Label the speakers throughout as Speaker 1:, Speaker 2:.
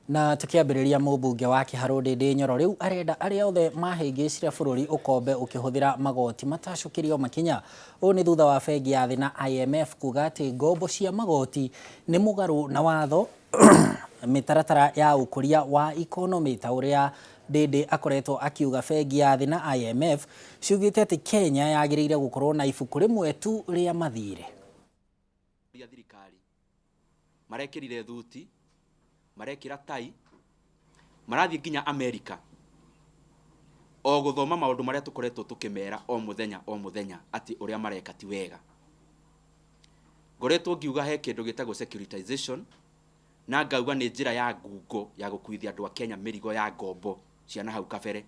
Speaker 1: Na tũkĩambĩrĩria mũmbunge wa Kĩharũ Ndĩndĩ Nyoro rĩu arenda arĩa othe mahĩngĩcire bũrũri ũkombe ũkĩhũthĩra magoti matacũkĩrio makinya. Ũũ nĩ thutha wa bengi ya thĩ na IMF kuga atĩ ngombo cia magoti nĩ mũgarũ na watho mĩtaratara ya ũkũria wa ikonomĩ ta ũrĩa Ndĩndĩ akoretwo akiuga bengi ya thĩ na IMF ciugĩte atĩ Kenya yagĩrĩire gũkorwo na ibuku rĩmwe tu rĩa mathirĩ.
Speaker 2: Thirikari marekĩrire thuti, marekĩra tai, marathiĩ nginya Amerika o gũthoma maũndũ marĩa tũkoretwo tũkĩmera o mũthenya o mũthenya atĩ ũrĩa mareka ti wega. Ngoretwo ngiuga he kĩndũ gĩtagwo securitization na ngauga nĩ njĩra ya ngungo ya gũkuithia andũ a Kenya mĩrigo ya ngombo cia na hau kabere.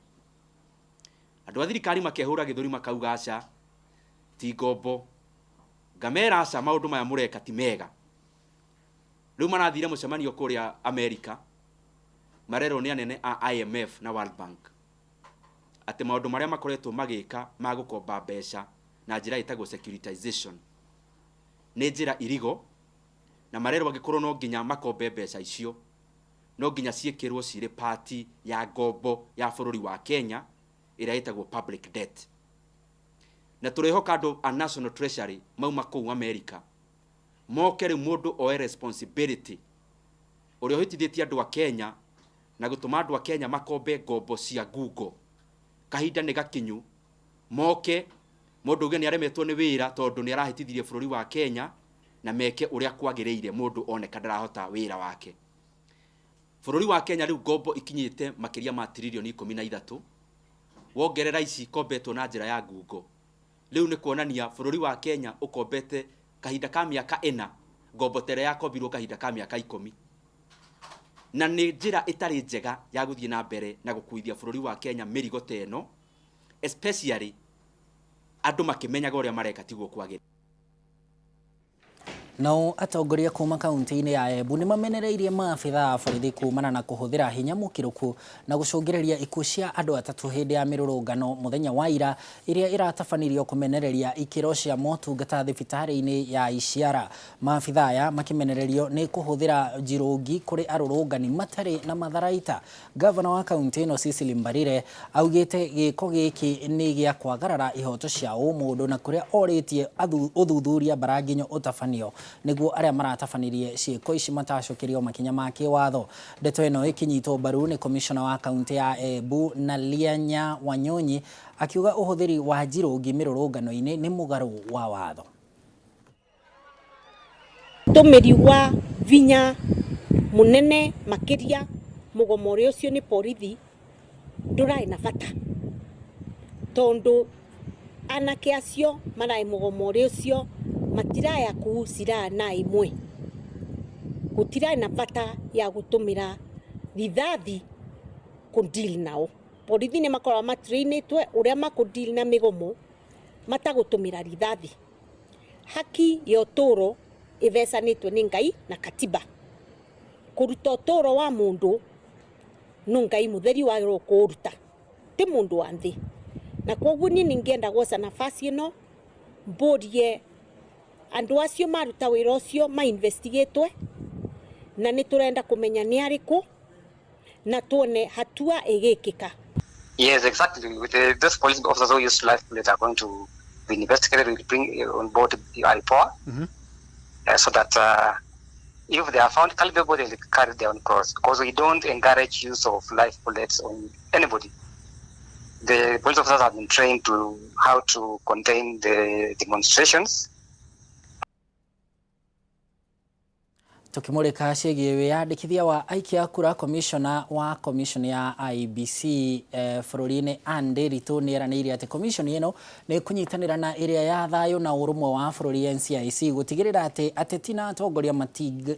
Speaker 2: Andũ a thirikari makehũra gĩthũri makauga aca ti ngombo. Ngamera aca maũndũ maya mũreka ti mega. Rĩu marathire mũcemanio kũrĩa Amerika, marerwo nĩ anene a IMF na World Bank atĩ maũndũ marĩa makoretwo magĩka ma gũkomba mbeca na njĩra ĩtagwo securitization nĩ njĩra irigo, na marerwo angĩkorwo no nginya makombe mbeca icio no nginya ciĩkĩrwo cirĩ part ya ngombo ya bũrũri wa Kenya ĩrĩa ĩtagwo public debt. Na tũrehoka andũ a National Treasury mauma kũu America moke rĩu mũndũ oe responsibility ũrĩa ũhĩtithĩtie andũ a Kenya na gũtũma andũ a Kenya makombe ngombo cia ngungo. Kahinda nĩ gakinyu moke mũndũ uge nĩ aremetwo nĩ wĩra tondũ nĩ arahĩtithirie bũrũri wa Kenya na meke ũrĩa kwagĩrĩire mũndũ oneka ndarahota wĩra wake. Bũrũri wa Kenya rĩu ngombo ikinyĩte makĩria ma tiririoni 13 wongerera ici ikombetwo na njĩra ya ngungo. Rĩu nĩ kuonania bũrũri wa Kenya ũkombete kahinda ka mĩaka ĩna ngombo ta ĩrĩa yakombirwo kahinda ka mĩaka 10. Na nĩ njĩra ĩtarĩ njega ya gũthiĩ na mbere na gũkuithia bũrũri wa Kenya mĩrigo ta ĩno, especially andũ makĩmenyaga ũrĩa mareka tiguo kwagĩrĩire.
Speaker 1: Nao atongoria kuma kaunti-inĩ ya Embu nĩ mamenereirie maabitha a borithi kumana na kũhũthĩra hinya mũkĩrũku na gũcũngĩrĩria ikuũ cia andũ atatũ hĩndĩ ya mĩrũrũngano mũthenya wa ira ĩrĩa ĩratabanirio kũmenereria ikĩro cia motungata thibitarĩ-inĩ ya Ishiara. Maabitha aya makĩmenererio nĩ kũhũthĩra njirũngi kũrĩ arũrũngani matarĩ na matharaita. Gavana wa kaunti ĩno Cecily Mbarire augĩte gĩko gĩkĩ nĩ gĩa kwagarara ihoto cia ũmũndũ na kũrĩa orĩtie ũthuthuria mbaranginyo ũtabanio nĩguo arĩa maratabanirie ciĩko ici matacũkĩrio makinya ma kĩwatho. Ndeto ĩno ĩkĩnyitwo mbaru nĩ komishona wa kaunti ya Embu Nalianya Wanyonyi akiuga ũhũthĩri wa njirũngi mĩrũrũngano-inĩ nĩ mũgarũ wa watho.
Speaker 3: Ũtũmĩri wa vinya mũnene makĩria mũgomo ũrĩa ũcio nĩ borithi ndũrarĩ na bata, tondũ anake acio mararĩ mũgomo ũrĩa ũcio matiraya kuu silaha na ĩmwe. Gũtirarĩ na bata ya gũtũmĩra rithathi kũ deal nao. Borithi nĩ makoragwo ma train ĩtwo ũrĩa makũ deal na mĩgomo matagũtũmĩra rithathi. Haki ya ũtũũro ĩthecanĩtwo nĩ Ngai na katiba. Kũruta ũtũũro wa mũndũ no Ngai mũtheri wagĩrĩirwo kũũruta, ti mũndũ wa nthĩ. Na kwoguo niĩ nĩngĩenda gwoca nafasi ĩno mbũrie andũ acio maruta wĩra ũcio ma investigate na nĩ tũrenda kũmenya nĩ arĩkũ na tuone hatua ĩgĩkĩka.
Speaker 4: Yes, exactly. With those police officers who used live bullets are going to be investigated. We'll bring on board the IPOA so that if they are found culpable, they'll carry their own cross. Because we don't encourage use of live bullets on anybody. The police officers have been trained to how to contain the demonstrations.
Speaker 1: Tukimurika ciĩgiĩ wĩyandĩkithia wa aikia a kura, komishona wa komishoni ya IEBC bũrũri-inĩ Anne Nderitu nĩ eranĩire atĩ komishoni ĩno nĩ ĩkũnyitanĩra na ĩrĩa ya thayũ na ũrũmwe wa bũrũri NCIC gũtigĩrĩra atĩ ateti na atongoria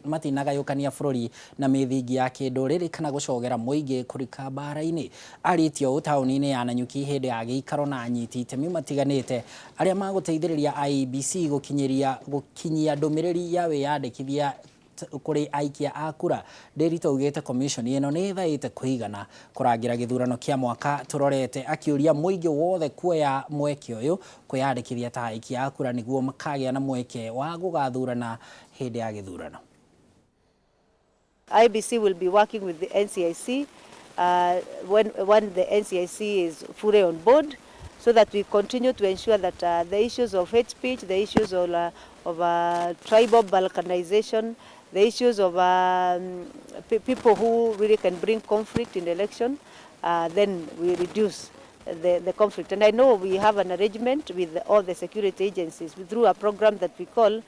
Speaker 1: matinagayũkania bũrũri na mĩthingi ya kĩndũrĩrĩ kana gũcogera mũingĩ kũrika mbara-inĩ. Arĩtie ũũ taũni-inĩ ya Nanyuki hĩndĩ ya gĩikaro na anyiti itemi matiganĩte arĩa magũteithĩrĩria IEBC gũkinyĩria gũkinyia ndũmĩrĩri ya wĩyandĩkithia kũrĩ aikia a kura. Nderitu augĩte komishoni ĩno nĩ ĩthaĩte kũigana kũrangĩra gĩthurano kĩa mwaka tũrorete, akĩũria mũingĩ wothe kuoya mweke ũyũ kwĩyandĩkithia ta aikia a kura nĩguo makagĩa na mweke wa gũgathurana hĩndĩ ya gĩthurano.
Speaker 5: IEBC will be working with the NCIC when the NCIC is fully on board, so that we continue to ensure that the issues of hate speech, the issues of tribal balkanization, the issues of people who really can bring conflict in the election, then we reduce the conflict. And I know we have an arrangement with all the security agencies through a program that we call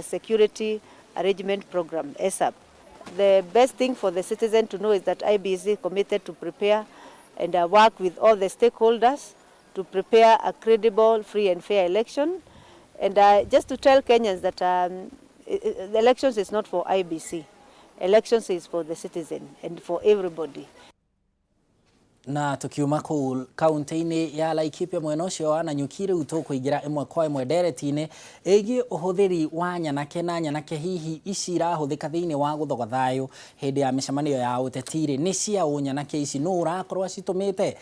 Speaker 5: Security Arrangement Program, SAP. The best thing for the citizen to know is that IEBC is committed to prepare and work with all the stakeholders to prepare a credible, free and fair election. And just to tell Kenyans that the elections is not for IEBC. Elections is for the citizen and for everybody.
Speaker 1: Na tukiuma kũu kaunti-inĩ ya Laikipia, mwena ũcio wa Nanyuki, rĩu tũkũingĩra ĩmwe kwa ĩmwe ndereti-inĩ ĩgiĩ ũhũthĩri wa nyanake, na nyanake hihi ici irahũthĩka thĩinĩ wa gũthoga thayũ hĩndĩ ya mĩcemanio ya ũteti rĩ, nĩ cia ũ? Nyanake ici nũ ũrakorwo acitũmĩte?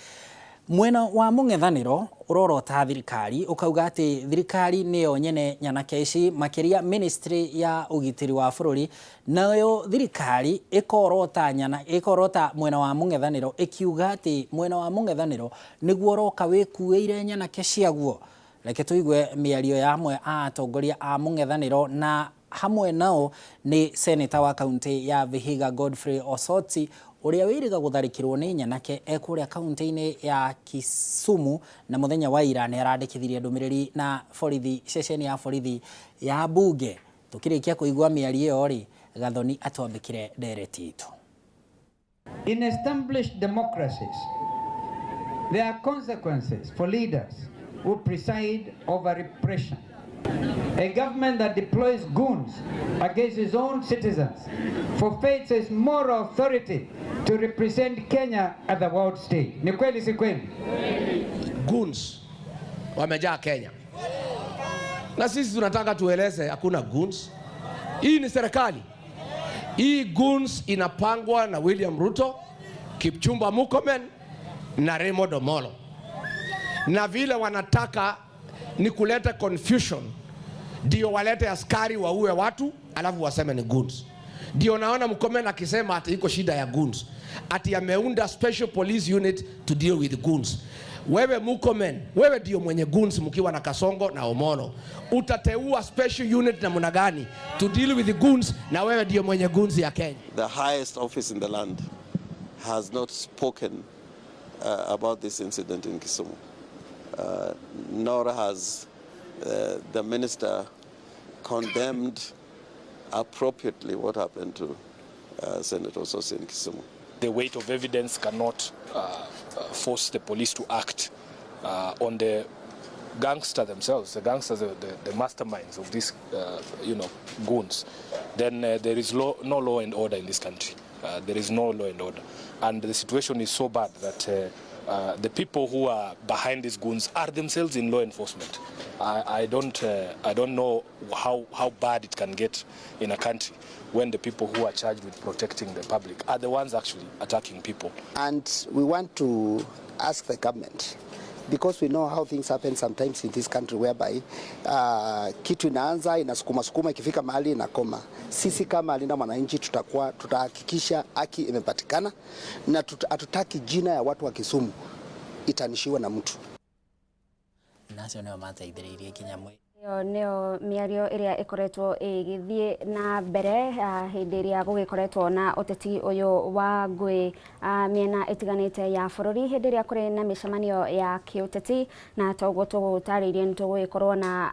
Speaker 1: Mwena wa mũng'ethanĩro ũrorota thirikari, ũkauga atĩ thirikari nĩyo nyene nyanake ici, makĩria ministry ya ũgitĩri wa bũrũri. Nayo thirikari ĩkorota nyana ĩkorota mwena wa mũng'ethanĩro, ĩkiuga atĩ mwena wa mũng'ethanĩro nĩguo ũroka wĩkuĩire nyanake ciaguo. Reke tũigue mĩario ya amwe a atongoria a mũng'ethanĩro, na hamwe nao nĩ seneta wa kaunti ya Vihiga, Godfrey Osotsi, ũrĩa wĩrĩga gũtharĩkĩrwo nĩ nyanake e kũrĩa kaunti-inĩ ya Kisumu, na mũthenya wa ira nĩ arandĩkithirie ndũmĩrĩri na borithi, ceceni ya borithi ya Bunge. Tũkĩrĩkia kũigua mĩario ĩyo rĩ, Gathoni atwambĩkire ndereti itũ.
Speaker 6: In established democracies, there are consequences for leaders who preside over repression. A government that deploys goons against its own citizens forfeits its moral authority to represent Kenya at the world stage. Ni kweli, si kweli?
Speaker 7: Goons wamejaa Kenya, na sisi tunataka tueleze hakuna goons. Hii ni serikali. Hii goons inapangwa na William Ruto, Kipchumba Murkomen na Raymond Omolo, na vile wanataka ni kuleta confusion, ndio walete askari waue watu alafu waseme ni goons. Ndio naona Murkomen akisema ati iko shida ya goons, ati ameunda special police unit to deal with goons. Wewe Murkomen, wewe ndio mwenye goons mkiwa na Kasongo na Omolo. Utateua special unit namna gani to deal with the goons na wewe ndio mwenye goons ya Kenya?
Speaker 8: The highest office in the land has not spoken about this incident in Kisumu, nor has the minister condemned appropriately what happened to Senator Osotsi in Kisumu.
Speaker 9: The weight of evidence cannot force the police to act on the gangster themselves, the gangsters, the masterminds of these goons, then there is no law and order in this country. There is no law and order. And the situation is so bad that the people who are behind these goons are themselves in law enforcement. I don't know how bad it can get in a country when the people who are charged with protecting the public are the ones actually attacking people.
Speaker 10: And we want to ask the government, because we know how things happen sometimes in this country, whereby kitu inaanza, inasukuma sukuma, ikifika mahali inakoma. Sisi kama Linda Mwananchi tutakuwa tutahakikisha haki imepatikana na hatutaki jina ya watu wa Kisumu itarnishiwe na mtu.
Speaker 1: Nacio nĩo mateithĩrĩirie nginya mwĩ
Speaker 11: Ĩyo nĩyo mĩario ĩrĩa ĩkoretwo ĩgĩthiĩ na mbere hĩndĩ ĩrĩa gũgĩkoretwo na ũteti ũyũ wa ngũĩ mĩena ĩtiganĩte ya bũrũri, hĩndĩ ĩrĩa kũrĩ na mĩcemanio ya kĩũteti. Na toguo tũgũtarĩirie, nĩ tũgũgĩkorwo na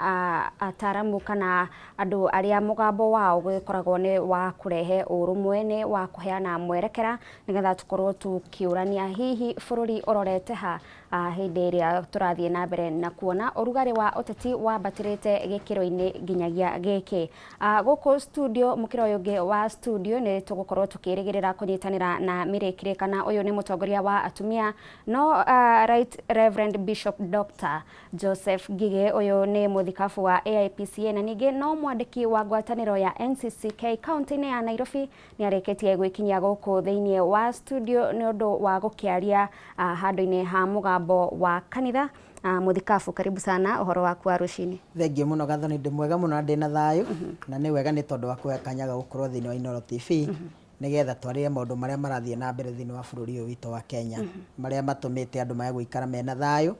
Speaker 11: ataramu kana andũ arĩa mũgambo wao gũgĩkoragwo nĩ wa kũrehe ũrũmwe, nĩ wa kũheana mwerekera, nĩgetha tũkorwo tũkĩũrania hihi bũrũri ũrorete ha hĩndĩ ĩrĩa tũrathiĩ na mbere na kuona ũrugarĩ wa ũteti wambatĩrĩte gĩkĩro-inĩ nginyagia gĩkĩ. Gũkũ studio, mũkĩra ũyũ ũngĩ wa studio, nĩ tũgũkorwo tũkĩrĩgĩrĩra kũnyitanĩra na Mĩrĩkĩrĩ, kana ũyũ nĩ mũtongoria wa atumia, no Right Reverend Bishop Dr. Joseph Ngigĩ, ũyũ nĩ mũthikabu wa AIPCA na ningĩ no mwandĩki wa ngwatanĩro ya NCCK kaunti-inĩ ya Nairobi, nĩ arĩkĩtie gwĩkinyia gũkũ thĩinĩ wa studio nĩ ũndũ wa gũkĩaria handũ-inĩ ha mũgambo wa kanitha. Mũthikabu, karibu sana. Ũhoro waku wa rũcinĩ?
Speaker 12: Thengiũ mũno, Gathoni. Ndĩ mwega mũno na ndĩna thayũ, na nĩ wega nĩ tondũ wa kũhe kanya ga gũkorwo thĩinĩ wa Inooro TV. Nĩgetha twarĩre maũndũ marĩa marathiĩ na mbere thĩinĩ wa bũrũri ũyũ witũ wa Kenya, marĩa matũmĩte andũ mage gũikara mena thayũ,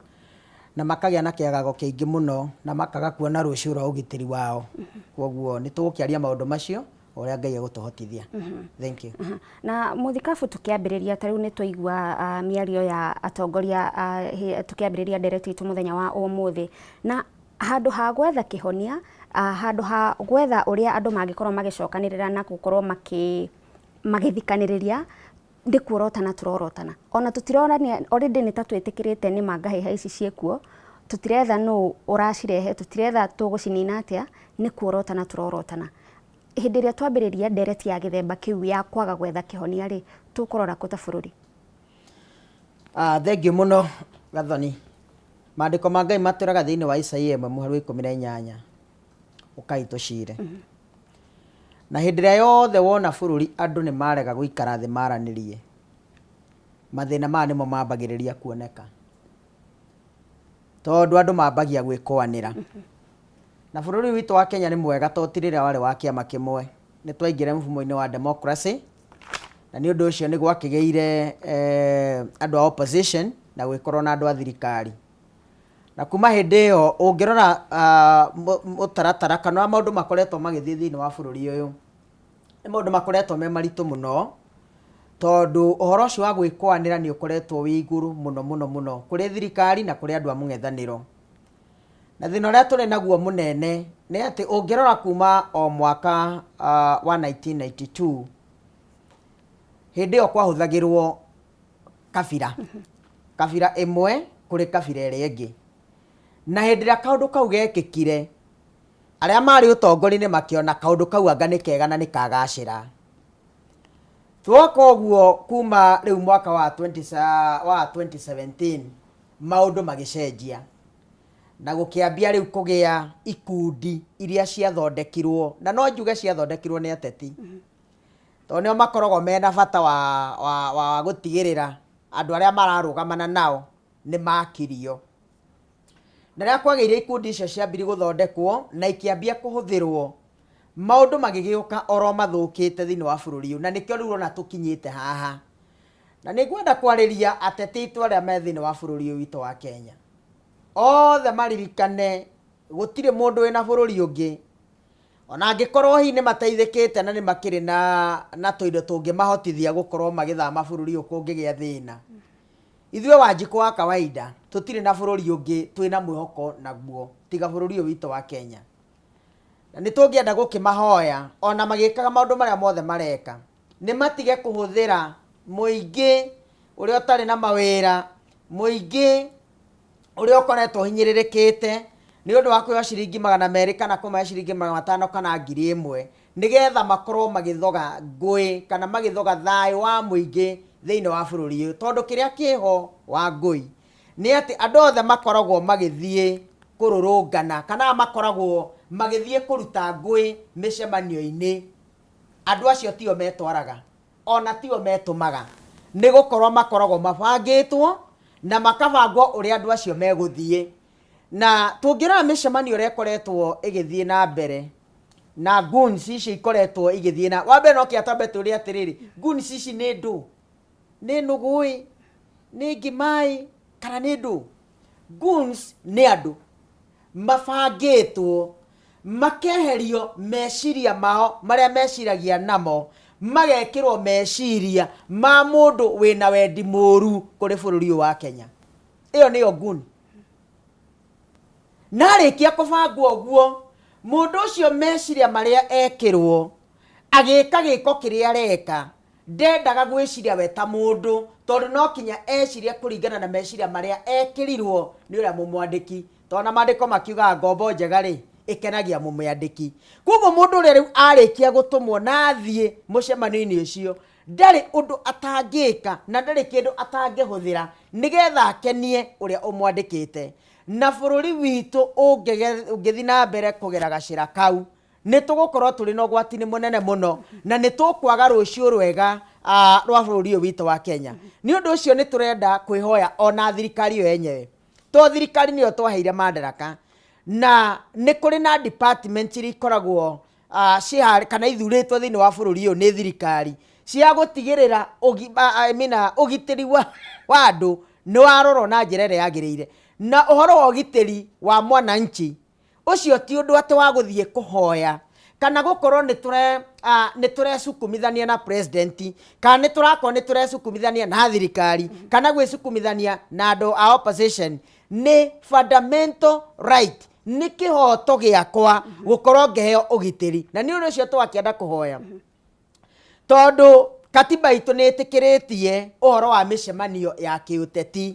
Speaker 12: na makagĩa na kĩagago kĩingĩ mũno, na makaga kuona rũciũ rwa ũgitĩri wao. Kwoguo nĩ tũgũkĩaria maũndũ macio o ũrĩa Ngai egũtũhotithia. Thank you.
Speaker 11: Na mũthikabu tũkĩambĩrĩria ta rĩu nĩ twaigua mĩario ya atongoria tũkĩambĩrĩria ndereti itũ mũthenya wa ũmũthĩ, na handũ ha gwetha kĩhonia, handũ ha gwetha ũrĩa andũ mangĩkorwo magĩcokanĩrĩra na gũkorwo magĩthikanĩrĩria, nĩ kuorotana tũrorotana. Ona tũtirorania, already nĩ ta twĩtĩkĩrĩte nĩ ma ngahĩha ici ciĩkuo, tũtiretha nũ ũracirehe, tũtiretha tũgũcinina atĩa, nĩ kuorotana tũrorotana. Hĩndĩ ĩrĩa twambĩrĩria ndereti ya gĩthemba kĩu ya kwaga gwetha kĩhonia rĩ, tũkũrora kũ ta bũrũri?
Speaker 12: Thengiũ mũno Gathoni. Maandĩko ma Ngai matwĩraga thĩinĩ wa Isaia ĩmwe mũhari wa 18, ũkai tũcire. Na hĩndĩ ĩrĩa yothe wona bũrũri andũ nĩ marega gũikara thĩ maranĩrie, mathĩna maya nĩmo mambagĩrĩria kuoneka. Tondũ andũ mambagia gwĩkũanĩra. Na bũrũri witũ wa Kenya nĩ mwega tondũ ti rĩrĩa warĩ wa kĩama kĩmwe. Nĩ twaingĩre mfumo-inĩ wa democracy, na nĩ ũndũ ũcio nĩ gwakĩgĩire andũ a opposition na gũgĩkorwo na andũ a thirikari. Na kuma hĩndĩ ĩyo ũngĩrora mũtaratara kana maũndũ makoretwo magĩthiĩ thĩinĩ wa bũrũri ũyũ, nĩ maũndũ makoretwo me maritũ mũno, tondũ ũhoro ũcio wa gwĩkũanĩra nĩ ũkoretwo wĩ igũrũ mũno mũno mũno kũrĩ thirikari na kũrĩ andũ a mũng'ethanĩro. Na thĩna ũrĩa tũrĩ naguo mũnene nĩ atĩ ũngĩrora kuma o mwaka wa 1992, hĩndĩ ĩyo kwahũthagĩrwo kabira, kabira ĩmwe kũrĩ kabira ĩrĩa ĩngĩ. Na hĩndĩ ĩrĩa kaũndũ kau gekĩkire, arĩa marĩ ũtongoria-inĩ makĩona kaũndũ kau anga nĩ kega na nĩ kagacĩra. Twoka ũguo kuma rĩu mwaka wa 2017, maũndũ magĩcenjia. Na gũkĩambia rĩu kũgĩa ikundi iria ciathondekirwo, na no njuge ciathondekirwo nĩ ateti. Tondũ nĩo makoragwo mena bata wa gũtigĩrĩra andũ arĩa mararũgamana nao nĩ makirio. Na rĩrĩa kwagĩire ikundi icio ciambirie gũthondekwo na ikĩambia kũhũthĩrwo, maũndũ magĩgĩũka oro mathũkĩte thĩinĩ wa bũrũri ũyũ, na nĩkĩo rĩu ũrona tũkinyĩte haha. Na nĩ ngwenda kwarĩria ateti aitũ arĩa me thĩinĩ wa bũrũri ũyũ witũ wa Kenya. Othe maririkane gũtirĩ mũndũ wĩna bũrũri ũngĩ, ona angĩkorwo hihi nĩ mateithĩkĩte na nĩ makĩrĩ na tũindo tũngĩmahotithia gũkorwo magĩthama bũrũri ũyũ kũngĩgĩa thĩna. Ithuĩ Wanjikũ wa kawaida tũtirĩ na bũrũri ũngĩ twĩna mwĩhoko naguo tiga bũrũri ũyũ witũ wa Kenya. Na nĩ tũngĩenda gũkĩmahoya ona magĩkaga maũndũ marĩa mothe mareka, nĩ matige kũhũthĩra mũingĩ ũrĩa ũtarĩ na mawĩra, mũingĩ ũrĩa ũkoretwo ũhinyĩrĩrĩkĩte nĩ ũndũ wa kũheo ciringi 200 kana kũmahe ciringi 500 kana 1000, nĩgetha makorwo magĩthoga ngũĩ kana magĩthoga thayũ wa mũingĩ thĩinĩ wa bũrũri ũyũ. Tondũ kĩrĩa kĩho wa ngũi nĩ atĩ andũ othe makoragwo magĩthiĩ kũrũrũngana kana makoragwo magĩthiĩ kũruta ngũĩ mĩcemanio-inĩ, andũ acio tio metwaraga ona tio metũmaga, nĩ gũkorwo makoragwo mabangĩtwo na makabangwo ũrĩa andũ acio megũthiĩ. Na tũngĩrora mĩcemanio ĩrĩa ĩkoretwo ĩgĩthiĩ na mbere na goons ici ikoretwo igĩthiĩ na wa mbere, no kĩa twambe tũrie atĩrĩrĩ, goons ici nĩ ndũ? Nĩ nũgũ-ĩ? Nĩ ngima-ĩ? Kana nĩ ndũ? Goons nĩ andũ mabangĩtwo makeherio meciria mao marĩa meciragia namo, magekĩrwo meciria ma mũndũ wĩna wendi mũru kũrĩ bũrũri ũyũ wa Kenya. Ĩyo nĩyo goon. Na arĩkia kũbangwo ũguo, mũndũ ũcio meciria marĩa ekĩrwo agĩka gĩko kĩrĩa areka, ndendaga gwĩciria we ta mũndũ, tondũ no kinya ecirie kũringana na meciria marĩa ekĩrirwo nĩ ũrĩa mũmwandĩki. Tondũ na maandĩko makiugaga ngombo njega rĩ, ĩkenagia mũmĩandĩki. Koguo mũndũ ũrĩa rĩu arĩkia gũtũmwo na athiĩ mũcemanio-inĩ ũcio, ndarĩ ũndũ atangĩka na ndarĩ kĩndũ atangĩhũthĩra nĩgetha akenie ũrĩa ũmwandĩkĩte. Na bũrũri witũ ũngĩthiĩ na mbere kũgera gacĩra kau, nĩ tũgũkorwo tũrĩ na ũgwati-inĩ mũnene mũno, na nĩ tũkwaga rũciũ rwega rwa bũrũri ũyũ witũ wa Kenya. Nĩ ũndũ ũcio nĩ tũrenda kwĩhoya ona thirikari ĩyo yenyewe, to thirikari nĩyo twaheire madaraka, na nĩ kũrĩ na department iria ikoragwo kana ithurĩtwo thĩinĩ wa bũrũri ũyũ nĩ thirikari cia gũtigĩrĩra ũgi- I mean, ũgitĩri wa wa andũ nĩ warorwo na njĩra ĩrĩa yagĩrĩire. Na ũhoro wa ũgitĩri wa mwananchi ũcio ti ũndũ atĩ wa gũthiĩ kũhoya kana gũkorwo nĩ tũre nĩ tũrecukumithania na president kana nĩ tũrakorwo nĩ tũrecukumithania na thirikari kana gwĩcukumithania na andũ a opposition. Nĩ fundamental right, nĩ kĩhoto gĩakwa gũkorwo ngĩheo ũgitĩri. Na nĩ ũndũ ũcio twakĩenda kũhoya, tondũ katiba itũ nĩ ĩtĩkĩrĩtie ũhoro wa mĩcemanio ya kĩũteti,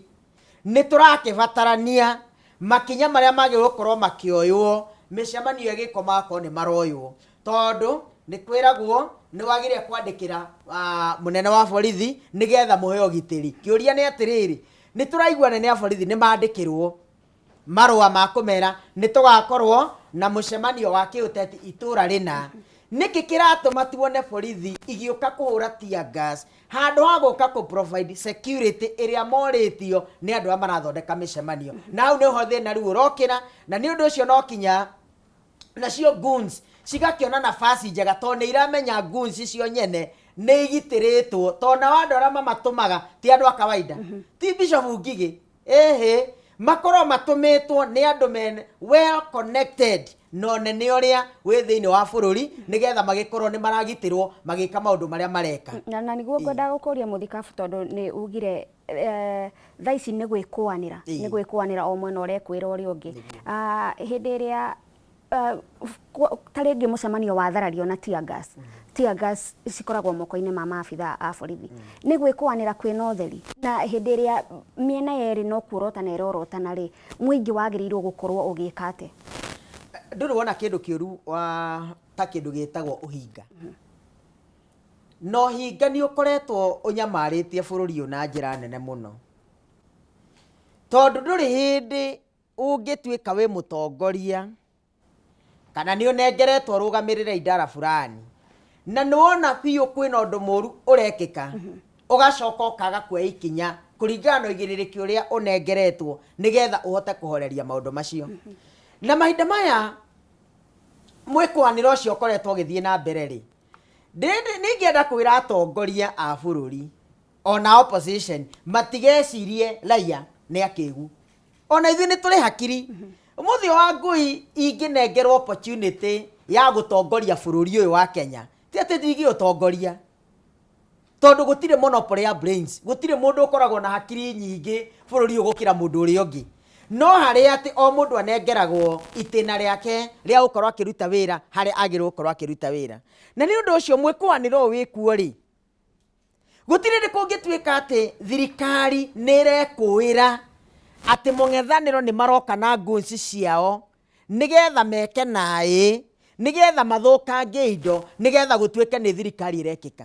Speaker 12: nĩ tũrakĩbatarania makinya marĩa magĩrĩirwo gũkorwo makĩoywo mĩcemanio ĩgĩkwo magakorwo nĩ maroywo, tondũ nĩ kwĩragwo nĩ wagĩrĩire kwandĩkĩra mũnene wa borithi nĩgetha mũhe ũgitĩri. Kĩũria nĩ atĩrĩrĩ, nĩ tũraigua anene a borithi nĩ mandĩkĩrwo marũa ma kũmera nĩ tũgakorwo na mũcemanio wa kĩũteti itũra rĩna. Nĩkĩ kĩratũma tuone borithi igĩũka kũhũra tear gas handũ ha gũka kũ provide security ĩrĩa morĩtio nĩ andũ arĩa marathondeka mĩcemanio? Na hau nĩho thĩna rĩu ũrokĩra, na nĩ ũndũ ũcio no kinya nacio goons cigakĩona nafasi njega, tondũ nĩ iramenya goons icio nyene nĩ igitĩrĩtwo, tondũ nao andũ arĩa mamatũmaga ti andũ a kawaida, ti Bishop Ngigĩ, ĩhĩ, makorwo matũmĩtwo nĩ andũ men well connected na ũnene ũrĩa wĩ thĩinĩ wa bũrũri, nĩgetha magĩkorwo nĩ maragitĩrwo magĩka maũndũ marĩa mareka.
Speaker 11: Na nĩguo ngwendaga gũkũria, mũthikabu, tondũ nĩ ugire thaa ici nĩ gwĩkũanĩra, nĩ gwĩkũanĩra, o mwena ũrekwĩra ũrĩa ũngĩ. Hĩndĩ ĩrĩa ta rĩngĩ mũcemanio watharario na tear gas, tear gas cikoragwo moko-inĩ ma maabithaa a borithi, nĩ gwĩkũanĩra kwĩna ũtheri, na hĩndĩ ĩrĩa mĩena yerĩ no kuorotana ĩrorotana rĩ, mũingĩ wagĩrĩirwo gũkorwo ũgĩka atĩa?
Speaker 12: Ndũrĩ wona kĩndũ kĩũru wa ta kĩndũ gĩtagwo ũhinga? Na ũhinga nĩ ũkoretwo ũnyamarĩtie bũrũri ũyũ na njĩra nene mũno, tondũ ndũrĩ hĩndĩ ũngĩtuĩka wĩ mũtongoria kana nĩ ũnengeretwo ũrũgamĩrĩre idara fulani na nĩ wona biũ kwĩna ũndũ mũru ũrekĩka, ũgacoka ũkaga kuoya ikinya kũringana na ũigĩrĩrĩki ũrĩa ũnengeretwo nĩgetha ũhote kũhoreria maũndũ macio. Na mahinda maya mwĩkũanĩro ũcio ũkoretwo ũgĩthiĩ na mbere rĩ, nĩ ingĩenda kwĩra atongoria a bũrũri ona opposition matigecirie raia nĩ akĩgu. Ona ithuĩ nĩ tũrĩ hakiri. Ũmũthĩ wa ngui ingĩnengerwo opportunity ya gũtongoria bũrũri ũyũ wa Kenya, ti atĩ ndingĩũtongoria, tondũ gũtirĩ monopoly ya brains, gũtirĩ mũndũ ũkoragwo na hakiri nyingĩ bũrũri ũyũ gũkĩra mũndũ ũrĩa ũngĩ, no harĩa atĩ o mũndũ anengeragwo itĩna rĩake rĩa gũkorwo akĩruta wĩra harĩa agĩrĩirwo gũkorwo akĩruta wĩra. Na nĩ ũndũ ũcio mwĩkũanĩro ũyũ wĩkuo rĩ, gũtirĩ hĩndĩ kũngĩtuĩka atĩ thirikari nĩ ĩrekũĩra atĩ mũng'ethanĩro nĩ maroka na guns ciao nĩgetha meke naĩ, nĩgetha mathũkangie indo, nĩgetha gũtuĩke nĩ thirikari ĩrekĩka.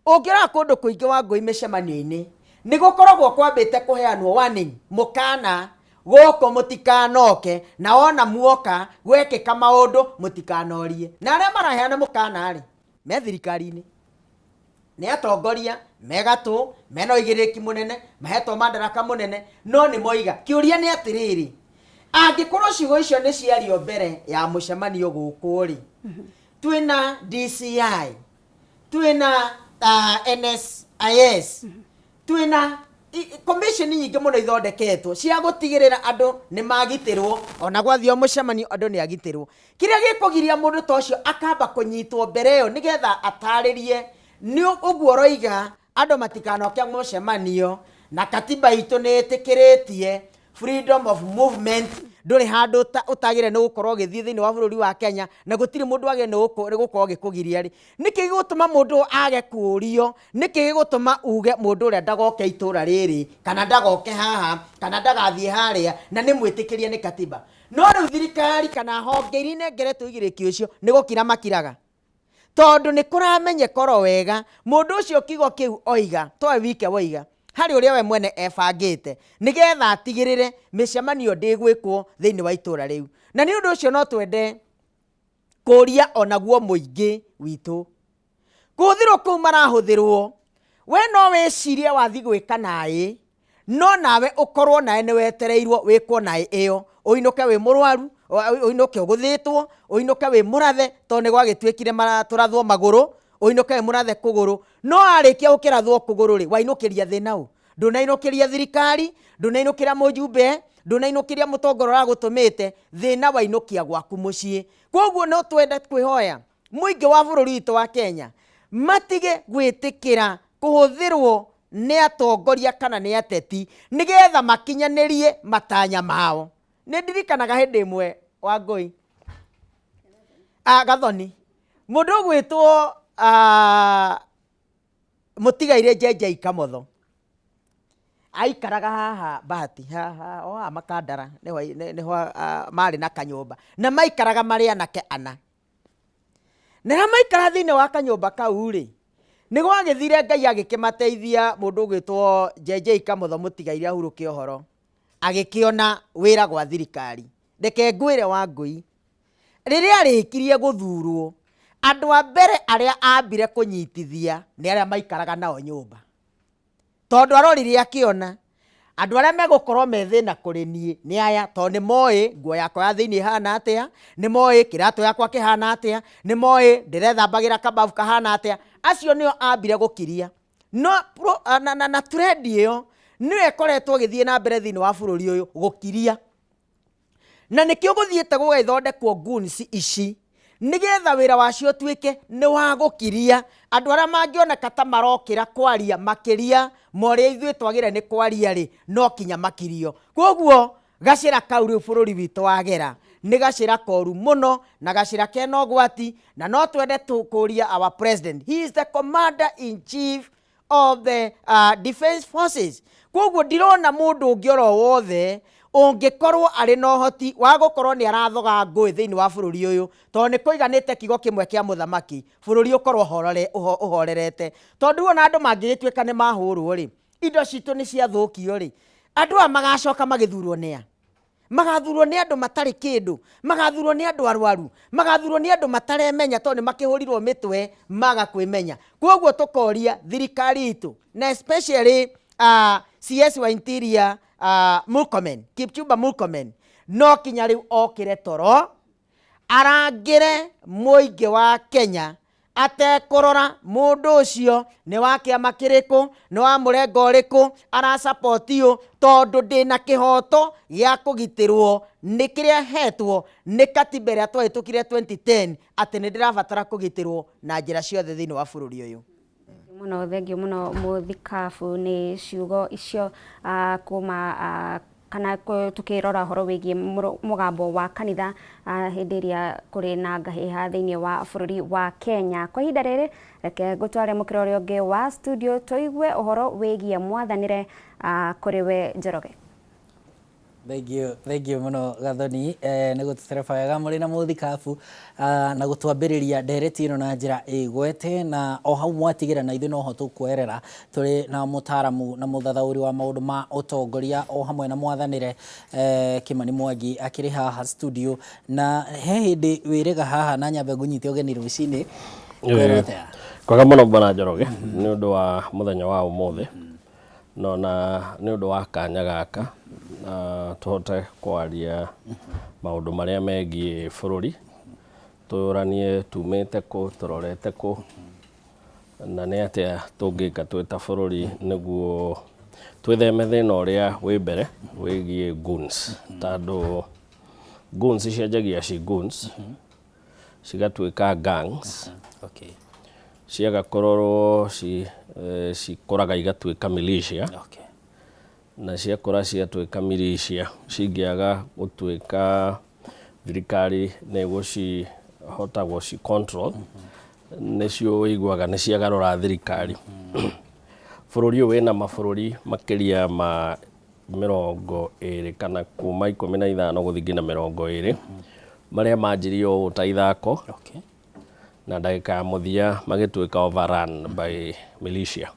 Speaker 12: Ũngĩrora kũndũ kũingĩ wa ngũi mĩcemanio-inĩ nĩ gũkoragwo kwambĩte kũheanwo warning, mũkana, gũkũ mũtikanoke, na wona muoka gwekĩka maũndũ mũtikanorie. Na arĩa maraheana mũkana rĩ, me thirikari-inĩ, nĩ atongoria me gatũ, mena ũigĩrĩrĩki mũnene, mahetwo madaraka mũnene, no nĩ moiga. Kĩũria nĩ atĩrĩrĩ, angĩkorwo ciugo icio nĩ ciario mbere ya mũcemanio gũkũ rĩ, twĩna DCI, twĩna NSIS, twĩna commission nyingĩ mũno ithondeketwo cia gũtigĩrĩra andũ nĩ magitĩrwo, ona gwathio mũcemanio andũ nĩ agitĩrwo, kĩrĩa gĩkũgiria mũndũ ta ũcio akamba kũnyitwo mbere ĩyo nĩgetha atarĩrie nĩ ũguo ũroiga andũ matikanoke mũcemanio? Na katiba itũ nĩ ĩtĩkĩrĩtie freedom of movement, ndũrĩ handũ ũtagĩrĩire nĩ gũkorwo ũgĩthiĩ thĩinĩ wa bũrũri wa Kenya na gũtirĩ mũndũ wagĩrĩire nĩ gũkorwo ũgĩkũgiria rĩ, nĩkĩ gĩgũtũma mũndũ age kũũrio? Nĩkĩ gĩgũtũma uge mũndũ ũrĩa ndagoke itũra rĩrĩ, kana ndagoke haha, kana ndagathiĩ harĩa, na nĩ mwĩtĩkĩrie nĩ katiba? No rĩu thirikari kana honge iria inengeretwo ũigĩrĩrĩki ũcio nĩ gũkira makiraga, tondũ nĩ kũramenyeka oro wega mũndũ ũcio kiugo kĩu oiga towe wike woiga, harĩ ũrĩa we mwene ebangĩte nĩgetha atigĩrĩre mĩcemanio ndĩgwĩkwo thĩinĩ wa itũra rĩu. Na nĩ ũndũ ũcio no twende kũria onaguo mũingĩ witũ kũhũthĩrwo kũu marahũthĩrwo, we no wĩcirie wathi gwĩka naĩ, no nawe ũkorwo nawe nĩ wetereirwo wĩkwo naĩ ĩyo, ũinũke wĩ mũrwaru, ũinũke ũgũthĩtwo, ũinũke wĩ mũrathe, tondũ nĩ gwagĩtuĩkire tũrathwo magũrũ. Ũinũke wĩ mũrathe kũgũrũ. No arĩkia gũkĩrathwo kũgũrũ rĩ, wainũkĩria thĩna ũ? Ndũnainũkĩria thirikari, ndũnainũkĩria mũjumbe, ndũnainũkĩria mũtongoria ũragũtũmĩte, thĩna wainũkia gwaku mũciĩ. Kwoguo no twende kwĩhoya mũingĩ wa bũrũri witũ wa Kenya matige gwĩtĩkĩra kũhũthĩrwo nĩ atongoria kana nĩ ateti nĩgetha makinyanĩrie matanya mao. Nĩ ndirikanaga hĩndĩ ĩmwe Wangũi, Gathoni, mũndũ ũgwĩtwo mũtigairĩ JJ Kamotho aikaraga haha Bahati, haha o haha Makandara nĩho nĩho marĩ na kanyũmba na maikaraga marĩ anake ana. Na rĩrĩa maikara thĩinĩ wa kanyũmba kau rĩ, nĩ gwagĩthire Ngai agĩkĩmateithia mũndũ ũgwĩtwo JJ Kamotho mũtigairĩ ahurũke ũhoro, agĩkĩona wĩra gwa thirikari. Reke ngwĩre Wangũi, rĩrĩa arĩkirie gũthurwo, andũ a mbere arĩa ambire kũnyitithia nĩ arĩa maikaraga nao nyũmba. Tondũ arorire akĩona, andũ arĩa megũkorwo me thĩna kũrĩ niĩ nĩ aya, tondũ nĩ moĩ nguo yakwa ya thĩinĩ ĩhana atĩa, nĩ moĩ kĩratũ yakwa kĩhana atĩa, nĩ moĩ ndĩrethambagĩra kababu kahana atĩa, acio nĩo ambire gũkiria. No, na, na, na trend ĩyo nĩyo ĩkoretwo ĩgĩthiĩ na mbere thĩinĩ wa bũrũri ũyũ, gũkiria. Na nĩkĩo gũthiĩte gũgagĩthondekwo goons ici, nĩgetha wĩra wacio ũtuĩke nĩ wa gũkiria andũ arĩa mangĩoneka ta marokĩra kwaria makĩria ma ũrĩa ithuĩ twagĩrĩire nĩ kwaria-rĩ, no kinya makirio. Kwoguo gacĩra kau rĩu bũrũri witũ wagera nĩ gacĩra koru mũno na gacĩra kena ũgwati, na no twende kũria our president, he is the commander in chief of the defense forces. Koguo ndirona mũndũ ũngĩ oro wothe ũngĩkorwo arĩ na ũhoti wa gũkorwo nĩ arathoga ngũĩ thĩinĩ wa bũrũri ũyũ, tondũ nĩ kũiganĩte kiugo kĩmwe kĩa mũthamaki, bũrũri ũkorwo ũhorerete. Tondũ ona andũ mangĩgĩtuĩka nĩ mahũrwo rĩ, indo citũ nĩ ciathũkio rĩ, andũ aya magacoka magĩthurwo nĩa? Magathurwo nĩ andũ matarĩ kĩndũ, magathurwo nĩ andũ arwaru, magathurwo nĩ andũ mataremenya tondũ nĩ makĩhũrirwo mĩtwe maga kwĩmenya. Kwoguo tũkoria thirikari itũ na especially CS wa Interior Murkomen, Kipchumba Murkomen, no kinya rĩu okĩre toro arangĩre mũingĩ wa Kenya atekũrora mũndũ ũcio nĩ wa kĩama kĩrĩkũ, nĩ wa mũrengo ũrĩkũ, ara support ũ, tondũ ndĩna kĩhoto gĩa kũgitĩrwo nĩ kĩrĩa hetwo nĩ katiba ĩrĩa twahĩtũkire 2010 atĩ nĩ ndĩrabatara kũgitĩrwo na njĩra ciothe thĩinĩ wa bũrũri ũyũ.
Speaker 11: Mũno thengio mũno mũthikabu nĩ ciugo icio kuma kana tukirora ũhoro wĩgiĩ mũgambo wa kanitha hĩndĩ ĩrĩa kũrĩ na ngahĩha thĩinĩ wa bũrũri wa Kenya. Kwa ihinda rĩrĩ reke ngũtware mũkĩra ũrĩa ũngĩ wa studio tũigue ũhoro wĩgiĩ mwathanĩre kũrĩ we Njoroge.
Speaker 1: Thank you, thank you mũno Gathoni, nĩ gũtũtereba wega mũrĩ na mũthikabu na gũtwambĩrĩria ndereti ĩno na njĩra ĩgwete, na o hau mwatigĩra na ithuĩ noho tũkuoerera tũrĩ na mũtaramu na mũthathaũri wa maũndũ ma ũtongoria o hamwe na mwathanĩre Kimani Mwangi akĩrĩ haha studio, na he hĩndĩ wĩrĩga haha na nyambe ngũnyite ũgeni rũcinĩ. Kwĩrwo atĩa?
Speaker 7: Kwega mũno Bwana Njoroge, nĩ ũndũ wa mũthenya wa ũmũthĩ no na nĩ ũndũ wa kanya gaka na tũhote kwaria maũndũ marĩa megiĩ bũrũri, tũranie tumĩte kũ, tũrorete kũ, na nĩ atĩa tũngĩka twĩ ta bũrũri nĩguo twĩtheme thĩna ũrĩa wĩ mbere wĩgiĩ goons, tondũ goons cianjagia ci goons cigatuĩka gangs, ciaga kũrorwo cikũraga igatuĩka militia, na ciakũra ciatuĩka militia cingĩaga gũtuĩka thirikari nĩ ĩgũcihota gũci control, nĩcio ũiguaga nĩ ciagarũra thirikari. Bũrũri ũyũ wĩna mabũrũri makĩria ma 20 kana kuma 15 gũthiĩ nginya 20 marĩa manjirie ũũ ta ithako, na ndagĩka ya mũthia magĩtuĩka overrun by militia.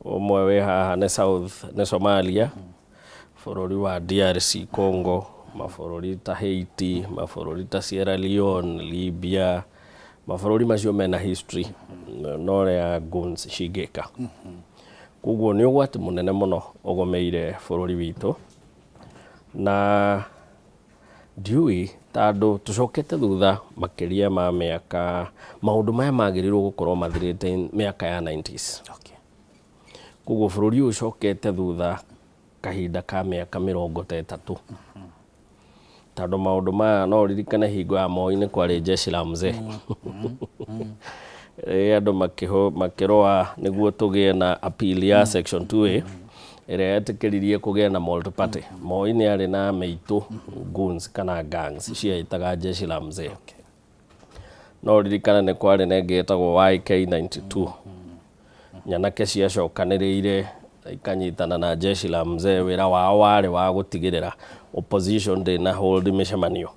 Speaker 7: Ũmwe wĩ haha nĩ South, nĩ Somalia, bũrũri wa DRC Congo, mabũrũri ta Haiti, mabũrũri ta Sierra Leone, Libya, mabũrũri macio mena history na ũrĩa goons cingĩka. Koguo nĩ ũgwati mũnene mũno ũgũmĩire bũrũri witũ, na Ndiũĩ tondũ tũcokete thutha makĩria ma mĩaka, maũndũ maya magĩrĩirwo gũkorwo mathirĩte mĩaka ya 90s. Koguo bũrũri ũyũ ũcokete thutha kahinda ka mĩaka 30. Tondũ maũndũ maya no ũririkane hingo ya Moi nĩ kwarĩ jeshi la mzee. Rĩrĩa andũ makĩrũa nĩguo tũgĩe na appeal ya section 2A ĩrĩa yetĩkĩririe kũgĩe na multi party. Moi nĩ arĩ na mĩitũ goons kana gangs ciaĩtaga jeshi la mzee. No ũririkane nĩ kwarĩ na ĩngĩ ĩtagwo YK92. Nyanake ciacokanĩrĩire ikanyitana na jeshi la mzee, wĩra wao warĩ wa gũtigĩrĩra opposition ndĩna hold mĩcemanio.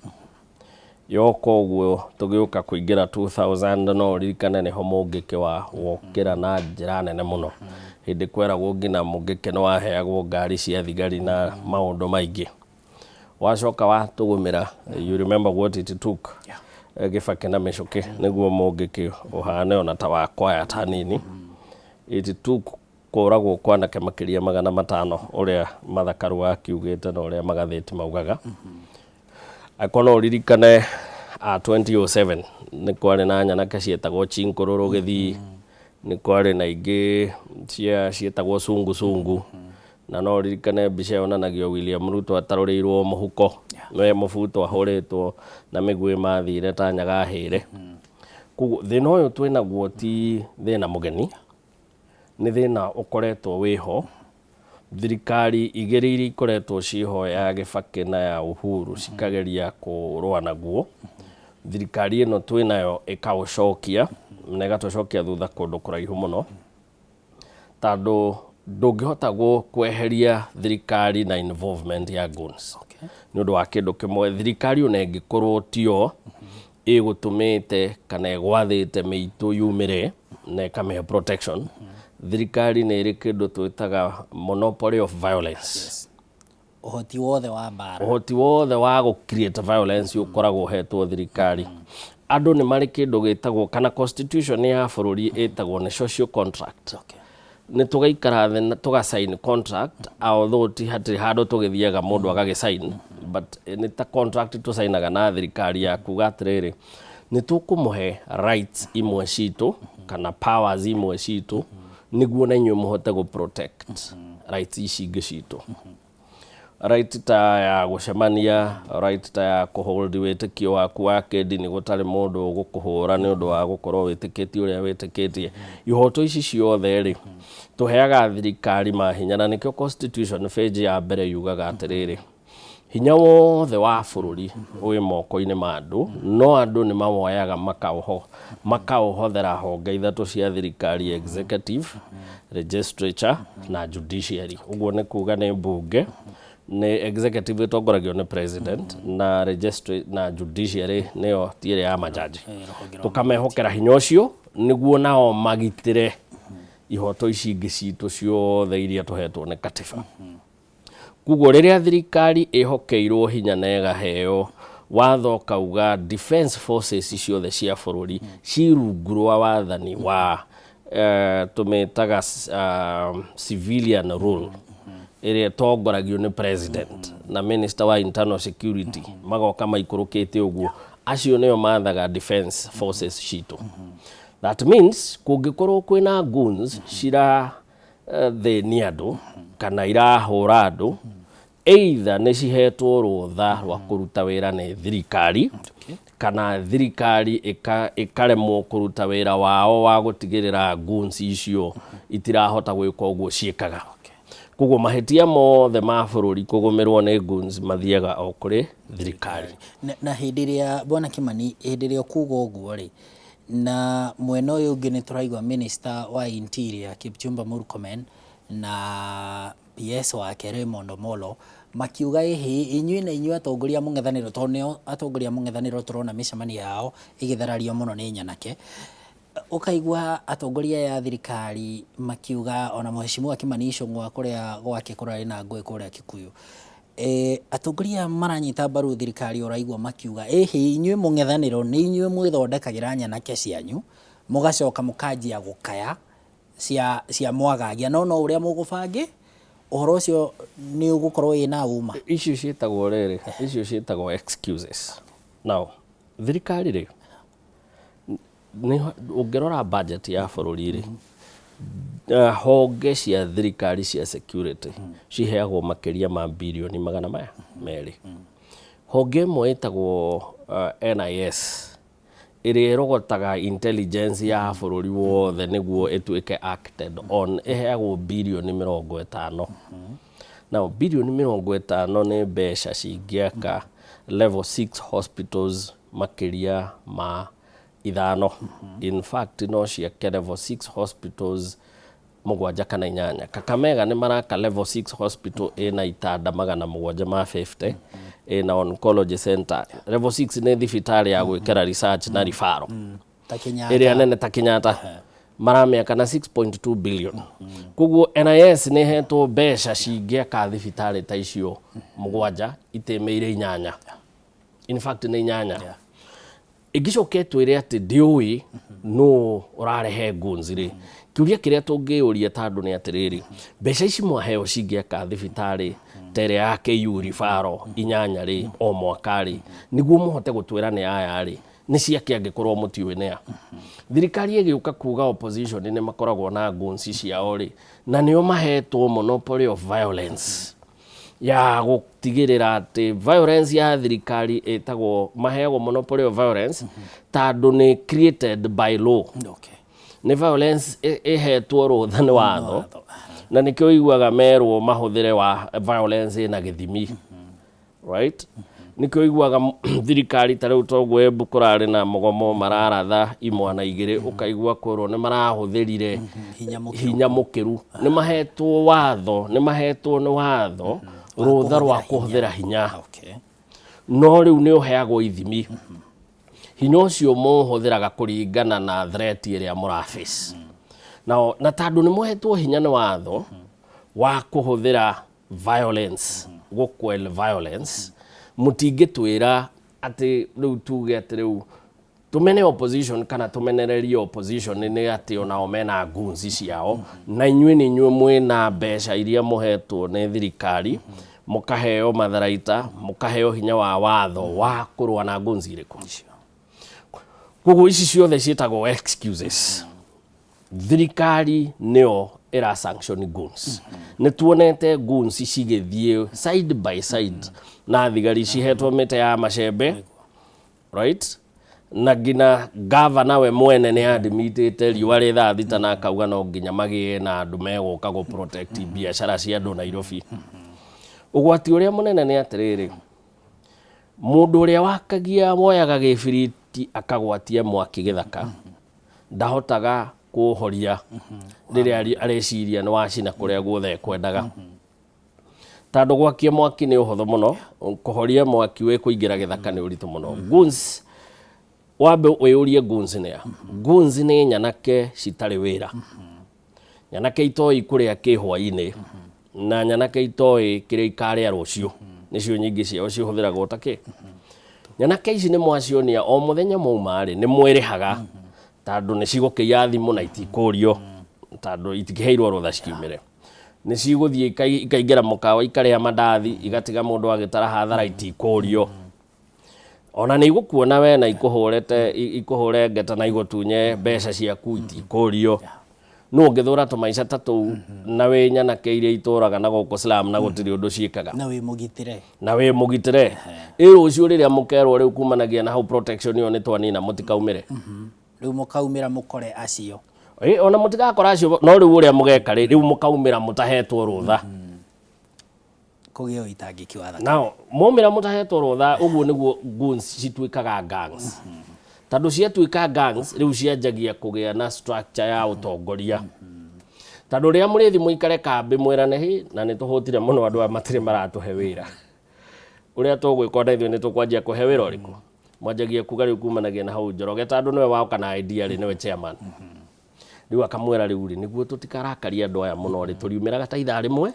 Speaker 7: Yoka ũguo tũgĩũka kũingĩra 2000 no ũririkane nĩho mũngĩkĩ wa wokĩra na njĩra nene mũno. Hĩndĩ kweragwo nginya mũngĩkĩ nĩ waheagwo ngari cia thigari na maũndũ maingĩ. Wacoka watũgũmĩra, you remember what it took. Gĩbakĩ na mĩcũkĩ nĩguo mũngĩkĩ ũhane ona ta wa quiet hanini. It took kũragwo kwa anake makĩria 500 ũrĩa Martha Karua akiugĩte na ũrĩa magathĩti maugaga. Angĩkorwo no ũririkane 2007 nĩ kwarĩ na nyanake cietagwo Chinkũrũrũ Gĩthii, nĩ kwarĩ na ingĩ cietagwo Sungu Sungu, na no ũririkane mbica yonanagio William Ruto atarũrĩirwo mũhuko, we mũbuto ahũrĩtwo na mĩguĩ mathire ta nyaga hĩre. Koguo thĩna ũyũ twĩnaguo ti thĩna mũgeni, nĩ thĩna ũkoretwo wĩho. Thirikari igĩrĩ iria ikoretwo ciĩho ya Gĩbakĩ na ya Uhuru cikageria kũrũa naguo. Thirikari ĩno twĩnayo ĩkaũcokia na ĩgatũcokia thutha kũndũ kũraihu mũno, tondũ ndũngĩhota kweheria thirikari na involvement ya goons. Nĩ ũndũ wa kĩndũ kĩmwe, thirikari ona ĩngĩkorwo tio ĩgũtũmĩte kana ĩgwathĩte mĩitũ yumĩre na ĩkamĩhe protection, thirikari nĩ ĩrĩ kĩndũ twĩtaga monopoly of violence.
Speaker 1: Ũhoti wothe wa mbara.
Speaker 7: Ũhoti wothe wa gũ create violence ũkoragwo ũhetwo thirikari. Andũ nĩ marĩ kĩndũ gĩtagwo, kana constitution ya bũrũri ĩtagwo nĩ social contract. Nĩ tũgaikara thĩ na tũga sign contract, although ti hatirĩ handũ tũgĩthiaga mũndũ agagĩ sign, but nĩ ta contract tũcainaga na thirikari ya kuga atĩrĩrĩ, nĩ tũkũmũhe rights imwe citũ kana powers imwe citũ nĩguo na inyuĩ mũhote gũ protect rights ici ingĩ citũ. Right ta ya gũcemania, right ta ya kũhold wĩtĩkio waku wa kĩndini gũtarĩ mũndũ ũgũkũhũra nĩ ũndũ wa gũkorwo wĩtĩkĩtie ũrĩa wĩtĩkĩtie. Ihoto ici ciothe rĩ, tũheaga thirikari mahinya, na nĩkĩo constitution page ya mbere yugaga atĩrĩrĩ, hinya wothe wa bũrũri wĩ moko-inĩ ma andũ, no andũ nĩ mawoyaga makaũhothera honge ithatũ cia thirikari, executive, legislature na judiciary. Ũguo nĩ kuga nĩ mbunge, nĩ executive ĩtongoragio nĩ president, na legislature na judiciary nĩyo ti ĩrĩa ya majaji. Tũkamehokera hinya ũcio nĩguo nao magitĩre ihoto ici ingĩ citũ ciothe iria tũhetwo nĩ katiba. Koguo rĩrĩa thirikari ĩhokeirwo hinya na ĩgaheo watho ũkauga defense forces ciothe cia bũrũri ci rungu rwa wathani wa tũmĩtaga civilian rule ĩrĩa ĩtongoragio nĩ president na minister wa internal security, magoka maikũrũkĩte ũguo, acio nĩo mathaga defense forces citũ. That means kũngĩkorwo kwĩna goons cira thĩnia andũ kana irahũra andũ, either nĩ cihetwo rũtha rwa kũruta wĩra nĩ thirikari, kana thirikari ĩkaremwo kũruta wĩra wao wa gũtigĩrĩra goons icio itirahota gwĩka ũguo ciĩkaga. Koguo mahĩtia mothe ma bũrũri kũgũmĩrwo nĩ goons mathiaga o kũrĩ thirikari.
Speaker 1: Na hĩndĩ ĩrĩa Bwana Kimani, hĩndĩ ĩrĩa ũkuga ũguo rĩ, na mwena ũyũ ũngĩ nĩ tũraigua Minister wa Interior Kipchumba Murkomen na PS wake Raymond Omolo makiuga ĩhĩ, inyuĩ na inyuĩ atongoria a mũng'ethanĩro, tondũ nĩo atongoria a mũng'ethanĩro tũrona mĩcemanio yao ĩgĩtharario mũno nĩ nyanake, ũkaigua atongoria aya a thirikari makiuga ona Mheshimiwa Kimani Ichung'wa kũrĩa gwake kũrarĩ na ngũĩ kũrĩa Kikuyu, atongoria aya maranyita mbaru thirikari ũraigua makiuga ĩhĩ, inyuĩ mũng'ethanĩro nĩ inyuĩ mwĩthondekagĩra nyanake cianyu mũgacoka mũkanjia gũkaya cia mwagagia, no no ũrĩa Ũhoro ũcio nĩ ũgũkorwo wĩna ũma?
Speaker 7: Icio ciĩtagwo rĩrĩ, icio ciĩtagwo excuses. Now, thirikari rĩ, nĩ ũngĩrora budget ya bũrũri rĩ, honge cia thirikari cia security ciheagwo makĩria ma birioni magana maya merĩ. Honge ĩmwe ĩtagwo NIS ĩrĩa ĩrogotaga intelligence ya bũrũri wothe nĩguo ĩtuĩke acted on ĩheagwo birioni 50. Now, birioni 50 nĩ mbeca cingĩaka level 6 hospitals makĩria ma 5. In fact, no ciake level 6 hospitals 7 kana 8. Kakamega nĩ maraka level 6 hospital ĩna itanda 750, ĩna oncology center. Level 6 nĩ thibitarĩ ya gwĩkĩra research na referral.
Speaker 1: Ta Kenyatta.
Speaker 7: Ĩrĩa nene ta Kenyatta. Maramĩaka na 6.2 billion. Koguo NIS nĩ ĩhetwo mbeca cingĩaka thibitarĩ ta icio 7 itĩmĩire 8. In fact nĩ 8. Ĩngĩcoka ĩtwĩre atĩ ndĩũĩ nũ ũrarehe goons rĩ, kĩũria kĩrĩa tũngĩũria ta andũ nĩ atĩrĩrĩ, mbeca ici mwaheo cingĩaka thibitarĩ ta ĩrĩa ya KU referral 8 rĩ, o mwaka rĩ, nĩguo mũhote gũtwĩra nĩ aya rĩ, nĩ ciake angĩkorwo mũtiũĩ nĩa. Thirikari ĩgĩũka kuga opposition nĩ makoragwo na goons ciao rĩ, na nĩo mahetwo monopoly of violence ya gũtigĩrĩra atĩ violence ya thirikari ĩtagwo, maheagwo monopoly of violence tondũ nĩ created by law. Nĩ violence ĩhetwo rũtha nĩ watho, na nĩkĩo ũiguaga merwo mahũthĩre wa violence ĩna gĩthimi. Right? Nĩkĩo ũiguaga thirikari ta rĩu toguo Embu kũrarĩ na mũgomo mararatha imwana 2, ũkaigua kwĩrwo nĩ marahũthĩrire hinya mũkĩru. Nĩ mahetwo watho, nĩ mahetwo nĩ watho rũtha rwa kũhũthĩra hinya. No rĩu nĩ ũheagwo ithimi. Hinya ũcio mũhũthĩraga kũringana na threat ĩrĩa mũraface. Now, na tondũ nĩ mũhetwo hinya nĩ watho wa kũhũthĩra violence, gũquell violence, mũtingĩtwĩra atĩ rĩu tuge atĩ rĩu tũmene opposition kana tũmenererie opposition nĩ atĩ onao mena goons ciao, na inyuĩ nĩ inyuĩ mwĩna mbeca iria mũhetwo nĩ thirikari, mũkaheo matharaita, mũkaheo hinya wa watho wa kũrũa na goons irĩkũ. Koguo ici ciothe ciĩtagwo excuses. Thirikari nĩyo ĩra sanction goons. Nĩ tuonete goons cigĩthiĩ side by side na thigari cihetwo mĩtĩ ya macembe, right? Na nginya gavana we mwene nĩ admitĩte riũa rĩ thaa 6 na akauga no nginya magĩe na andũ megũka gũ protect biacara cia andũ Nairobi. Ũgwati ũrĩa mũnene nĩ atĩrĩrĩ, mũndũ ũrĩa wakagia woyaga gĩbiriti akagwatia mwaki gĩthaka ndahotaga kũũhoria rĩrĩa areciria nĩ wacina kũrĩa guothe ekwendaga. Tondũ gwakia mwaki nĩ ũhũthũ mũno, kũhoria mwaki wĩ kũingĩra gĩthaka nĩ ũritũ mũno. Goons, wambe wĩyũrie goons nĩ a? Goons nĩ nyanake citarĩ wĩra. Nyanake itoĩ kũrĩa kĩ hwaĩ-inĩ, na nyanake itoĩ kĩrĩa ikarĩa rũciũ. Nĩcio nyingĩ ciao cihũthĩragwo ta kĩ. Nyanake ici nĩ mwacionia o mũthenya mwauma rĩ, nĩ mwĩrĩhaga tondũ nĩ cigũkĩiya thimũ na itikũrio tondũ itikĩheirwo rũtha cikiumĩre. Nĩ cigũthiĩ ikaingĩra mũkawa ikarĩa mandathi, igatiga mũndũ agĩtara hathara itikũrio. Ona nĩ igũkuona we na ikũhũre ngeta na igũtunye mbeca ciaku itikũrio. Nũ ũngĩthũra tũmaica ta tũu na wĩ nyanake iria itũraga na gũkũ slum na gũtirĩ ũndũ ciĩkaga.
Speaker 1: Na wĩ mũgitĩre.
Speaker 7: Na wĩ mũgitĩre. Ĩ rũciũ rĩrĩa mũkerwo rĩu kumanagia na hau protection ĩyo nĩ twanina mũtikaumĩre.
Speaker 1: Rĩu mũkaumĩra mũkore acio.
Speaker 7: Ĩ ona mũtigakora acio, no rĩu ũrĩa mũgeka rĩ, rĩu mũkaumĩra mũtahetwo rũtha.
Speaker 1: Kũgĩa ũitangĩki wa thakame.
Speaker 7: Nao mwaumĩra mũtahetwo rũtha, ũguo nĩguo goons cituĩkaga gangs. Tondũ ciatuĩka gangs, rĩu cianjagia kũgĩa na structure ya ũtongoria. Tondũ rĩrĩa mũrĩthiĩ mũikare kambĩ mwĩrane, hĩ, na nĩ tũhũtire mũno andũ aya matirĩ maratũhe wĩra. Ũrĩa tũgwĩka ona ithuĩ nĩ tũkwanjia kũhe wĩra ũrĩkũ? Mwanjagia kuga rĩu kumanagia na hau Njoroge tondũ nĩwe woka na idea rĩ, nĩwe chairman. Rĩu akamwĩra rĩu rĩ, nĩguo tũtikarakarie andũ aya mũno rĩ, tũriumĩraga ta ithaa rĩmwe,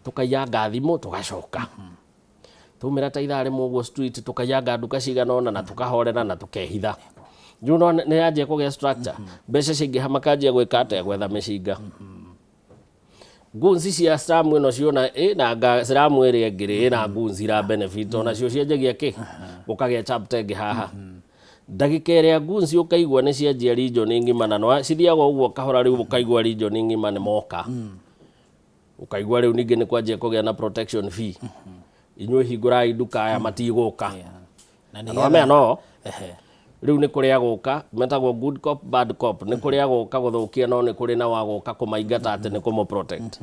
Speaker 7: tũkaiyanga thimũ, tũgacoka. Twaumĩra ta ithaa rĩmwe ũguo street, tũkaiyanga nduka cigana ũna na tũkahorera na tũkehitha. Rĩu no nĩ yanjia kũgĩa structure. Mbeca ciaingĩha makanjia gwĩka atĩa? Gwetha mĩcinga. Goons cia slum ĩno ciona ĩna nga slum ĩrĩa ĩngĩ rĩ ĩna goons ira benefit onacio cianjagia kĩ gũkagĩa chapter ĩngĩ haha. Ndagĩka ĩrĩa goons ũkaigua nĩ cianjia region ng'ima na no cithiaga ũguo kahora, rĩu ũkaigua region ng'ima nĩ moka, ũkaigua rĩu ningĩ nĩ kwanjia kũgĩa na protection fee, inyuĩ hingũrai nduka, aya matigũka.
Speaker 1: Na
Speaker 7: na nĩwamenya no rĩu nĩ kũrĩa gũka metagwo good cop, bad cop, nĩ kũrĩa gũka gũthũkia, no nĩ kũrĩ na wa gũka kũmaingata atĩ nĩ kũmũ protect.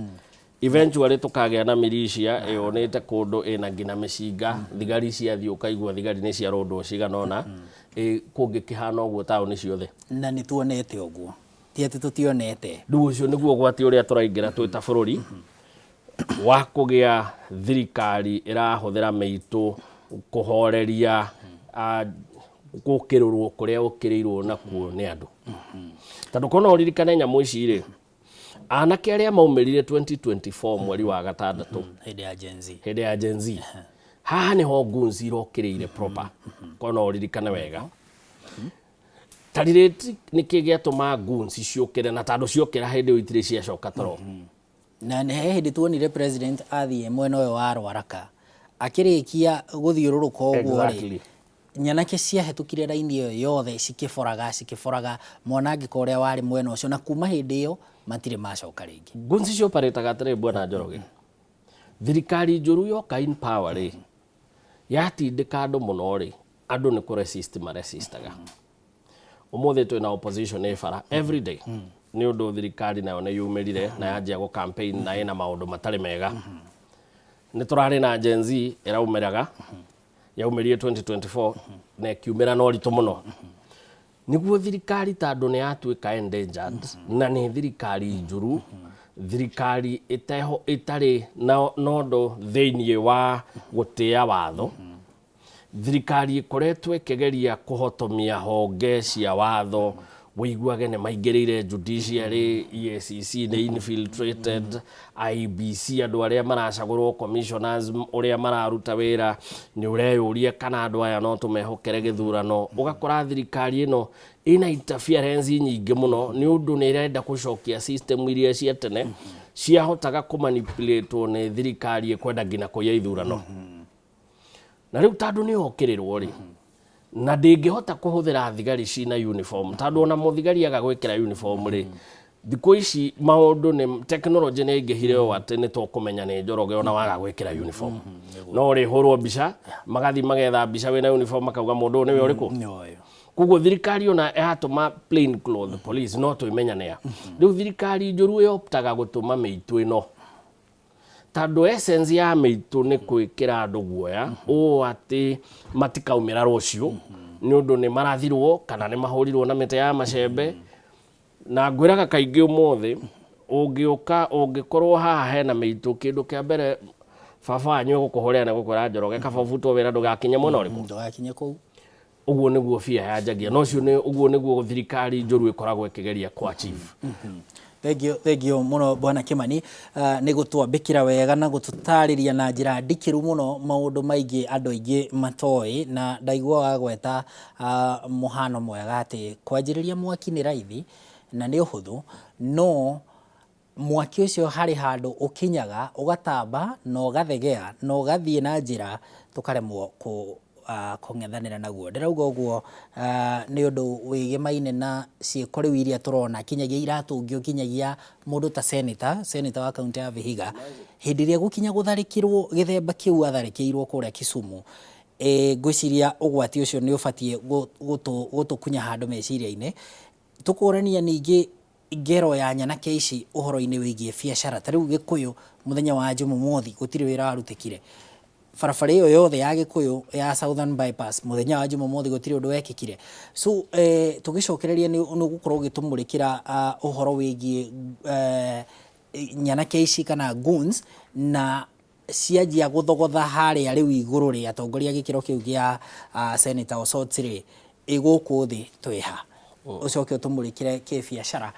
Speaker 7: Eventually tũkagĩa na militia ĩyũnĩte kũndũ ĩna nginya mĩcinga, thigari ciathiĩ ũkaigua thigari nĩ ciarũndwo cigana ũna. Ĩ kũngĩkĩhana ũguo taũni ciothe?
Speaker 1: Na nĩ tuonete ũguo, ti atĩ tũtionete.
Speaker 7: Rĩu ũcio nĩguo ũgwati ũrĩa tũraingĩra twĩ ta bũrũri wa kũgĩa thirikari ĩrahũthĩra mĩitũ kũhoreria gũkĩrũrwo kũrĩa ũkĩrĩirwo nakuo nĩ andũ. Tondũ korwo no ũririkane nyamũ ici rĩ, anake arĩa maumĩrire 2024 mweri wa gatandatũ,
Speaker 1: hĩndĩ ya Gen Z,
Speaker 7: hĩndĩ ya Gen Z, haha nĩho goons irokĩrĩire proper. Korwo no ũririkane wega, tarirĩti nĩkĩ gĩatũma goons ciũkĩre, na tondũ ciokĩra hĩndĩ ĩyo itirĩ ciacoka toro.
Speaker 1: Na nĩ he hĩndĩ tuonire president athiĩ mwena ũyũ wa Rwaraka, akĩrĩkia gũthiũrũrũka ũguo rĩ, nyanake ciahĩtũkire raini ĩyo yothe cikĩboraga cikĩboraga mwanangĩko ũrĩa warĩ mwena ũcio, na kuma hĩndĩ ĩyo matirĩ macoka rĩngĩ.
Speaker 7: Goons cioparĩtaga atĩrĩ, bwana Njoroge, thirikari njũru yoka in power rĩ, yatindĩka andũ mũno rĩ, andũ nĩ kũ resist maresistaga. Ũmũthĩ twĩna opposition ĩ bara every day nĩ ũndũ thirikari nayo nĩ yumĩrire na yanjia gũ campaign na ĩna maũndũ matarĩ mega. Nĩ tũrarĩ na Gen Z ĩraumĩraga, yaumĩrire 2024 na ĩkiumĩra na ũritũ mũno nĩguo thirikari, tondũ nĩ yatuĩka endangered na nĩ thirikari njũru, thirikari ĩteho ĩtarĩ na ũndũ thĩiniĩ wa gũtĩa watho, thirikari ĩkoretwo ĩkĩgeria kũhotomia honge cia watho, wĩiguage nĩ maingĩrĩire judiciary, EACC nĩ infiltrated, IEBC, andũ arĩa maracagũrwo commissioners, ũrĩa mararuta wĩra nĩ ũreyũria kana andũ aya no tũmehokere gĩthurano. Ũgakora thirikari ĩno ĩna interference nyingĩ mũno nĩ ũndũ nĩ ĩrenda gũcokia system iria cia tene ciahotaga kũmanipulate nĩ thirikari ĩkwenda nginya kũiya ithurano. Na rĩu tondũ nĩ yokĩrĩrwo rĩ, na ndĩngĩhota kũhũthĩra thigari cina uniform, tondũ ona mũthigari aga gwĩkĩra uniform rĩ, thikũ ici maũndũ nĩ technology nĩ ĩingĩhire ũũ atĩ nĩ tũkũmenya nĩ Njoroge ona waga gwĩkĩra uniform. No ũrĩhũrwo mbica, magathiĩ magetha mbica wĩna uniform, makauga mũndũ ũyũ nĩwe ũrĩkũ. Koguo thirikari ona yatũma plain cloth police no twĩmenya a. Rĩu thirikari njũru yoptaga gũtũma mĩitũ ĩno, tondũ essence ya mĩitũ nĩ gwĩkĩra andũ guoya ũũ atĩ matikaumĩra rũciũ nĩ ũndũ nĩ marathirwo kana nĩ mahũrirwo na mĩtĩ ya macembe. Na ngwĩraga kaingĩ, ũmũthĩ ũngĩũka ũngĩkorwo haha hena mĩitũ, kĩndũ kĩa mbere baba wanyu egũkũhũrĩra nĩ gũkwĩra, "Njoroge, kaba ũbutwo wĩra ndũgakinye mwena ũrĩkũ."
Speaker 1: Ndũgakinye kũu.
Speaker 7: Ũguo nĩguo bia yanjagia, na ũcio nĩ ũguo nĩguo thirikari njũru ĩkoragwo ĩkĩgeria kũ achieve.
Speaker 1: Thank you, thank you mũno Bwana Kimani, nĩ gũtwambĩkĩra wega na gũtũtarĩria na njĩra ndikĩru mũno maũndũ maingĩ andũ aingĩ matoĩ. Na ndaigua wagweta mũhano mwega atĩ kwanjĩrĩria mwaki nĩ raithi na nĩ ũhũthũ, no mwaki ũcio harĩ handũ ũkinyaga ũgatamba na ũgathegea na ũgathiĩ na njĩra tũkaremwo kũng'ethanĩra naguo. Ndĩrauga ũguo nĩ ũndũ wĩgemaine na ciĩko rĩu iria tũrona kinyagia iratũngio kinyagia mũndũ ta senator wa kaunti ya Vihiga, hĩndĩ ĩrĩa gũkinya gũtharĩkĩrwo gĩthemba kĩu atharĩkĩirwo kũrĩa Kisumu. Ngwĩciria ũgwati ũcio nĩ ũbatiĩ gũtũkunya handũ meciria-inĩ, tũkũrania ningĩ ngero ya nyanake ici ũhoro-inĩ wĩgiĩ biacara. Ta rĩu Gĩkũyũ mũthenya wa Jumamothi gũtirĩ wĩra warutĩkire, barabara ĩyo yothe ya Gĩkũyũ ya Southern Bypass mũthenya wa Jumamothi gũtirĩ ũndũ wekĩkire. So tũgĩcokereria nĩ ũgũkorwo ũgĩtũmũrĩkĩra ũhoro wĩgiĩ nyanake ici kana goons na cianjia gũthogotha harĩa rĩu igũrũ rĩ, atongoria gĩkĩro kĩu gĩa Senator Osotsi rĩ, ĩ gũkũ thĩ twĩha. Ũcoke ũtũmũrĩkĩre kĩbiacara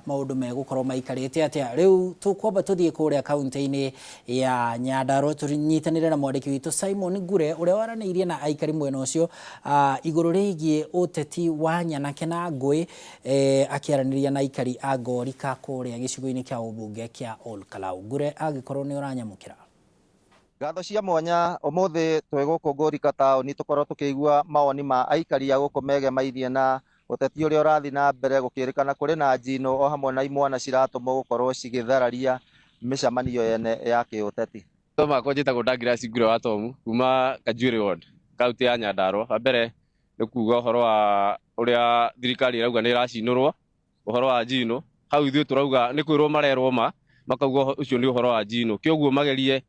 Speaker 1: maũndũ megũkorwo maikarĩte atĩa. Rĩu tũkwamba tũthiĩ kũrĩa kaunti-inĩ ya Nyandarua tũnyitanĩre na mwandĩki witũ Simon Ngure ũrĩa waranĩirie na aikari mwena ũcio igũrũ rĩgiĩ ũteti wa nyanake na ngũĩ akĩaranĩria na aikari a Ngorika kũrĩa gĩcigo-inĩ kĩa ũmbunge kĩa Ol Kalou. Ngure, angĩkorwo nĩ ũranyamũkĩra.
Speaker 13: Ngatho cia mwanya ũmũthĩ twĩ gũkũ Ngorika taũni tũkorwo tũkĩigua mawoni ma aikari a gũkũ megemainie na ũteti ũrĩa ũrathiĩ na mbere gũkĩrĩkana kũrĩ na njino o hamwe na imwana ciratũmwo gũkorwo cigĩthararia mĩcemanio yene ya kĩũteti.
Speaker 14: Rĩtwa makwa njĩtagwo Douglas Ngure wa Tomu kuma Kanjuĩrĩ ward, kaunti ya Nyandarua. Wa mbere nĩ kuga ũhoro wa ũrĩa thirikari ĩrauga nĩ ĩracinũrwo ũhoro wa njino. Hau ithuĩ tũrauga nĩ kwĩrwo marerwo ma, makauga ũcio nĩ ũhoro wa njino. Kĩoguo magerie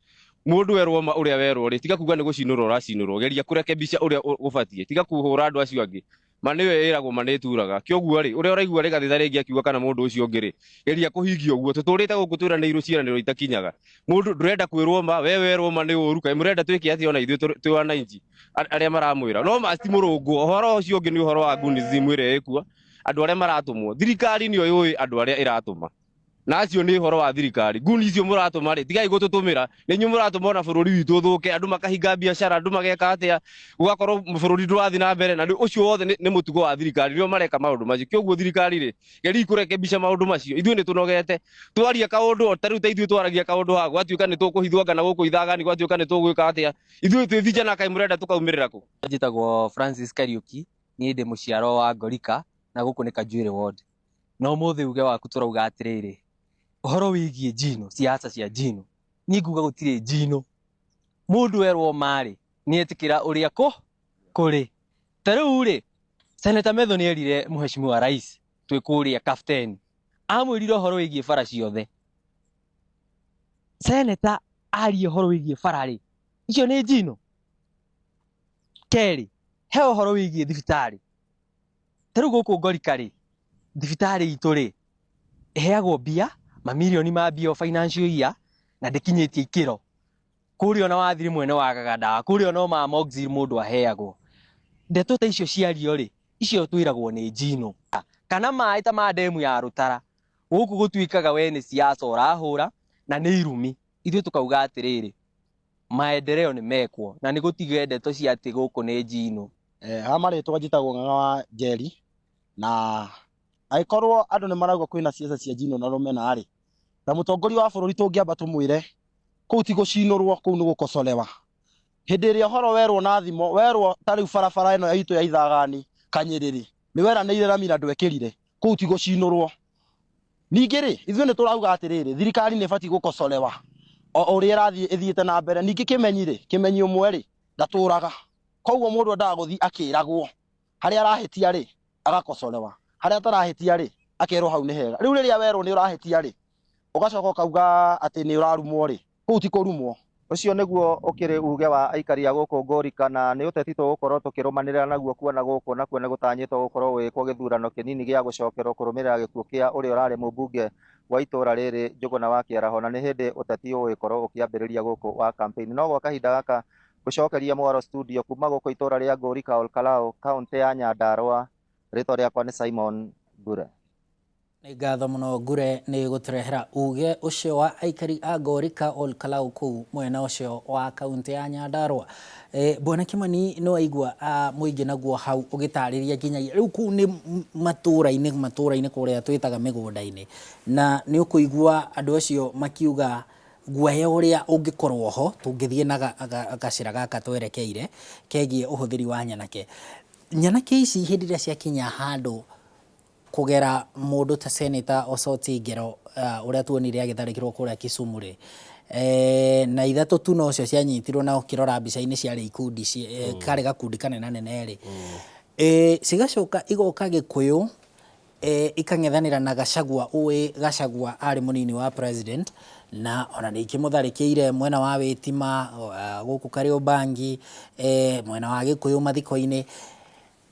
Speaker 14: mũndũ erwo ma ũrĩa werwo rĩ, tiga kuga nĩ gũcinũrwo ũracinũrwo, geria kũrekebisha ũrĩa gũbatiĩ, tiga kũhũra andũ acio angĩ. Ma nĩyo ĩragwo ma nĩ ĩturaga. Kĩoguo rĩ, ũrĩa ũraigua Rigathĩ ta rĩngĩ akiuga kana mũndũ ũcio ũngĩ rĩ, geria kũhingia ũguo. Tũtũrĩte gũkũ twĩranĩirwo ciĩranĩro itakinyaga. Mũndũ ndũrenda kwĩrwo ma, we werwo ma nĩ ũru, kaĩ mũrenda twĩke atĩa ona ithuĩ twĩ wananchi arĩa maramwĩra. No ma ti mũrũngwo, ũhoro ũcio ũngĩ nĩ ũhoro wa gunism ĩrĩa ĩkuo, andũ arĩa maratũmwo. Thirikari nĩyo yũĩ andũ arĩa ĩratũma. Na acio nĩ ũhoro wa thirikari. Nguni icio mũratũma rĩ, tigai gũtũtũmĩra. Nĩ inyuĩ mũratũma ona bũrũri witũ ũthũke, andũ makahinga biacara, andũ mageka atĩa, gũgakorwo bũrũri ndũrathiĩ na mbere, na ũcio wothe nĩ mũtugo wa thirikari, nĩo mareka maũndũ macio. Kĩoguo thirikari rĩ, geriai kũrekebisha maũndũ macio. Ithuĩ nĩ tũnogete. Twaria kaũndũ, ta rĩu ta ithuĩ twaragia kaũndũ haha, gwatuĩka nĩ tũkũhithwo kana gũkũ ithagani, gwatuĩka nĩ tũgwĩka atĩa. Ithuĩ twĩ vijana kaĩ mũrenda tũkaumĩrĩra kũ?
Speaker 15: Njĩtagwo Francis Kariũki, niĩ ndĩ mũciaro wa Ngorika na gũkũ nĩ Kanjuĩrĩ ward. Na ũmũthĩ uge waku tũrauga atĩrĩrĩ, ũhoro wĩgiĩ njino, siasa cia njino, niĩ nguga gũtirĩ njino. Mũndũ erwo ma rĩ, nĩ etĩkĩra ũrĩa kũrĩ. Ta rĩu rĩ, Senator Methu nĩ erire Mheshimiwa Rais twĩ kũrĩa Kafteni, amwĩrire ũhoro wĩgiĩ bara ciothe. Senator aria ũhoro wĩgiĩ bara rĩ, icio nĩ njino? Kerĩ, he ũhoro wĩgiĩ thibitarĩ. Ta rĩu gũkũ Ngorika rĩ, thibitarĩ itũ rĩ, ĩheagwo mbia, mamirioni ma mbia o financial year, na ndĩkinyĩtie ikĩro. Kũrĩa ona wathiĩ rĩmwe nĩ wagaga ndawa, kũrĩa ona ma Amoxil mũndũ aheagwo. Ndeto ta icio ciario rĩ, icio twĩragwo nĩ njino. Kana maĩ ta ma ndemu ya Rũtara, gũkũ gũtuĩkaga we nĩ siasa ũrahũra na nĩ irumi. Ithuĩ tũkauga atĩrĩrĩ, maendeleo nĩ mekwo na nĩ gũtige ndeto cia atĩ gũkũ nĩ njino.
Speaker 16: Ha marĩtwa njĩtagwo Ng'ang'a wa Njeri, na angĩkorwo andũ nĩ marauga kwĩna siasa cia njino na rũmena rĩ, ta mũtongoria wa bũrũri tũngĩamba tũmwĩre kũu ti gũcinũrwo, kũu nĩ gũkocorewa. Hĩndĩ ĩrĩa ũhoro werwo na thimo, werwo ta rĩu barabara ĩno itũ ya Ithagani Kanyĩrĩrĩ, nĩ weranĩire rami na ndwekĩrire, kũu ti gũcinũrwo. Ningĩ rĩ, ithuĩ nĩ tũrauga atĩrĩrĩ, thirikari nĩ ĩbatiĩ gũkocorewa o ũrĩa ĩrathiĩ ĩthiĩte na mbere. Ningĩ kĩmenyi rĩ, kĩmenyi ũmwe rĩ, ndatũraga. Koguo mũndũ endaga gũthiĩ akĩragwo, harĩa arahĩtia rĩ, agakocorewa, harĩa atarahĩtia rĩ, akerwo hau nĩ hega. Rĩu rĩrĩa werwo nĩ ũrahĩtia rĩ, ũgacoka ũkauga atĩ nĩ ũrarumwo rĩ, kũu ti kũrumwo.
Speaker 13: Ũcio nĩguo ũkĩrĩ uge wa aikari a gũkũ Ngorika na nĩ ũteti tũgũkorwo tũkĩrũmanĩrĩra naguo kuona gũkũ nakuo nĩ gũtanyĩtwo gũkorwo gũgĩkwo gĩthurano kĩnini gĩa gũcokerwo kũrũmĩrĩra gĩkuũ kĩa ũrĩa ũrarĩ mũmbunge wa itũra rĩrĩ Njũgũna wa Kĩaraho na nĩ hĩndĩ ũteti ũgũgĩkorwo ũkĩambĩrĩria gũkũ wa campaign. No gwa kahinda gaka ngũcokeria mwaro studio kuma gũkũ itũra rĩa Ngorika Ol Kalou kaunti ya Nyandarua, rĩtwa rĩakwa nĩ Simon Ngure.
Speaker 1: Nĩ ngatho mũno Ngure nĩ gũtũrehera uge ũcio wa aikari a Ngorika Ol Kalou kũu mwena ũcio wa kaunti ya Nyandarua. Bwana Kimani nĩ waigua mũingĩ naguo hau ũgĩtarĩria nginyagia rĩu kũu nĩ matũra-inĩ matũra-inĩ kũrĩa twĩtaga mĩgũnda-inĩ, na nĩ ũkũigua andũ acio makiuga guoya ũrĩa ũngĩkorwo ho tũngĩthiĩ na gacĩra gaka twerekeire kegiĩ ũhũthĩri wa nyanake. Nyanake ici hĩndĩ ĩrĩa ciakinya handũ kũgera mũndũ ta Senator Osoti Ngero ũrĩa tuonire agĩtharĩkĩrwo kũrĩa Kisumu rĩ, na ithatũ tu nocio cianyitirwo na ũkĩrora mbica-inĩ ciarĩ ikundi, karĩ gakundi kanenanene rĩ, cigacoka igoka Gĩkũyũ ikang'ethanĩra na Gachagua, ũĩ Gachagua arĩ mũnini wa president na ona nĩ ikĩmũtharĩkĩire mwena wa Wĩtima, gũkũ Kariobangi, mwena wa Gĩkũyũ mathiko-inĩ.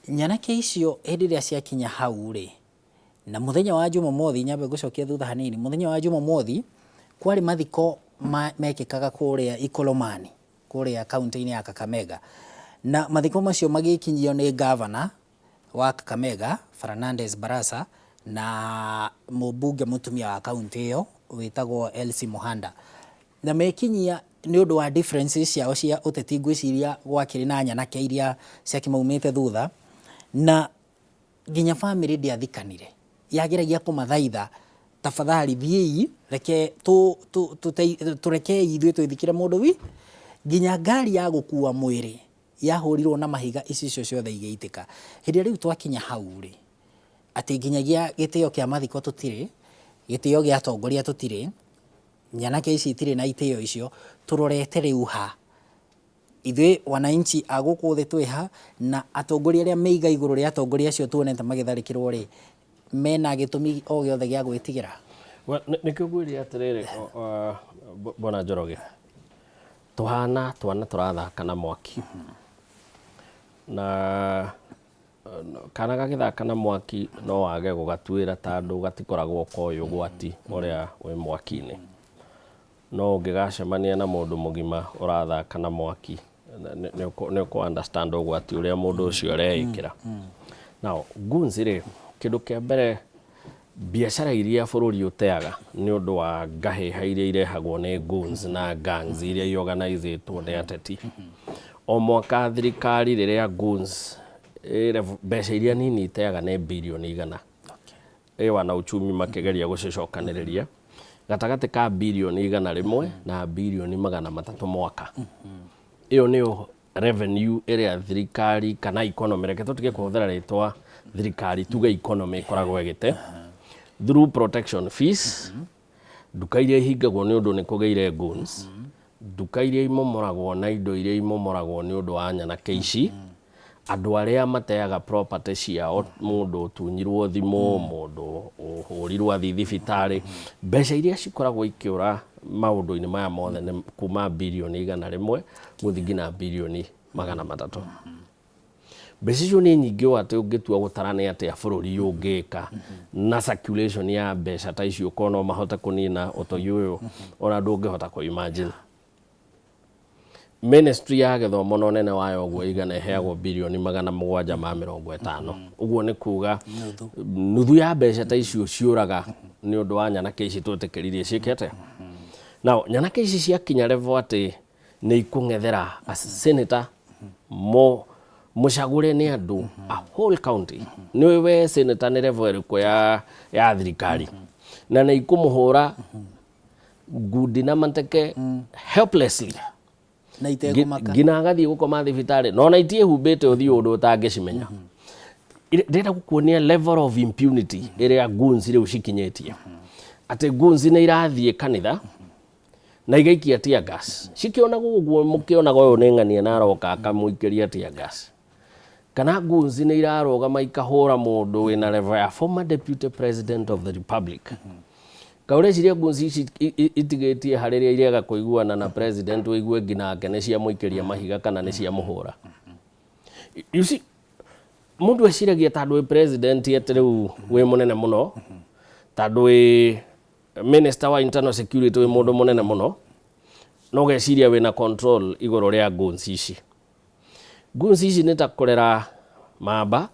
Speaker 1: Nyanake icio hĩndĩ ĩrĩa ciakinya hau rĩ, na mũthenya wa Jumamothi, nyambe ngũcokie thutha hanini, mũthenya wa Jumamothi kwarĩ mathiko mekĩkaga kũrĩa Ikolomani, kũrĩa kaunti-inĩ ya Kakamega, na mathiko macio magĩkinyio nĩ ngavana wa Kakamega Fernandes Barasa na mũmbunge mũtumia wa kaunti ĩyo wĩtagwo Elsie Muhanda, na mekinyia nĩ ũndũ wa differences ciao cia ũteti. Ngwĩciria gwakĩrĩ na nyanake iria ciakĩmaumĩte thutha, na nginya famĩlĩ ndĩathikanire, yageragia kũmathaitha, tafadhali thiĩi, reke tũrekei ithuĩ twĩthikĩre mũndũ wi. Nginya ngari ya gũkua mwĩrĩ yahũrirwo na mahiga, icicio ciothe igĩitĩka. Hĩndĩ ĩrĩa rĩu twakinya hau rĩ, atĩ nginyagia gĩtĩo kĩa mathiko tũtirĩ, gĩtĩo gĩa atongoria tũtirĩ, nyanake ici itirĩ na itĩo icio, tũrorete rĩu ha ithuĩ wananchi a gũkũ thĩ twĩ ha, na atongoria arĩa meiga igũrũ rĩa atongoria acio tuonete magĩtharĩkĩrwo rĩ, mena gĩtũmi o gĩothe gĩa gwĩtigĩra?
Speaker 17: Well, nĩkĩo ngwĩrire atĩrĩrĩ, bwana Njoroge, tũhana twana tũrathaka na mwaki, na kana gagĩthaka na mwaki no wage gũgatuĩra tondũ gatikoragwo koĩ ũgwati ũrĩa wĩ mwaki-inĩ. No ũngĩgacemania na mũndũ mũgima ũrathaka na mwaki, nĩ ũkũ understand ũgwati ũrĩa mũndũ ũcio areĩkĩra. Now, goons rĩ, kĩndũ kĩa mbere, biacara iria bũrũri ũteaga nĩ ũndũ wa ngahĩha iria irehagwo nĩ goons na gangs iria iorganizĩtwo nĩ ateti. O mwaka thirikari rĩrĩa goons mbeca iria nini iteaga nĩ birioni 100. Ĩ wana uchumi makĩgeria gũcicokanĩrĩria gatagatĩ ka birioni 100 na birioni 300 mwaka. Ĩyo nĩyo revenue ĩrĩa thirikari kana economy, reke tũtige kũhũthĩra rĩtwa thirikari, tuge economy, ĩkoragwo ĩgĩte through protection fees, nduka iria ihingagwo nĩ ũndũ nĩ kũgĩire goons, nduka iria imomoragwo na indo iria imomoragwo nĩ ũndũ wa nyanake ici, andũ arĩa mateaga property ciao, mũndũ ũtunyirwo thimũ, mũndũ ũhũrirwo athiĩ thibitarĩ. Mbeca iria cikoragwo ikĩũra maũndũ-inĩ maya mothe nĩ kuma birioni 100 gũthiĩ nginya birioni 300. Mbeca icio nĩ nyingĩ ũũ atĩ ũngĩtua gũtara nĩ atĩa bũrũri ũngĩka na circulation ya mbeca ta icio, ũkorwo no mahote kũnina ũtoi ũyũ, ona ndũngĩhota kũ imagine. Ministry ya gĩthomo na ũnene wayo ũguo igana ĩheagwo birioni 750. Ũguo nĩ kuga nuthu ya mbeca ta icio ciũraga nĩ ũndũ wa nyanake ici twĩtĩkĩririe ciĩke atĩa. Now, nyanake ici ciakinya level atĩ nĩ ikũng'ethera a senator mo mũcagũre nĩ andũ a whole county, nĩ we senator nĩ level ĩrĩkũ ya thirikari, na nĩ ikũmũhũra ngundi na mateke helplessly
Speaker 1: na itekũmaka,
Speaker 17: nginya agathiĩ gũkoma thibitarĩ no na itiĩhumbĩte ũthiũ ũndũ ũtangĩcimenya. Ndĩrenda gũkuonia level of impunity ĩrĩa goons rĩu cikinyĩtie, atĩ goons nĩ irathiĩ kanitha na igaikia tear gas cikĩonagwo ũguo, mũkĩonaga ũyũ nĩ ng'ania na aroka akamũikĩria tear gas, kana goons nĩ irarũgama ikahũra mũndũ wĩna level ya former deputy president of the republic. Kaũreciria goons ici itigĩtie harĩrĩa irĩaga kũiguana na president, ũigue nginake nĩ ciamũikĩria mahiga kana nĩ ciamũhũra? You see, mũndũ eciragia tondũ wĩ president atĩ rĩu wĩ mũnene mũno, tondũ wĩ minister wa internal security wĩ mũndũ mũnene mũno, no ũgeciria wĩna control igũrũ rĩa goons ici. Goons ici nĩ ta kũrera mamba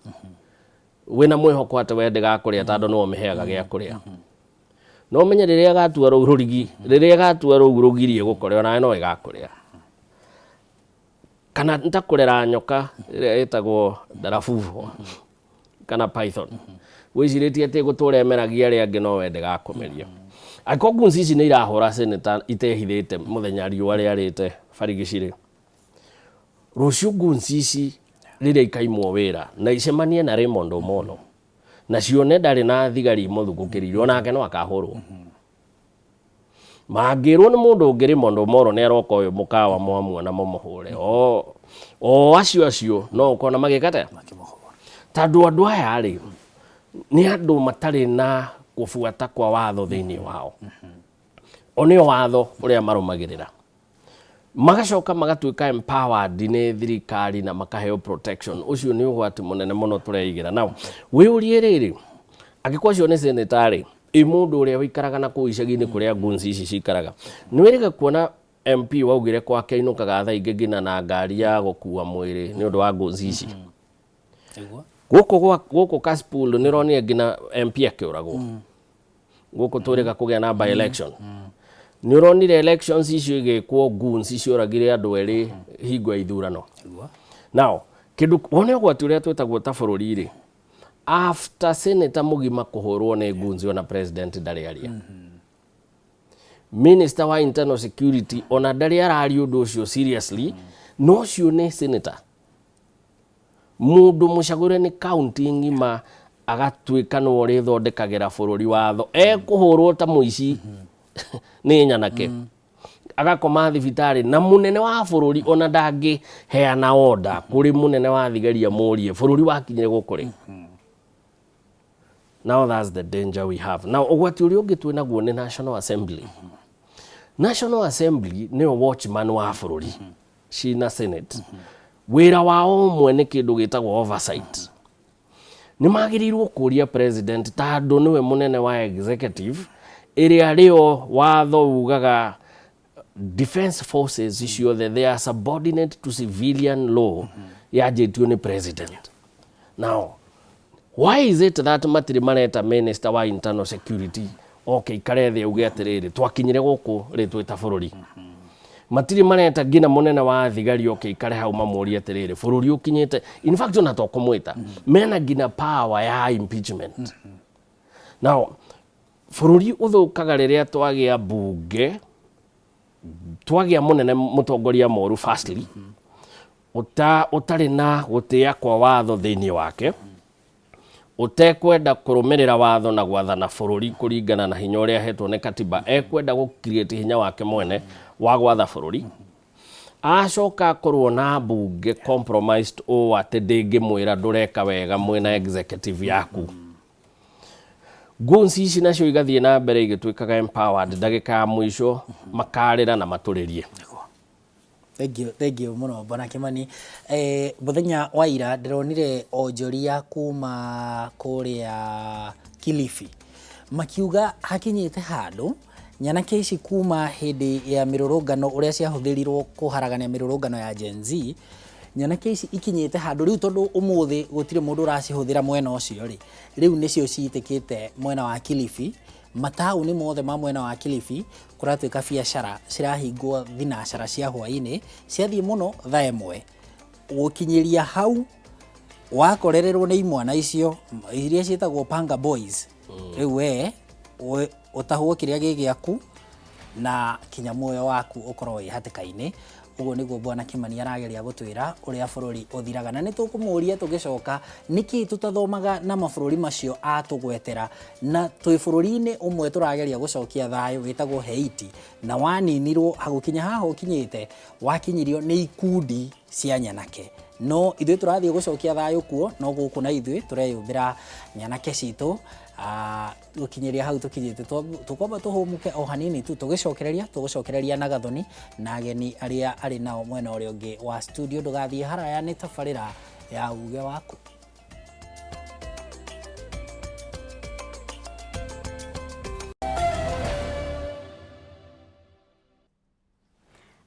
Speaker 17: wĩna mwĩhoko atĩ we ndĩgakũrĩa tondũ nĩwe ũmĩheaga gĩa kũrĩa, no ũmenye rĩrĩa ĩgatua rũu rũrigi, rĩrĩa ĩgatua rũu rũgirie gũkũrĩa, onawe no ĩgakũrĩa. Kana nĩ ta kũrera nyoka ĩrĩa ĩtagwo ndarabubu kana python, wĩcirĩtie atĩ gũtũra ĩmeragia arĩa angĩ, no we ndĩgakũmeria. Angĩkorwo goons ici nĩ irahũra senator itehithĩte mũthenya riũa rĩarĩte barigici rĩ, rũciũ goons ici rĩrĩa ikaimwo wĩra na icemanie na Raymond Omolo na cione ndarĩ na thigari imũthugũkĩrĩirie, onake no akahũrwo. Mangĩrwo nĩ mũndũ ũngĩ Raymond Omolo nĩ aroka ũyũ mũkawa mwamuona mũmũhũre, o acio acio no ũkona magĩka atĩa, tondũ andũ aya rĩ nĩ andũ matarĩ na kũbuata kwa watho thĩinĩ wao, o nĩo watho ũrĩa marũmagĩrĩra, magacoka magatuĩka empowered nĩ thirikari na makaheo protection. Ũcio nĩ ũgwati mũnene mũno tũreigĩra. Now wĩyũrie rĩrĩ, angĩkorwo acio nĩ senator rĩ, ĩ mũndũ ũrĩa ũikaraga na kũu icagi-inĩ kũrĩa goons ici cikaraga? Nĩ wĩrĩga kuona MP waugire kwake ainũkaga thaa ingĩ nginya na ngari ya gũkua mwĩrĩ nĩ ũndũ wa goons ici. Gũkũ gũkũ Kasipul nĩ ũronire nginya MP akĩũragwo. Gũkũ twĩrĩga kũgĩa na by election. Nĩ ũronire elections icio igĩkwo, goons cioragire andũ erĩ hingo ya ithurano. Now kĩndũ wone ũgwati ũrĩa twĩtagwo ta bũrũri rĩ, after senator mũgima kũhũrwo nĩ goons, ona president ndarĩ aria, minister wa internal security ona ndarĩ araria ũndũ ũcio seriously. No ũcio nĩ senator, mũndũ mũcagũre nĩ county ng'ima, agatuĩka nĩwe ũrĩthondekagĩra bũrũri watho, ekũhũrwo ta mũici nĩ nyanake, agakoma thibitarĩ, na mũnene wa bũrũri ona ndangĩheana order kũrĩ mũnene wa thigari amũrie bũrũri wakinyire gũkũ rĩ. Now that's the danger we have. Now ũgwati ũrĩa ũngĩ twĩ naguo nĩ National Assembly. National Assembly nĩyo watchman wa bũrũri cina Senate. Wĩra wao ũmwe nĩ kĩndũ gĩtagwo oversight. Nĩ magĩrĩirwo kũria president, tondũ nĩwe mũnene wa executive ĩrĩa rĩo watho ugaga defense forces ciothe, they are subordinate to civilian law yanjĩtio nĩ president. Now why is it that matirĩ mareta minister wa internal security oke ikare thĩ auge atĩrĩrĩ, twakinyire gũkũ rĩ twĩ ta bũrũri? Matirĩ mareta nginya mũnene wa thigari oke ikare hau mamũrie atĩrĩrĩ, bũrũri ũkinyĩte. In fact, ona to kũmwĩta, mena nginya power ya impeachment. Now bũrũri ũthũkaga rĩrĩa twagĩa mbunge, twagĩa mũnene mũtongoria moru, firstly ũtarĩ na gũtĩa kwa watho thĩinĩ wake, ũtekwenda kũrũmĩrĩra watho na gwathana bũrũri kũringana na hinya ũrĩa ahetwo nĩ katiba, ekwenda gũ create hinya wake mwene wa gwatha bũrũri. Acoka akorwo na mbunge compromised ũũ atĩ ndĩngĩmwĩra ndũreka wega mwĩna executive yaku. Goons ici nacio igathiĩ na mbere igĩtuĩkaga empowered, ndagĩka ya mũico makarĩra na matũrĩrie.
Speaker 1: Thank you, thank you mũno, Bwana Kimani. Mũthenya wa ira ndĩronire onjoria kuma kũrĩa Kilifi makiuga hakinyĩte handũ nyanake ici kuma hĩndĩ ya mĩrũrũngano ũrĩa ciahũthĩrirwo kũharagania mĩrũrũngano ya Gen Z, nyanake ici ikinyĩte handũ rĩu tondũ ũmũthĩ gũtirĩ mũndũ ũracihũthĩra mwena ũcio rĩ, rĩu nĩcio citĩkĩte mwena wa Kilifi. Mataũni mothe ma mwena wa Kilifi kũratuĩka biacara cirahingwo thinacara cia hwaĩ-inĩ, ciathiĩ mũno thaa 1. Gũkinyĩria hau wakorererwo nĩ imwana icio iria ciĩtagwo panga boys, rĩu we ũtahwo kĩrĩa gĩ gĩaku na kinya muoyo waku ũkorwo wĩ hatĩka-inĩ. Ũguo nĩguo Bwana Kimani arageria gũtwĩra ũrĩa bũrũri ũthiraga, na nĩ tũkũmũria tũgĩcoka nĩkĩ tũtathomaga na mabũrũri macio atũgwetera, na twĩ bũrũri-inĩ ũmwe tũrageria gũcokia thayũ wĩtagwo Haiti, na waninirwo hagũkinya haha ũkinyĩte wakinyirio nĩ ikundi cia nyanake. No ithuĩ tũrathiĩ gũcokia thayũ kuo, no gũkũ na ithuĩ tũreyũmbĩra nyanake citũ. Gũkinyĩria hau tũkinyĩte, tũkwamba tũhũmũke o hanini tu, tũgĩcokereria tũgũcokereria na Gathoni na ageni arĩa arĩ nao mwena ũrĩa ũngĩ wa studio. Ndũgathiĩ haraya, nĩ tabarĩra ya Uge Waku.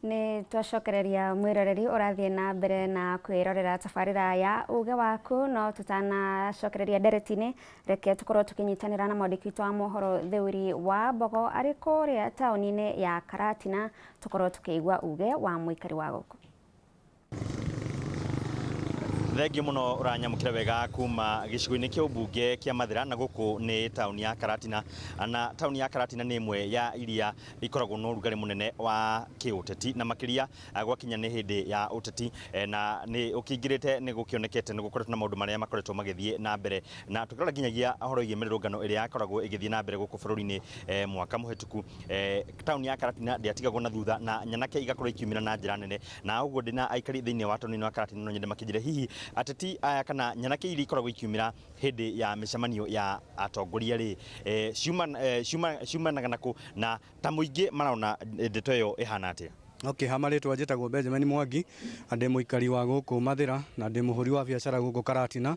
Speaker 11: Nĩ twacokereria mwĩroreri ũrathiĩ na mbere na kwĩrorera tabarĩra ya Uge Waku. No tutanacokereria ndereti-inĩ, reke tũkorwo tũkĩnyitanĩra na mwandĩki witũ wa mohoro Theuri wa Mbogo arĩ kũrĩa taũni-inĩ ya Karatina, tũkorwo tũkĩigua uge wa mũikari wa gũkũ.
Speaker 18: Thengiũ mũno ũranyamũkĩra wega kuma gĩcigo-inĩ kĩa ũmbunge kĩa Mathĩra, na gũkũ nĩ taũni ya Karatina. Na taũni ya Karatina nĩ ĩmwe ya iria ikoragwo na ũrugarĩ mũnene wa kĩũteti, na makĩria gwakinya nĩ hĩndĩ ya ũteti, na nĩ ũkĩingĩrĩte nĩ gũkĩonekete nĩ gũkoretwo na maũndũ marĩa makoretwo magĩthiĩ na mbere. Na tũkĩrora nginyagia ũhoro wĩgiĩ mĩrũrũngano ĩrĩa yakoragwo ĩgĩthiĩ na mbere gũkũ bũrũri-inĩ mwaka mũhĩtũku, taũni ya Karatina ndĩatigagwo na thutha, na nyanake igakorwo ikiumĩra na njĩra nene. Na ũguo ndĩna aikari thĩinĩ wa taũni ĩno ya Karatina, no nyende makĩnjĩre hihi ateti aya kana nyanake iria ikoragwo ikiumĩra hĩndĩ ya mĩcemanio ya atongoria rĩ, ciumanaga nakũ, na ta mũingĩ marona ndeto ĩyo ĩhana atĩa?
Speaker 19: Okay, ha marĩtwa njĩtagwo Benjamin Mwangi na ndĩ mũikari wa gũkũ Mathĩra na ndĩ mũhũri wa biacara gũkũ Karatina.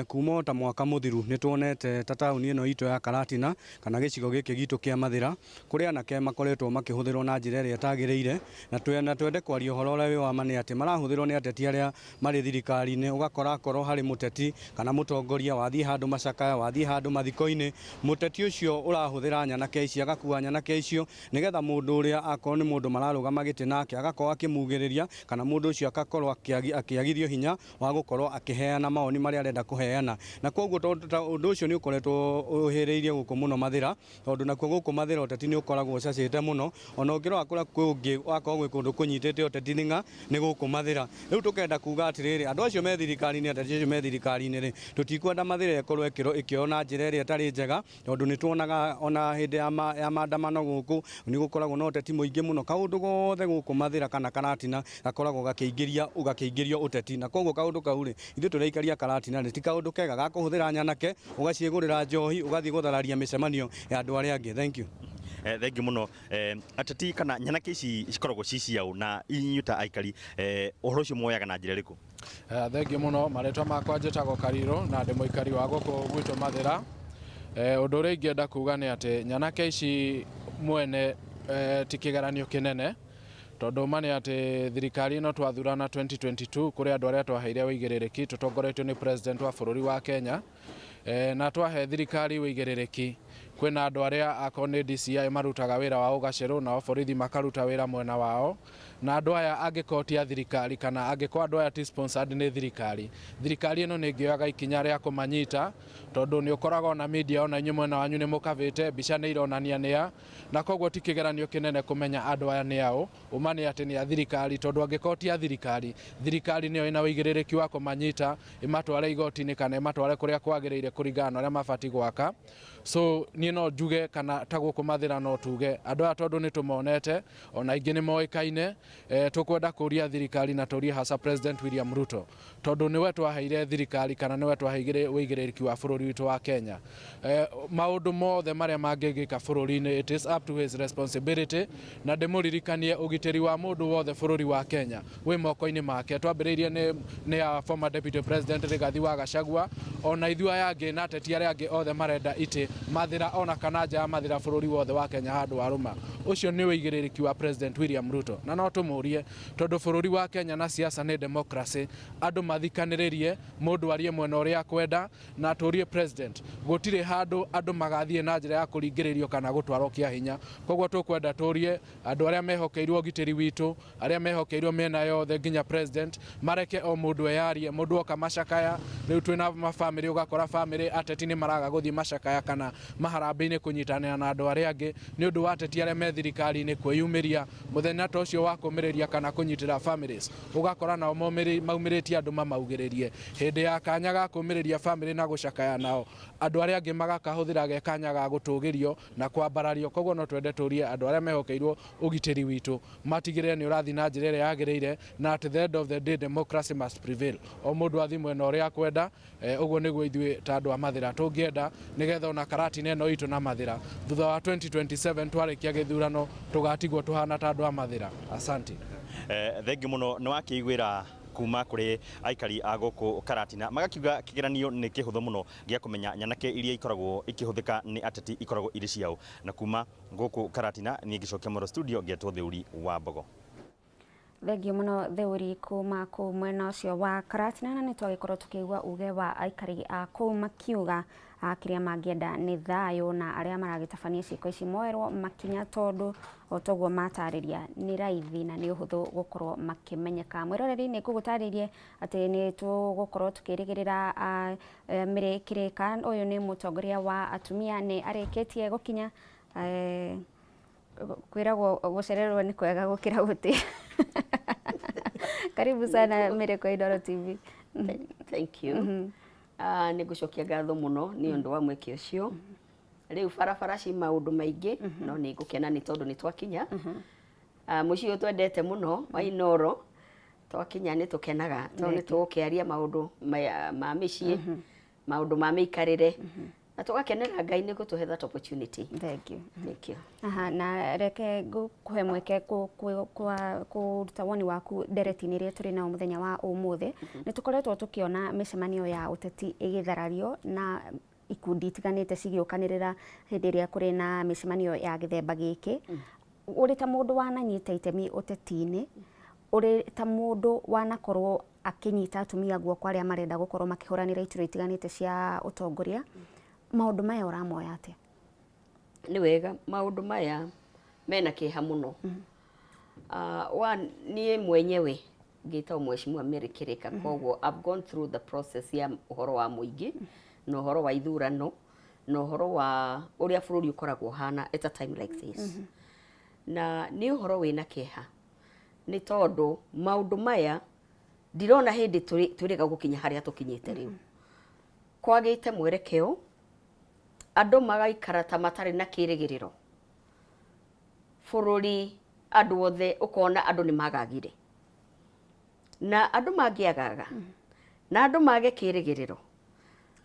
Speaker 19: Kuma o ta mwaka mũthiru nĩ tuonete ta taũni ĩno itũ ya Karatina kana gĩcigo gĩkĩ gitũ kĩa Mathĩra kũrĩ anake makoretwo makĩhũthĩrwo na njĩra ĩrĩa ĩtagĩrĩire na twende kwaria ũhoro ũrĩa wĩ wa ma nĩ atĩ marahũthĩrwo nĩ ateti arĩa marĩ thirikari-inĩ. Ũgakora akorwo harĩ mũteti kana mũtongoria wathiĩ handũ macakaya, wathiĩ handũ mathiko-inĩ, mũteti ũcio ũrahũthĩra nyanake ici agakua nyanake icio nĩgetha mũndũ ũrĩa akorwo nĩ mũndũ mararũgama gĩtĩ nake agakorwo akĩmugĩrĩria kana mũndũ ũcio agakorwo akĩagithio hinya wa gũkorwo akĩheana mawoni marĩa arenda kũheana. Na koguo ũndũ ũcio nĩ ũkoretwo ũhĩrĩirie gũkũ mũno Mathĩra, tondũ nakuo gũkũ Mathĩra ũteti nĩ ũkoragwo ũcacĩte mũno. Ona ũngĩrora kũrĩa kũngĩ wakorwo gwĩ kũndũ kũnyitĩte ũteti nĩng'a nĩ gũkũ Mathĩra. Rĩu tũkenda kuga atĩrĩrĩ, andũ acio me thirikari-inĩ, ateti acio me thirikari-inĩ rĩ, tũtikwenda Mathĩra ĩkorwo ĩkĩoywo na njĩra ĩrĩa ĩtarĩ njega, tondũ nĩ tuonaga ona hĩndĩ ya maandamano gũkũ nĩ gũkoragwo na ũteti mũingĩ mũno. Kaũndũ gothe gũkũ Mathĩra kana Karatina gakoragwo gakĩingĩrio ũteti, na koguo kaũndũ kau rĩ, ithuĩ tũrĩ aikari a Karatina rĩ, ti kaũndũ kega ga kũhũthĩra nyanake ũgaciĩgũrĩra njohi ũgathiĩ gũthararia mĩcemanio ya andũ arĩa angĩ. Thank you.
Speaker 18: Thengiũ mũno. Ateti kana nyanake ici cikoragwo ci ciaũ na inyuĩ ta aikari ũhoro ũcio muoyaga na njĩra ĩrĩkũ?
Speaker 20: Thengiũ mũno. Marĩtwa makwa njĩtagwo Karirũ na ndĩ mũikari wa gũkũ gwitũ Mathĩra. Ũndũ ũrĩa ingĩenda kuga nĩ atĩ nyanake ici mwene ti kĩgeranio kĩnene, tondũ ma nĩ atĩ thirikari ĩno twathurana 2022 kũrĩ andũ arĩa twaheire ũigĩrĩrĩki tũtongoretio nĩ president wa bũrũri wa Kenya. Na twahe thirikari ũigĩrĩrĩki kwĩna andũ arĩa akorwo nĩ DCI marutaga wĩra wa ũgacerũ, nao borithi makaruta wĩra mwena wao, na andũ aya angĩkorwo ti a thirikari kana angĩkorwo andũ aya ti sponsored nĩ thirikari, thirikari ĩno nĩ ĩngĩoyaga ikinya rĩa kũmanyita, tondũ nĩ ũkoraga ona media ona inyuĩ mwena wanyu nĩ mũkabĩte mbica nĩ ironania nĩ a, na koguo ti kĩgeranio kĩnene kũmenya andũ aya nĩ aũ. Ũma nĩ atĩ nĩ a thirikari, tondũ angĩkorwo ti a thirikari, thirikari nĩyo ĩna ũigĩrĩrĩki wa kũmanyita ĩmatware igoti-inĩ kana ĩmatware kũrĩa kwagĩrĩire kũringana na ũrĩa mabatiĩ gwaka. So niĩ no njuge kana ta gũkũ Mathĩra no tuge andũ aya tondũ nĩ tũmonete ona aingĩ nĩ moĩkaine, tũkwenda kũria thirikari na tũrie hasa President William Ruto, tondũ nĩwe twaheire thirikari kana nĩwe twaheire ũigĩrĩrĩki wa bũrũri witũ wa Kenya. Maũndũ mothe marĩa mangĩgĩka bũrũri-inĩ, it is up to his responsibility, na ndĩmũririkanie ũgitĩri wa mũndũ wothe bũrũri wa Kenya wĩ moko-inĩ make. Twambĩrĩirie nĩ a former deputy president Rigathi wa Gachagua, ona ithuĩ aya angĩ na ateti arĩa angĩ othe marenda itĩ Mathĩra ona kana nja ya Mathĩra bũrũri wothe wa Kenya handũ warũma. Ũcio nĩ ũigĩrĩrĩki wa President William Ruto, na no tũmũrie tondũ bũrũri wa Kenya na siasa nĩ democracy, andũ mathikanĩrĩrie, mũndũ arie mwena ũrĩa akwenda, na tũrie president gũtirĩ handũ andũ magathiĩ na njĩra ya kũringĩrĩrio kana gũtwarwo kĩa hinya. Koguo tũkwenda tũrie andũ arĩa mehokeirwo ũgitĩri witũ, arĩa mehokeirwo mĩena yothe nginya president, mareke o mũndũ eyarie. Mũndũ oka macakaya, rĩu twĩna mabamĩrĩ, ũgakora bamĩrĩ ateti nĩ maraga gũthiĩ macakaya kana maharambĩ-inĩ kũnyitanĩra na andũ arĩa angĩ nĩ ũndũ wa ateti arĩa me thirikari-inĩ kwĩyumĩria mũthenya ta ũcio wa kũmĩrĩria kana kũnyitĩra families, ũgakora nao maumĩrĩtie andũ mamaugĩrĩrie. Hĩndĩ ya kanya ga kũmĩrĩria famĩlĩ na gũcakaya nao, andũ arĩa angĩ magakahũthĩra ge kanya ga gũtũgĩrio na kwambarario. Koguo no twende tũrie andũ arĩa mehokeirwo ũgitĩri witũ matigĩrĩre nĩ ũrathiĩ na njĩra ĩrĩa yagĩrĩire, na at the end of the day democracy must prevail. O mũndũ athiĩ mwena ũrĩa akwenda. Ũguo nĩguo ithuĩ ta andũ a Mathĩra tũngĩenda, nĩgetha ona Karatina ĩno itũ na Mathĩra thutha wa 2027 twarĩkia gĩthurano tũgatigwo tũhana ta andũ a Mathĩra. Asante.
Speaker 18: Thengiũ mũno. Nĩ wakĩiguĩra kuma kũrĩ aikari a gũkũ Karatina, magakiuga kĩgeranio nĩ kĩhũthũ mũno gĩa kũmenya nyanake iria ikoragwo ikĩhũthĩka nĩ ateti ikoragwo irĩ ciao. Na kuma gũkũ Karatina niĩ ngĩcokia mwero studio ngetwo Theuri wa Mbogo.
Speaker 11: Thengiũ mũno Theuri kuma kũu mwena ũcio wa Karatina, na nĩ twagĩkorwo tũkĩigua uge wa aikari a kũu makiuga kĩrĩa mangĩenda nĩ thayũ, na arĩa maragĩtabania ciĩko ici moerwo makinya, tondũ o toguo matarĩria nĩ raithi na nĩ ũhũthũ gũkorwo makĩmenyeka. Mwĩroreri, nĩ ngũgũtarĩrie atĩ nĩ tũgũkorwo tũkĩrĩgĩrĩra Mary Kĩrĩka, ũyũ nĩ mũtongoria wa atumia, nĩ arĩkĩtie gũkinya. Kwĩragwo gũcererwo nĩ kwega gũkĩra gũtĩ. Karibu sana Mary kwa Inooro TV.
Speaker 21: Thank you. Nĩ ngũcokia ngatho mũno nĩ ũndũ wa mweke ũcio. Rĩu barabara ci maũndũ maingĩ, no nĩ ngũkena nĩ tondũ nĩ twakinya mũciĩ ũyũ twendete mũno wa Inooro. Twakinya nĩ tũkenaga tondũ nĩ tũgũkĩaria maũndũ ma mĩciĩ, maũndũ ma mĩikarĩre. Na tũgakenera Ngai nĩ gũtũhe that opportunity.
Speaker 11: Thank you.
Speaker 21: Thank you.
Speaker 11: Aha, na reke ngũkũhe mweke kũruta woni waku ndereti-inĩ ĩrĩa tũrĩ nayo mũthenya wa ũmũthĩ. Nĩ tũkoretwo tũkĩona mĩcemanio ya ũteti ĩgĩtharario na ikundi itiganĩte cigĩũkanĩrĩra hĩndĩ ĩrĩa kũrĩ na mĩcemanio ya gĩthemba gĩkĩ. Ũrĩ ta mũndũ wananyita itemi ũteti-inĩ, ũrĩ ta mũndũ wanakorwo akĩnyita atumia guoko arĩa marenda gũkorwo makĩhũranĩra iturwa itiganĩte cia ũtongoria, maũndũ maya ũramoya atĩa?
Speaker 21: Nĩ wega, maũndũ maya mena kĩeha mũno. One, niĩ mwenyewe ngĩtagwo Mheshimiwa Mary Kĩrĩka, koguo I've gone through the process ya ũhoro wa mũingĩ na ũhoro wa ithurano na ũhoro wa ũrĩa bũrũri ũkoragwo ũhana at a time like this. Na nĩ ũhoro wĩna kĩeha nĩ tondũ maũndũ maya ndirona hĩndĩ twĩrĩga gũkinya harĩa tũkinyĩte rĩu. Kwagĩte mwerekeo, andũ magaikara ta matarĩ na kĩrĩgĩrĩro. Bũrũri andũ othe ũkona andũ nĩ magagire. Na andũ mangĩagaga, na andũ mage kĩrĩgĩrĩro,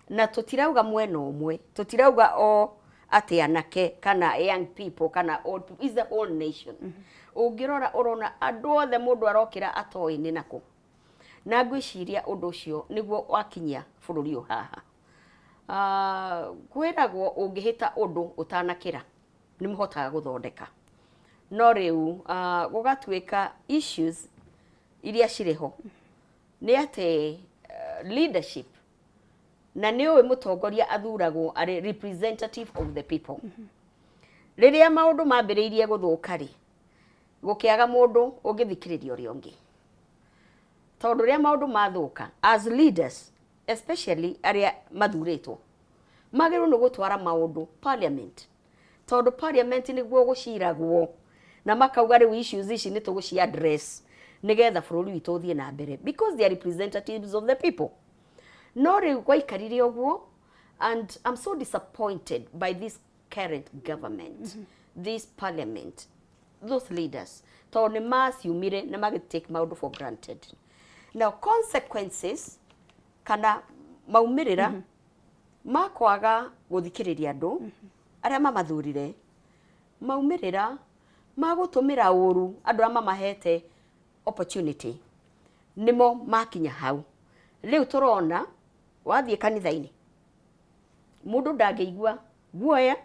Speaker 21: na tũtirauga mwena ũmwe, tũtirauga o atĩ anake kana young people kana old people, is the whole nation. Ũngĩrora ũrona andũ othe mũndũ arokĩra atoĩ nĩ nakũ. Na ngwĩciria ũndũ ũcio nĩguo wakinyia bũrũri ũyũ haha. Kwĩragwo ũngĩhĩta ũndũ ũtanakĩra nĩ mũhotaga gũthondeka. No rĩu gũgatuĩka issues iria cirĩ ho nĩ atĩ leadership, na nĩ ũĩ mũtongoria athuragwo arĩ representative of the people. Rĩrĩa maũndũ mambĩrĩirie gũthũka rĩ, gũkĩaga mũndũ ũngĩthikĩrĩria ũrĩa ũngĩ. Tondũ rĩrĩa maũndũ mathũka, as leaders, especially arĩa mathurĩtwo, magĩrĩirwo nĩ gũtwara maũndũ parliament. Tondũ parliament nĩguo gũciragwo na makauga rĩu issues ici nĩ tũgũci address nĩgetha bũrũri witũ ũthiĩ na mbere, because they are representatives of the people. No rĩu gwaikarire ũguo, and I'm so disappointed by this current government, this parliament, those leaders, tondũ nĩ maciumire na magĩ take maũndũ for granted. Now consequences kana maumĩrĩra ma kwaga gũthikĩrĩria andũ arĩa mamathurire, maumĩrĩra ma gũtũmĩra ũru andũ arĩa mamahete opportunity, nĩmo makinya hau. Rĩu tũrona wathiĩ kanitha-inĩ, mũndũ ndangĩigua guoya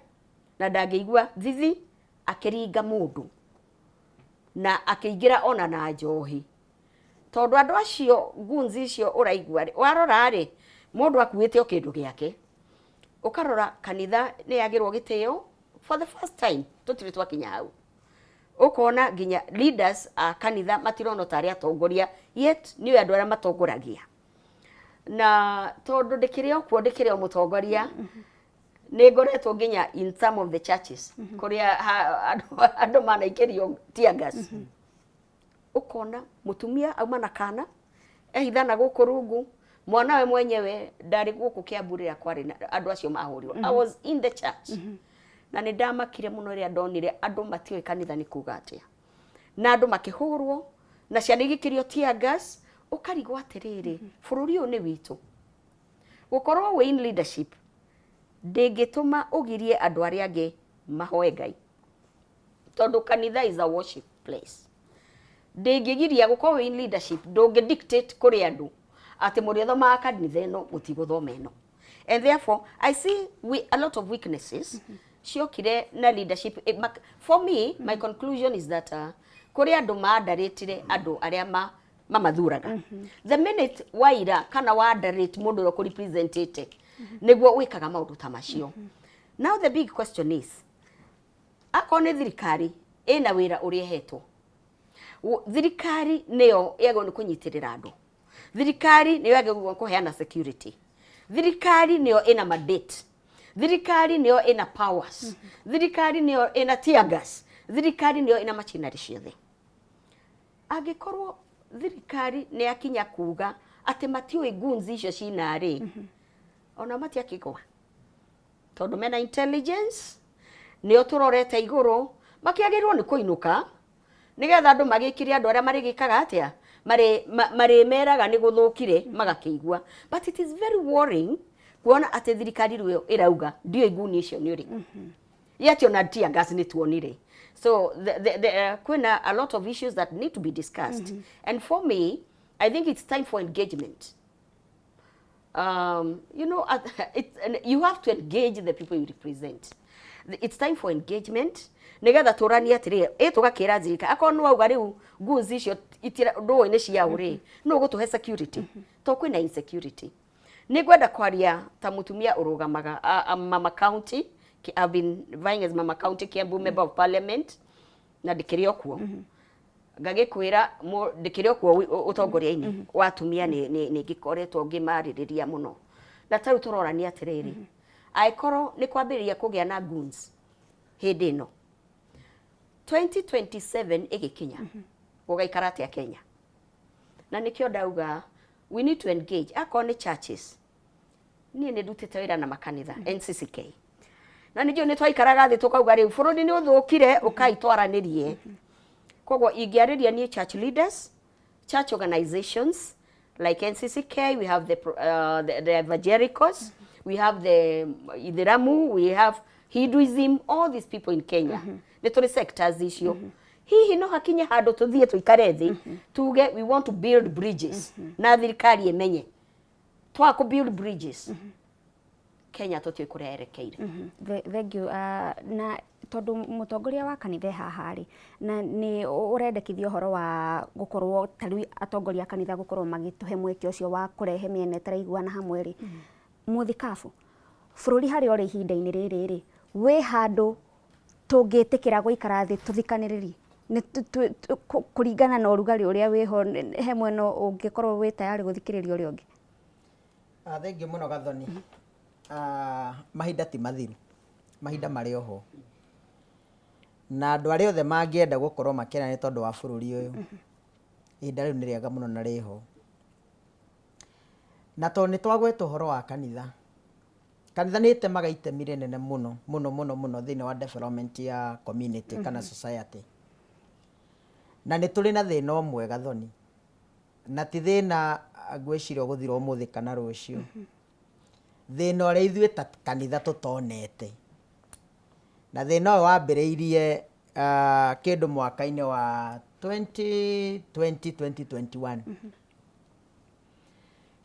Speaker 21: na ndangĩigua thithi akĩringa mũndũ na akĩingĩra ona na njohi, tondũ andũ acio goons icio ũraigua rĩ, warora rĩ, mũndũ akuĩte o kĩndũ gĩake. Ũkarora kanitha nĩ yagĩrwo gĩtĩo for the first time, tũtirĩ twakinya hau. Ũkona nginya leaders a kanitha matironwo tarĩ atongoria, yet nĩo andũ arĩa matongoragia. Na tondũ ndĩkĩrĩ o kuo, ndĩkĩrĩ o mũtongoria, nĩ ngoretwo nginya in some of the churches kũrĩa andũ manaikĩrio tear gas. Ũkona mũtumia auma na kana ehithana gũkũ rungu, mwana we mwenyewe ndarĩ gũkũ Kiambu rĩrĩa kwarĩ na andũ acio mahũrirwo. I was in the church na nĩ ndamakire mũno rĩrĩa ndonire andũ matiũĩ kanitha nĩ kuga atĩa, na andũ makĩhũrwo na ciana igĩkĩrio tear gas. Ũkarigwo atĩrĩrĩ, bũrũri ũyũ nĩ witũ. Gũkorwo wĩ in leadership ndĩngĩtũma ũgirie andũ arĩa angĩ mahoe Ngai, tondũ kanitha is a worship place. Ndĩngĩgiria gũkorwo wĩ in leadership, ndũngĩ dictate kũrĩ andũ atĩ mũrĩthomaga kanitha ĩno, mũtigũthoma ĩno. And therefore I see a lot of weaknesses ciokire na leadership. For me, my conclusion is that kũrĩ andũ maandarĩtire andũ arĩa mamathuraga. The minute waira kana wandarĩte mũndũ ũrĩa ũkũrepresentĩte, nĩguo wĩkaga maũndũ ta macio. Now the big question is, akorwo nĩ thirikari ĩna wĩra ũrĩa ĩhetwo, thirikari nĩyo yagĩrĩirwo nĩ kũnyitĩrĩra andũ, thirikari nĩyo yagĩrĩirwo nĩ kũheana security, thirikari nĩyo ĩna mandate, thirikari nĩyo ĩna powers, thirikari nĩyo ĩna tear gas, thirikari nĩyo ĩna machinery ciothe. Angĩkorwo thirikari nĩ yakinya kuga atĩ matiũĩ goons icio cinarĩ, ona matiakĩgwa, tondũ mena intelligence nĩo tũrorete igũrũ, makĩagĩrĩirwo nĩ kũinũka nĩgetha andũ magĩkire andũ arĩa marĩgĩkaga atĩa, marĩmeraga nĩ gũthũkire magakĩigua. But it is very worrying. Kuona atĩ thirikari rĩu ĩyo ĩrauga ndiũĩ nguni icio nĩ ũrĩkũ. Yet ona tear gas nĩ tuonire. So kwĩna a lot of issues that need to be discussed. And for me, I think it's time for engagement. And you have to engage the people you represent. It's time for engagement nigetha tũranie atĩrĩ ĩ tũgakĩra thirikari akorwo nĩ wauga rĩu goons icio ndũĩ nĩ ciaũ rĩ, nũ ũgũtũhe security to kwĩna insecurity. Nĩ ngwenda kwaria ta mũtumia ũrũgamaga Mama County. I've been vying as Mama County Kiambu Member of Parliament na ndĩkĩrĩ o kuo. Ngagĩkwĩra ndĩkĩrĩ o kuo ũtongoria-inĩ wa atumia, nĩ ngĩkoretwo ngĩmarĩrĩria mũno, na ta rĩu tũrorania atĩrĩrĩ, angĩkorwo nĩ kwambĩrĩria kũgĩa na goons hĩndĩ ĩno, 2027 ĩgĩkinya gũgaikara atĩa Kenya? Na nĩkĩo ndauga we need to engage. Akorwo nĩ churches, niĩ nĩ ndutĩte wĩra na makanitha NCCK, na nĩnjũĩ nĩ twaikaraga thĩ tũkauga rĩu bũrũri nĩ ũthũkire, ũkai twaranĩrie. Koguo ingĩarĩria niĩ church leaders, church organizations like NCCK, we have the evangelicals, we have the Ithiramu, we have Hinduism, all these people in Kenya. Nĩ tũrĩ sectors icio. Hihi no hakinye handũ tũthiĩ tũikare thĩ tuge we want to build bridges, na thirikari ĩmenye twaga kũ build bridges, Kenya tũtiũĩ kũrĩa yerekeire.
Speaker 11: Thank you. Na tondũ mũtongoria wa kanitha e haha rĩ, na nĩ ũrendekithia ũhoro wa gũkorwo ta rĩu atongoria a kanitha gũkorwo magĩtũhe mweke ũcio wa kũrehe mĩena ĩtaraiguana hamwe rĩ, mũthikabu, bũrũri harĩa ũrĩ ihinda-inĩ rĩrĩ rĩ, wĩ handũ tũngĩtĩkĩra gũikara thĩ tũthikanĩrĩrie nĩ kũringana na ũrugarĩ ũrĩa wĩho, he mwena ũngĩkorwo wĩ tayarĩ gũthikĩrĩria ũrĩa ũngĩ?
Speaker 12: Ah, thengiũ mũno Gathoni. Ah, mahinda ti mathiru, mahinda marĩ oho, na andũ arĩa othe mangĩenda gũkorwo makĩaria nĩ tondũ wa bũrũri ũyũ, ihinda rĩu nĩ rĩega mũno na rĩho. Na tondũ nĩ twagweta ũhoro wa kanitha, kanitha nĩ ĩtemaga itemi rĩnene mũno mũno mũno mũno thĩinĩ wa development ya community kana society. Na nĩ tũrĩ na thĩna ũmwe Gathoni, na ti thĩna ngwĩciria ũgũthira ũmũthĩ kana rũciũ, thĩna ũrĩa ithuĩ ta kanitha tũtonete. Na thĩna ũyũ wambĩrĩirie kĩndũ mwaka-inĩ wa 2020 2021,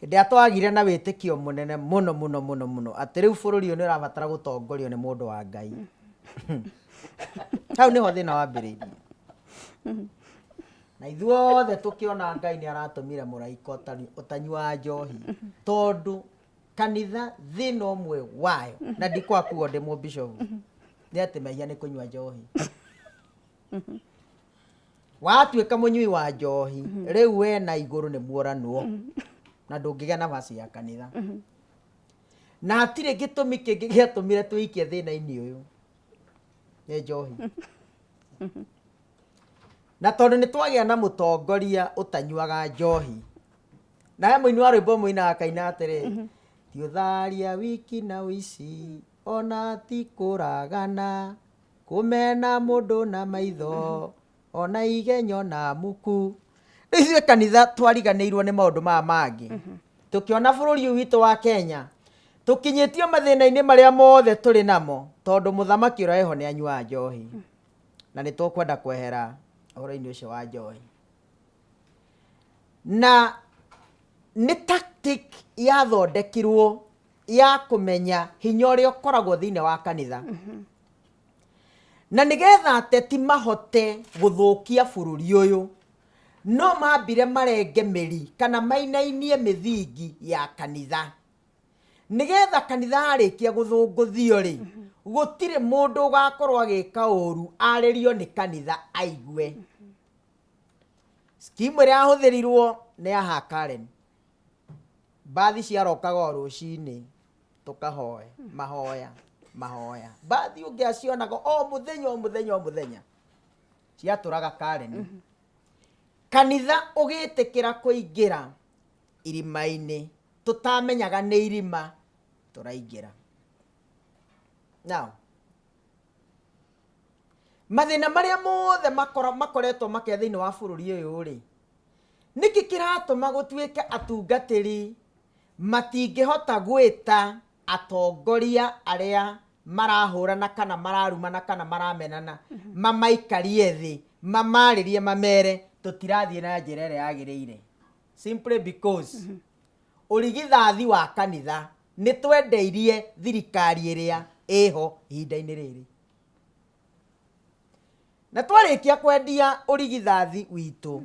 Speaker 12: hĩndĩ ĩrĩa twagire na wĩtĩkio mũnene mũno mũno mũno mũno atĩ rĩu bũrũri ũyũ nĩ ũrabatara gũtongorio nĩ mũndũ wa Ngai. Hau nĩho thĩna wambĩrĩirie, na ithuothe tũkĩona Ngai nĩ aratũmire mũraika ũtanyuaga njohi, tondũ kanitha thĩna ũmwe wayo, na ndikwaga kuga ndĩ mũbishopu, nĩ atĩ mehia nĩ kũnyua njohi. Watuĩka mũnyui wa njohi, rĩu we na igũrũ nĩ muoranwo na ndũngĩgĩa nafasi ya kanitha. Na hatirĩ gĩtũmi kĩngĩ gĩatũmire twĩikie thĩna-inĩ ũyũ, nĩ njohi. Na tondũ nĩ twagĩa na mũtongoria ũtanyuaga njohi, na he mũini wa rwĩmbo mũinaga akaina atĩrĩ, ti ũtharia wiki na ũici, ona ti kũragana, kũmena mũndũ na maitho, ona igenyo na muku. Rĩu ithuĩ kanitha twariganĩirwo nĩ maũndũ maya mangĩ, tũkĩona bũrũri ũyũ witũ wa Kenya tũkinyĩtio mathĩna-inĩ marĩa mothe tũrĩ namo tondũ mũthamaki ũrĩa wĩho nĩ anyuaga njohi, na nĩ tũkwenda kwehera ũhoro-inĩ ũcio wa njohi. Na nĩ tactic yathondekirwo ya kũmenya hinya ũrĩa ũkoragwo thĩinĩ wa kanitha, na nĩgetha ateti mahote gũthũkia bũrũri ũyũ, no mambire marenge mĩri kana mainainie mĩthingi ya kanitha, nĩgetha kanitha yarĩkia gũthũngũthio rĩ, gũtirĩ mũndũ ũgakorwo agĩka ũru arĩrio nĩ kanitha aigue. Skimu ĩrĩa yahũthĩrirwo nĩ ya Karen, mbathi ciarokaga o rũcinĩ tũkahoe mahoya mahoya, mbathi ũngĩ acionaga o mũthenya o mũthenya o mũthenya ciatũraga Karen. Kanitha ũgĩtĩkĩra kũingĩra irima-inĩ tũtamenyaga nĩ irima tũraingĩra. Now mathĩna marĩa mothe makoretwo makĩa thĩinĩ wa bũrũri ũyũ rĩ, nĩkĩ kĩratũma gũtuĩke atungatĩri matingĩhota gwĩta Atongoria arĩa marahũrana kana mararumana kana maramenana mamaikarie thĩ, mamarĩrie, mamere tũtirathiĩ na njĩra ĩrĩa yagĩrĩire, simply because ũrigithathi wa kanitha nĩ twendeirie thirikari ĩrĩa ĩho ihinda-inĩ rĩrĩ. Na twarĩkia kwendia ũrigithathi witũ,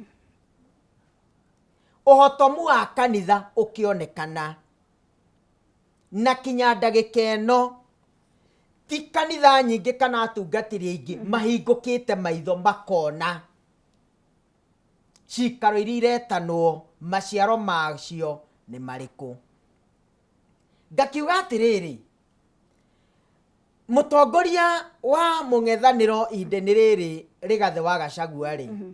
Speaker 12: ũhotomu wa kanitha ũkĩonekana. Na kinya ndagĩka ĩno ti kanitha nyingĩ kana atungatĩri aingĩ mahingũkĩte maitho makona cikaro iria iretanwo maciaro macio nĩ marĩkũ. Ngakiuga atĩrĩrĩ, mũtongoria wa mũng'ethanĩro ihinda-inĩ rĩrĩ Rigathĩ wa Gachagua rĩ,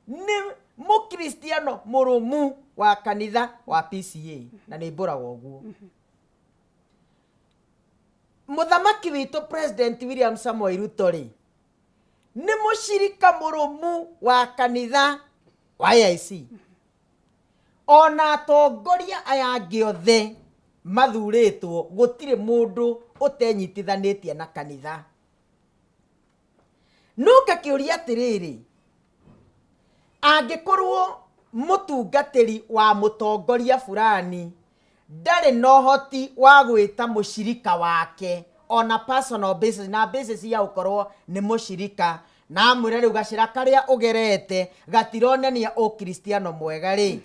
Speaker 12: nĩ mũkristiano mũrũmu wa kanitha wa PCA na nĩ mbũraga ũguo. Mũthamaki witũ President William Samoei Ruto rĩ, nĩ mũcirika mũrũmu wa kanitha wa AIC. Ona atongoria aya angĩ othe mathurĩtwo gũtirĩ mũndũ ũtenyitithanĩtie na kanitha. No ngakĩũria atĩrĩrĩ, angĩkorwo mũtungatĩri wa mũtongoria fulani ndarĩ na ũhoti wa gwĩta mũcirika wake on a personal basis, na basis ya gũkorwo nĩ mũcirika, na amwĩre rĩu gacĩra karĩa ũgerete gatironania ũkristiano mwega rĩ,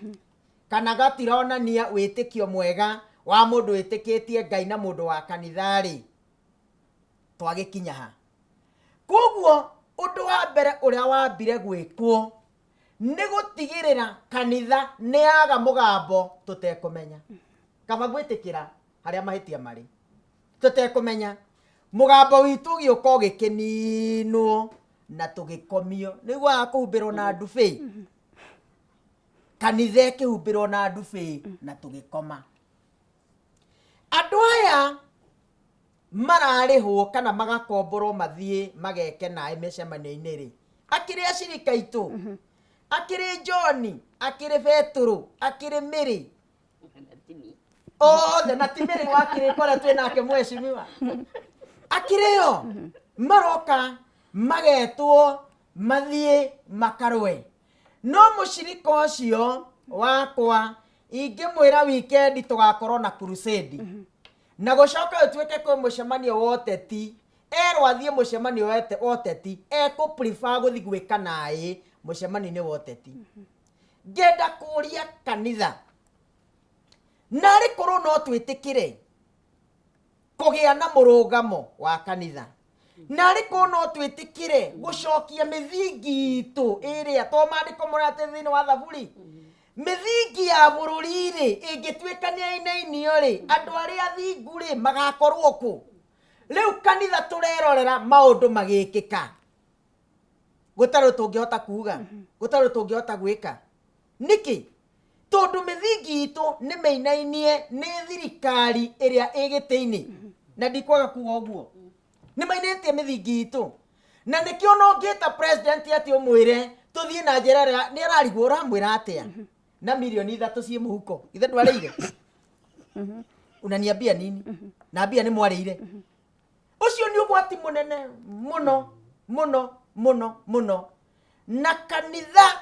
Speaker 12: kana gatironania wĩtĩkio mwega wa mũndũ wĩtĩkĩtie Ngai na mũndũ wa kanitha rĩ, twagĩkinya ha? Koguo ũndũ wa mbere ũrĩa wambire gwĩkwo nĩ gũtigĩrĩra kanitha nĩ yaga mũgambo tũtekũmenya. Kaba gwĩtĩkĩra harĩa mahĩtia marĩ tũtekũmenya. Mũgambo witũ ũgĩũka ũgĩkĩninwo na tũgĩkomio. Nĩguaga kũhumbĩrwo na ndubĩ, kanitha ĩkĩhumbĩrwo na ndubĩ na tũgĩkoma. Andũ aya mararĩhwo kana magakomborwo mathiĩ mageke naĩ mĩcemanio-inĩ rĩ, akĩrĩ acirika aitũ, akĩrĩ John, akĩrĩ Betũrũ, akĩrĩ Mary, othe na ti Mary wakĩrĩ kũrĩa twĩ nake mheshimiwa, akĩrĩ o maroka magetwo mathiĩ makarũe. No mũcirika ũcio wakwa ingĩmwĩra wikendi tũgakorwo na crusade na gũcoka gũtuĩke kwĩ mũcemanio wa ũteti, erwo athiĩ mũcemanio wa ũteti, ekũ prefer gũthiĩ gwĩka naĩ mũcemanio-inĩ wa ũteti. Ngenda kũria kanitha, narĩ korwo no twĩtĩkĩre kũgĩa na mũrũgamo wa kanitha, narĩ korwo no twĩtĩkĩre gũcokia mĩthingi itũ ĩrĩa, to maandĩko mũrĩa atĩ thĩinĩ wa Thaburi, mĩthingi ya bũrũri-rĩ ĩngĩtuĩka nĩ yainainio-rĩ, andũ arĩa athingu-rĩ magakorwo kũ? Rĩu kanitha tũrerorera maũndũ magĩkĩka, gũtarĩ tũngĩhota kuga, gũtarĩ tũngĩhota gwĩka. Nĩkĩ? Tondũ mĩthingi itũ nĩ mĩinainie nĩ thirikari ĩrĩa ĩ gĩtĩ-inĩ, na ndikwaga kuga ũguo, nĩ mainĩtie mĩthingi itũ, na nĩkĩo ona ũngĩta president atĩ ũmwĩre tũthiĩ na njĩra ĩrĩa nĩ ararigwo ũramwĩra atĩa na mirioni 3 ciĩ mũhuko, ithe ndwarĩire unaniambia nini na mbia nĩ mwarĩire. Ũcio nĩ ũgwati mũnene mũno mũno mũno mũno, na kanitha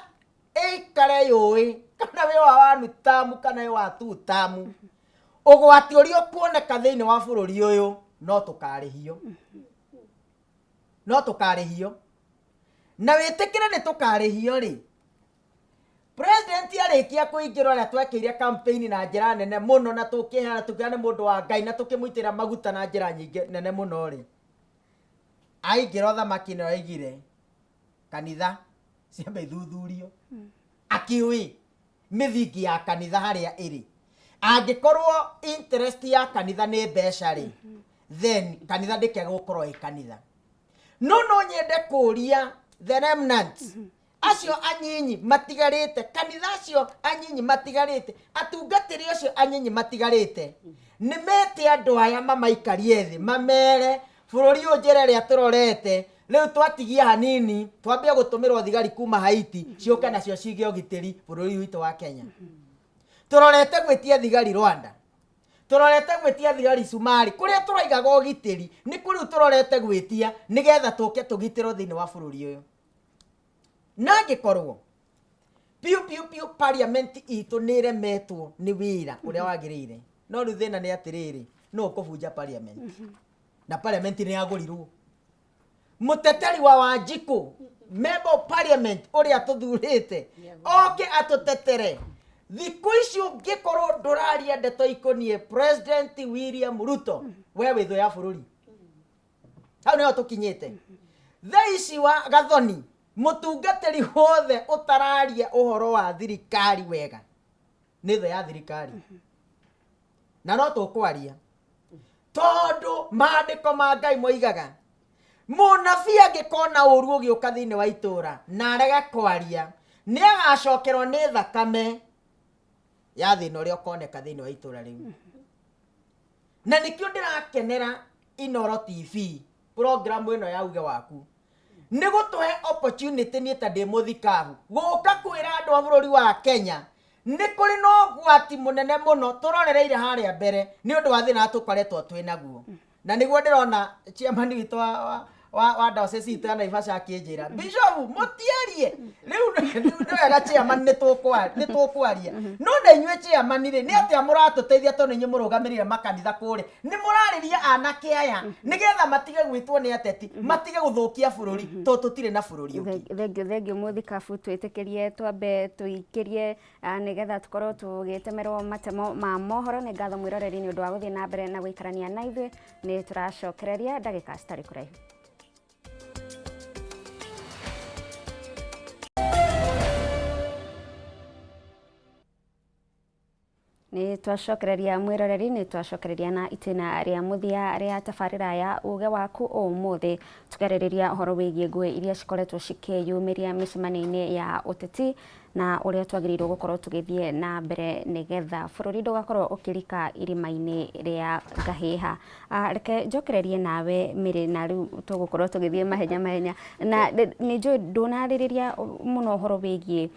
Speaker 12: ĩikare yũĩ kana wĩ wa wanu tamu kana wĩ wa tu tamu, ũgwati ũrĩa ũkuoneka thĩinĩ wa bũrũri ũyũ no tũkarĩhio, no tũkarĩhio, na wĩtĩkĩre nĩ tũkarĩhio rĩ. President arĩkia kũingĩra ũrĩa twekĩire campaign na njĩra nene mũno, na tũkĩheana tũkĩona nĩ mũndũ wa Ngai na tũkĩmũitĩra maguta na njĩra nyingĩ nene mũno rĩ, aingĩra ũthamaki-inĩ oigire kanitha ciambe ithuthurio, akĩũĩ mĩthingi ya kanitha harĩa ĩrĩ. Angĩkorwo interest ya kanitha nĩ mbeca rĩ, then kanitha ndĩkĩage gũkorwo ĩ kanitha. No no nyende kũria the remnants acio anyinyi matigarĩte, kanitha acio anyinyi matigarĩte, atungatĩri acio anyinyi matigarĩte, nĩ mete andũ aya mamaikarie thĩ, mamere bũrũri ũyũ njĩra ĩrĩa tũrorete rĩu twatigia hanini, twambie gũtũmĩrwo thigari kuma Haiti ciũke nacio cige ũgitĩri bũrũri witũ wa Kenya. Tũrorete gwĩtia thigari Rwanda, Tũrorete gwĩtia thigari Cumarĩ kũrĩa tũraigaga ũgitĩri, nĩ kũ rĩu tũrorete gwĩtia nĩgetha tũke tũgitĩrwo thĩinĩ wa bũrũri ũyũ. Na angĩkorwo piũ piũ piũ parliament itũ nĩ ĩremetwo nĩ wĩra ũrĩa wagĩrĩire, no rĩu thĩna nĩ atĩrĩrĩ, nũ ũkũbunja parliament? Na parliament nĩ yagũrirwo. Mũteteri wa Wanjikũ, member of parliament ũrĩa tũthurĩte, oke atũtetere. Thikũ ici ũngĩkorwo ndũraria ndeto ikoniĩ President William Ruto, we wĩ thũ ya bũrũri. Hau nĩho tũkinyĩte. Thaa ici wa Gathoni, mũtungatĩri wothe ũtararia ũhoro wa thirikari wega nĩ thũ ya thirikari. Na no tũkwaria tondũ maandĩko ma Ngai moigaga mũnabii angĩkona ũru ũgĩũka thĩinĩ wa itũũra na arege kwaria nĩ agacokerwo nĩ thakame ya thĩna ũrĩa ũkoneka thĩinĩ wa itũũra rĩu. Na nĩkĩo ndĩrakenera Inooro TV program ĩno ya uge waku nĩ gũtũhe opportunity niĩ ta ndĩ mũthikabu gũka kwĩra andũ a bũrũri wa Kenya nĩ kũrĩ na ũgwati mũnene mũno tũrorereire harĩa mbere nĩ ũndũ wa thĩna tũkoretwo twĩ naguo. Na nĩguo ndĩrona chairman witũ wa diocese itũ ya Naivasha akĩnjĩra, Bishop mũtiarie rĩu nĩ wega chairman, nĩ tũkwaria. No na inyuĩ chairman rĩ, nĩ atĩa mũratũteithia tondũ inyuĩ mũrũgamĩrĩire makanitha kũrĩa? Nĩ mũrarĩria anake aya nĩgetha matige gwĩtwo nĩ ateti, matige gũthũkia bũrũri, tondũ tũtirĩ na bũrũri ũngĩ.
Speaker 11: Thengiũ, thengiũ mũthikabu, twĩtĩkĩrie twambe tũikĩrie nĩgetha tũkorwo tũgĩtemerwo matemo ma mohoro. Nĩ ngatho mwĩroreri nĩ ũndũ wa gũthiĩ na mbere na gũikarania na ithuĩ. Nĩ tũracokereria ndagĩka citarĩ kũraihu. Nĩ twacokereria mwĩroreri, nĩ twacokereria na itĩna rĩa mũthia rĩa tabarĩra ya uge waku ũmũthĩ, tũkarĩrĩria ũhoro wĩgiĩ ngũĩ iria cikoretwo cikĩyumĩria mĩcemanio-inĩ ya ũteti na ũrĩa twagĩrĩirwo gũkorwo tũgĩthiĩ na mbere nĩgetha bũrũri ndũgakorwo ũkĩrika irima-inĩ rĩa ngahĩha. Reke njokererie nawe Mary, na rĩu tũgũkorwo tũgĩthiĩ mahenya mahenya, na nĩ njũĩ ndũnarĩrĩria mũno ũhoro wĩgiĩ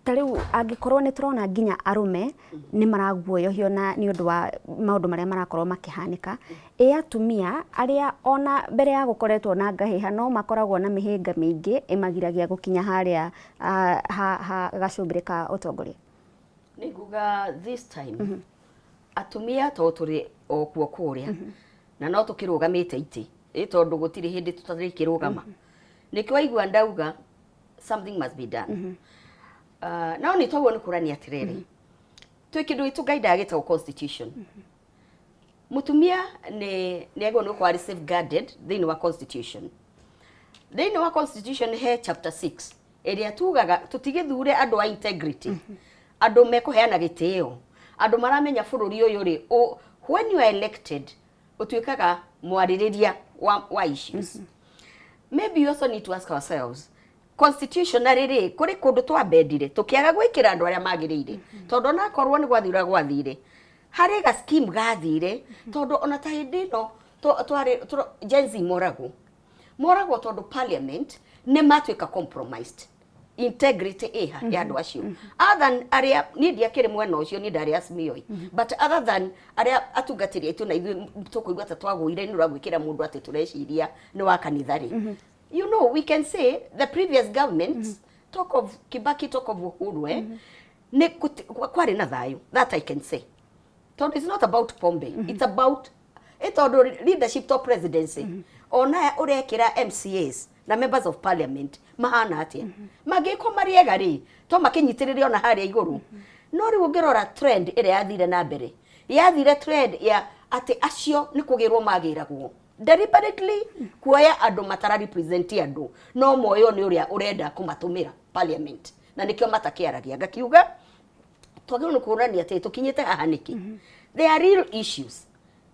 Speaker 11: ta rĩu angĩkorwo nĩ tũrona nginya arũme nĩ maraguoyohio na nĩ ũndũ wa maũndũ marĩa marakorwo makĩhanĩka, ĩ atumia arĩa ona mbere ya gũkoretwo na ngahĩha no makoragwo na mĩhĩnga mĩingĩ ĩmagiragia gũkinya harĩa ha gacũmbĩrĩ ka ũtongoria?
Speaker 21: Nĩ nguga this time atumia to tũrĩ o kuo kũrĩa na no tũkĩrũgamĩte itĩ ĩ tondũ gũtirĩ hĩndĩ tũtarĩkĩrũgama. Nĩkĩo waigua ndauga something must be done. No nĩ toguo nĩ kũrania atĩrĩrĩ, twĩ kĩndũ gitũ Ngai ndagĩtagwo constitution. Mũtumia nĩ agĩrĩirwo nĩ gũkorwo arĩ safeguarded thĩinĩ wa constitution. Thĩinĩ wa constitution he chapter 6 ĩrĩa tugaga tũtigĩthure andũ a integrity, andũ mekũheana gĩtĩo, andũ maramenya bũrũri ũyũ rĩ, when you are elected ũtuĩkaga mwarĩrĩria wa issues. Maybe you also need to ask ourselves constitutionally rĩ, kũrĩ kũndũ twambendire tũkĩaga gwĩkĩra andũ arĩa magĩrĩire, tondũ onakorwo nĩ gwathira gwathire harĩ ga scheme gathire, tondũ ona ta hĩndĩ ĩno twarĩ Gen Z moragwo tondũ parliament nĩ matuĩka compromised integrity ĩha ya andũ acio, other than arĩa niĩ ndiakĩrĩ mwena ũcio, niĩ ndarĩ Azimio, but other than arĩa atungatĩri aitũ na ithuĩ tũkũigua ta twagũire nĩ ũragwĩkĩra mũndũ atĩ tũreciria nĩ wa kanitha rĩ, you know, we can say the previous governments, talk of Kibaki, talk of Uhuru, nĩ kwarĩ na thayũ. That I can say, tondũ it's not about pombe, it's about tondũ leadership to presidency ona ũrekĩra MCAs na members of parliament mahana atĩa, mangĩkorwo marĩ ega rĩ, to makĩnyitĩrĩre ona harĩa igũrũ. No rĩu ũngĩrora trend ĩrĩa yathire na mbere, yathire trend ya atĩ acio nĩ kũgĩrwo magĩragwo deliberately, kuoya andũ matara represent andũ, no moyo nĩ ũrĩa ũrenda kũmatũmĩra parliament, na nĩkĩo matakĩaragia. Ngakiuga twagĩrĩirwo nĩ kũrania atĩ tũkinyĩte haha nĩkĩ. There are real issues,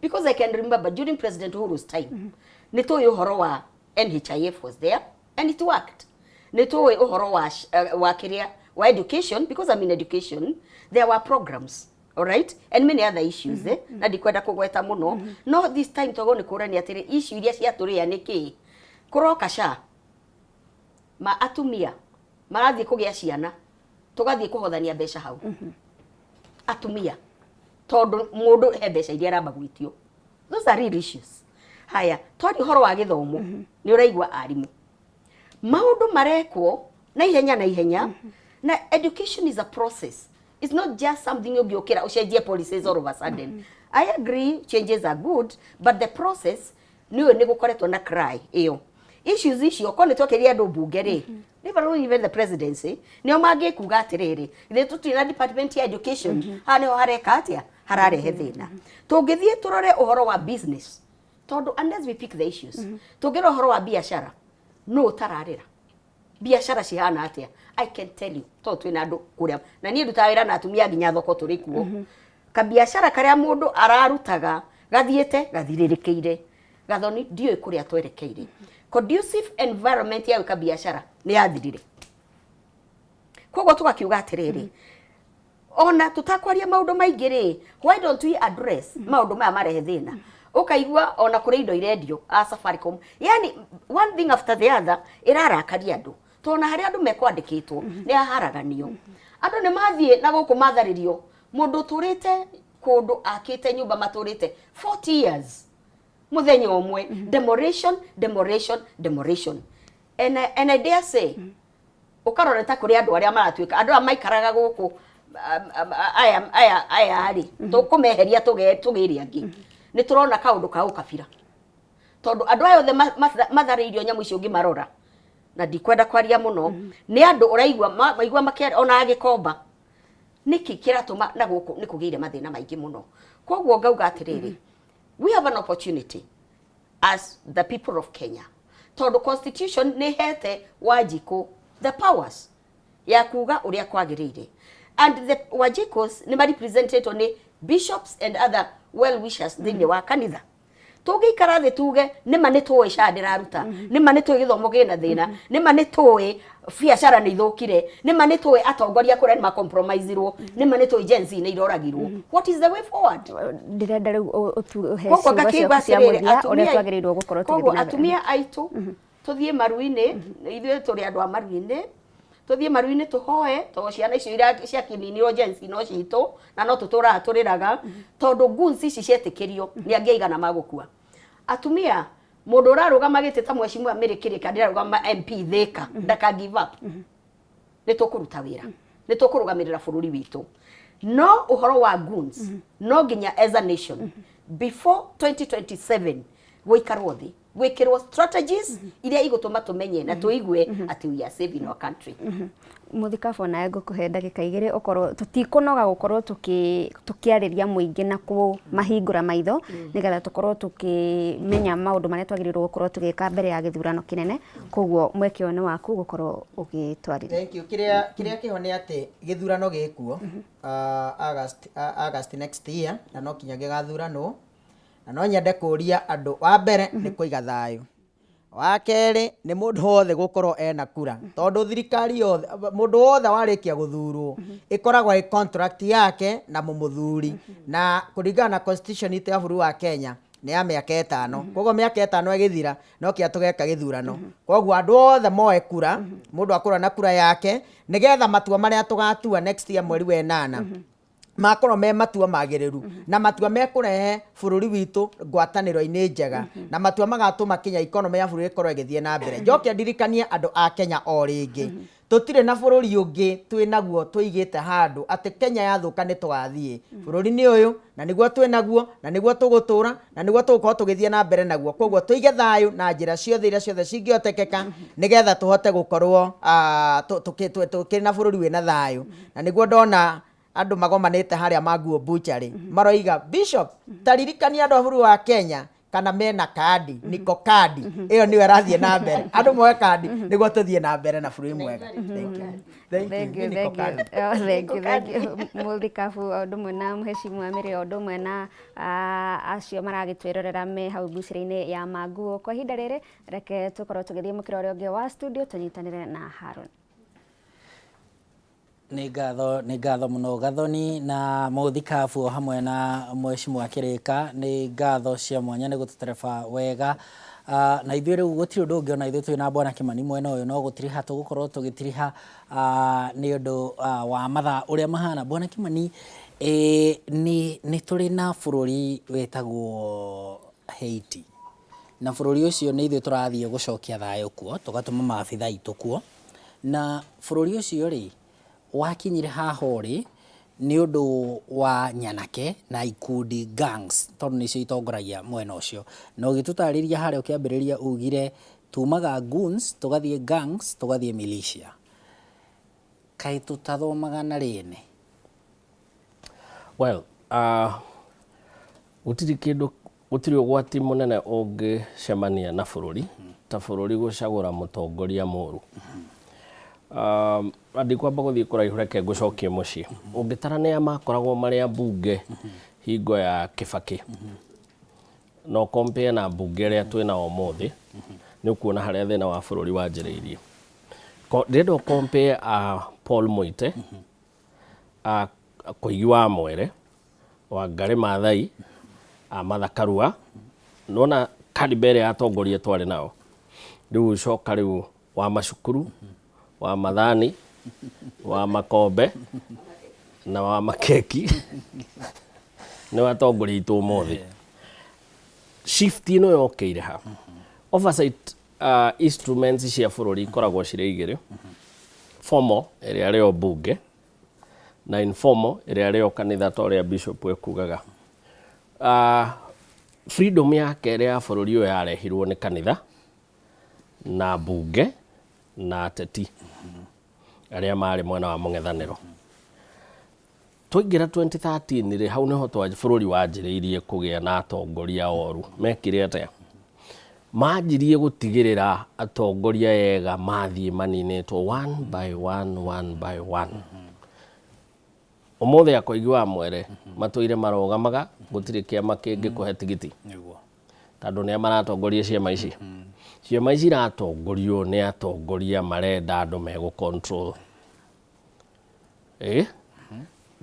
Speaker 21: because I can remember during President Uhuru's time nĩ tũĩ ũhoro wa NHIF was there and it worked. Nĩ tũĩ ũhoro wa kĩrĩa wa education, because I'm in education, there were programs, all right, and many other issues, na ndikwenda kũgweta mũno. No this time twagĩrĩirwo nĩ kũrania atĩrĩ, issue iria ciatũrĩa nĩ kĩĩ kũroka sha ma atumia marathiĩ kũgĩa ciana, tũgathiĩ kũhothania mbeca hau atumia. Tondũ mũndũ he mbeca iria aramba gwĩtio. Those are real issues. Haya, twaria ũhoro wa gĩthomo, nĩ ũraigua arimũ. Maũndũ marekwo na ihenya na ihenya, na education is a process. It's not just something ũngĩũkĩra ũcenjie policies all of a sudden. I agree changes are good, but the process nĩ ũyũ nĩ gũkoretwo na cry ĩyo. Issues icio korwo nĩ twakĩria andũ mbunge rĩ, leave alone even the presidency, nĩo mangĩkuga atĩrĩrĩ, ithuĩ tũtirĩ na department ya education, haha nĩho hareka atĩa, hararehe thĩna. Tũngĩthiĩ tũrore ũhoro wa business, tondũ unless we pick the issues, tũngĩrora ũhoro wa biacara, nũ ũtararĩra? Biacara cihana atĩa? I can tell you, tondũ twĩna andũ kũrĩa, na niĩ ndutaga wĩra na atumia nginya thoko tũrĩ kuo. Kabiacara karĩa mũndũ ararutaga gathiĩte gathirĩrĩkĩire. Gathoni ndiũĩ kũrĩa twerekeire. Conducive environment ya gwĩka biacara nĩ yathirire. Koguo tũgakiuga atĩrĩrĩ, ona tũtakwaria maũndũ maingĩ rĩ, why don't we address maũndũ maya marehe thĩna? Ũkaigua ona kũrĩ indo irendio a Safaricom, yani one thing after the other ĩrarakaria andũ. Tondũ ona harĩa andũ mekwandĩkĩtwo nĩ haharaganio. Andũ nĩ mathiĩ na gũkũ matharĩrio, mũndũ ũtũrĩte kũndũ akĩte nyũmba matũrĩte 40 years, mũthenya ũmwe demolition, demolition, demolition. And I dare say, ũkarora ta kũrĩ andũ arĩa maratuĩka andũ aya maikaraga gũkũ aya aya aya rĩ, tũkũmeheria tũgĩre angĩ. Nĩ tũrona kaũndũ ka ũkabira, tondũ andũ aya othe matharĩirio nyamũ icio ũngĩmarora, na ndikwenda kwaria mũno, nĩ andũ ũraigua maigua makĩaria ona agĩkomba nĩkĩ kĩratũma na gũkũ nĩ kũgĩire mathĩna maingĩ mũno. Koguo ngauga atĩrĩrĩ, we have an opportunity as the people of Kenya, tondũ constitution nĩ hete Wanjikũ the powers ya kuga ũrĩa kwagĩrĩire, and the Wanjikũs nĩ marepresentetwo nĩ bishops and other well wishers thĩinĩ wa kanitha. Tũngĩikara thĩ tuge nĩma nĩ tũĩ SHA ndĩraruta, nĩma nĩ tũĩ gĩthomo kĩna thĩna, nĩma nĩ tũĩ biacara nĩ ithũkire, nĩma nĩ tũĩ atongoria kũrĩa nĩ macompromisirwo, nĩma nĩ tũĩ Gen Z nĩ iroragirwo, what is the way forward?
Speaker 11: Ndĩrenda rĩu ũhe
Speaker 21: Koguo
Speaker 11: ciugo
Speaker 21: ngakĩigua
Speaker 11: ciaku cia
Speaker 21: atĩrĩrĩ,
Speaker 11: mũthia ũrĩa
Speaker 21: atumia
Speaker 11: twagĩrĩirwo gũkorwo
Speaker 21: koguo
Speaker 11: tũgĩthiĩ na mbere.
Speaker 21: Atumia aitũ tũthiĩ maru-inĩ, ithuĩ tũrĩ andũ a maru-inĩ, tũthiĩ maru-inĩ tũhoe, tondũ ciana icio iria ciakĩninirwo Gen Z no citũ, na no tũtũraga tũrĩraga, tondũ goons ici cietĩkĩrio nĩ angĩ aigana magũkua. Atumia, mũndũ ũrarũgama gĩtĩ ta mheshimiwa Mary Kĩrĩka ndĩrarũgama MP Thĩka, ndaka give up. Nĩ tũkũruta wĩra, nĩ tũkũrũgamĩrĩra bũrũri witũ, no ũhoro wa goons no nginya as a nation before 2027 gũikarwo thĩ gwĩkĩrwo strategies iria igũtũma tũmenye na tũigue atĩ we are saving our country.
Speaker 11: Mũthikabu, nawe ngũkũhe ndagĩka 2 ũkorwo tũtikũnoga gũkorwo tũkĩarĩria mũingĩ na kũmahingũra maitho nĩgetha tũkorwo tũkĩmenya maũndũ marĩa twagĩrĩirwo gũkorwo tũgĩka mbere ya gĩthurano kĩnene. Koguo mweke ũyũ nĩ waku gũkorwo ũgĩtwarĩria.
Speaker 12: Thank you. Kĩrĩa kĩho nĩ atĩ gĩthurano gĩkuo August next year, na no kinya gĩgathuranwo, na no nyende kũria andũ, wa mbere nĩ kũiga thayũ, wa kerĩ nĩ mũndũ wothe gũkorwo ena kura, tondũ thirikari yothe, mũndũ wothe warĩkia gũthurwo ĩkoragwo ĩ contract yake na mũmũthuri, na kũringana na constitution itũ ya bũrũri wa Kenya nĩ ya mĩaka 5. Koguo mĩaka 5 ĩgĩthira no kĩa tũgeka gĩthurano. Koguo andũ othe moe kura, mũndũ akũra na kura yake, nĩgetha matua marĩa tũgatua next year mweri wa ĩnana makorwo me matua magĩrĩru na matua mekũrehe bũrũri witũ ngwatanĩro-inĩ njega na matua magatũma kinya economy ya bũrũri ĩkorwo ĩgĩthiĩ na mbere. Njoke ndirikanie andũ a Kenya o rĩngĩ, tũtirĩ na bũrũri ũngĩ twĩ naguo tũigĩte handũ atĩ Kenya yathũka nĩ tũgathiĩ. Bũrũri nĩ ũyũ na nĩguo twĩ naguo na nĩguo tũgũtũra na nĩguo tũgũkorwo tũgĩthiĩ na mbere naguo. Koguo tũige thayũ na njĩra ciothe iria ciothe cingĩhotekeka nĩgetha tũhote gũkorwo tũkĩrĩ na bũrũri wĩna thayũ. Na nĩguo ndona andũ magomanĩte harĩa Manguo Butchery maroiga, Bishop, taririkania andũ a bũrũri wa Kenya kana mena kandi niko kandi ĩyo nĩyo ĩrathiĩ na mbere, andũ moe kandi nĩguo tũthiĩ na mbere na bũrũri mwega. Thank you. Thank
Speaker 11: Thank
Speaker 12: you.
Speaker 11: you,
Speaker 12: Niko
Speaker 11: thank you.
Speaker 12: kandi.
Speaker 11: Oh, thank you, thank you. Mũthikabu o ũndũ ũmwe na mheshimiwa Mary o ũndũ ũmwe na acio maragĩtwĩrorera me hau mbucĩrĩ-inĩ ya Manguo. Kwa ihinda rĩrĩ reke tũkorwo tũgĩthiĩ mũkĩra ũrĩa ũngĩ wa studio tũnyitanĩre na Haron.
Speaker 1: Nĩ ngatho mũno Gathoni na mũthikabu o hamwe na mheshimiwa Kĩrĩka, nĩ ngatho cia mwanya nĩ gũtũtereba wega. Na ithuĩ rĩu gũtirĩ ũndũ ũngĩ, ona ithuĩ twĩ na bwana Kĩmani mwena ũyũ, no gũtiriha tũgũkorwo tũgĩtiriha nĩ ũndũ wa mathaa ũrĩa mahana. Bwana Kĩmani, Ĩ, nĩ nĩ tũrĩ na bũrũri wĩtagwo Haiti, na bũrũri ũcio nĩ ithuĩ tũrathiĩ gũcokia thayũ kuo, tũgatũma maabitha aitũ kuo, na bũrũri ũcio rĩ, wakinyire haha ũrĩ nĩ ũndũ wa nyanake na ikundi gangs, tondũ nĩcio itongoragia mwena ũcio. Na ũgĩtũtarĩria harĩa ũkĩambĩrĩria ugire tumaga goons, tũgathiĩ gangs, tũgathiĩ militia. Kaĩ tũtathomaga na rĩene?
Speaker 17: Well, gũtirĩ kĩndũ, gũtirĩ ũgwati mũnene ũngĩcemania na bũrũri ta bũrũri gũcagũra mũtongoria mũru. Na ndikwamba gũthiĩ kũraihu, reke ngũcokie mũciĩ. Ũngĩtara nĩa makoragwo marĩ ambunge hingo ya Kĩbakĩ, na ũkompare na mbunge ĩrĩa twĩ nao ũmũthĩ, nĩ ũkuona harĩa thĩna wa bũrũri wanjĩrĩirie. Ndĩrenda ũkompare a Paul Mũite, a Koigi wa Mwere, Wangarĩ Maathai, a Martha Karua, nĩwona caliber ĩrĩa ya atongoria twarĩ nao. Rĩu ũcoka rĩu wa macukuru, wa mathani, wa makombe na wa makeki nĩ atongoria aitũ ũmũthĩ. Shift ĩno yokĩire ha? Oversight instruments cia bũrũri ikoragwo cirĩ igĩrĩ, formal ĩrĩa arĩyo mbunge na informal ĩrĩa arĩyo kanitha ta ũrĩa bishop ekugaga. Freedom ya kerĩ ya bũrũri ũyũ yarehirwo nĩ kanitha na mbunge na ateti arĩa marĩ mwena wa mũng'ethanĩro. Twaingĩra 2013 rĩ, hau nĩho bũrũri wanjĩrĩirie kũgĩa na atongoria oru. Mekire atĩa? Manjirie gũtigĩrĩra atongoria ega mathiĩ maninĩtwo one by one, one by one. Ũmũthĩ Akoigi wa Mwere matũire marũgamaga, gũtirĩ kĩama kĩngĩkũhe tigiti. Tondũ nĩa maratongoria ciama ici? Ciama ici iratongorio nĩ atongoria marenda andũ megũ control. Ĩ?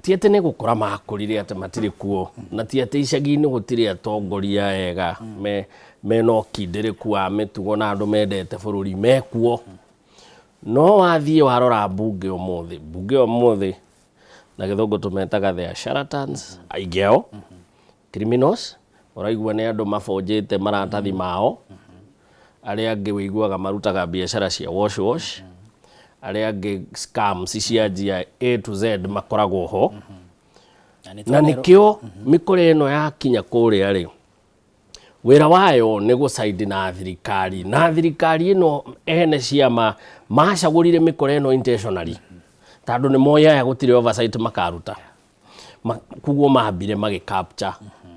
Speaker 17: Ti atĩ nĩ gũkũra makũrire atĩ matirĩ kuo, na ti atĩ icagi-inĩ gũtirĩ atongoria ega mena ũkindĩrĩku wa mĩtugo na andũ mendete bũrũri mekuo. No wathiĩ warora mbunge ũmũthĩ, mbunge ũmũthĩ na gĩthũngũ tũmetaga they are charlatans, aingĩ ao, criminals, ũraigua nĩ andũ mabonjete maratathi mao, arĩa angĩ wĩiguaga marutaga biacara cia wash wash, arĩa angĩ scams cia njia A to Z makoragwo ho. Na nĩkĩo mĩkora ĩno yakinya kũrĩa rĩ, wĩra wayo nĩ gũcaidi na thirikari, na thirikari ĩno ene ciama macagũrire mĩkora ĩno intentionally, tondũ nĩ moĩ aya gũtirĩ oversight makaruta. Koguo mambire magĩ capture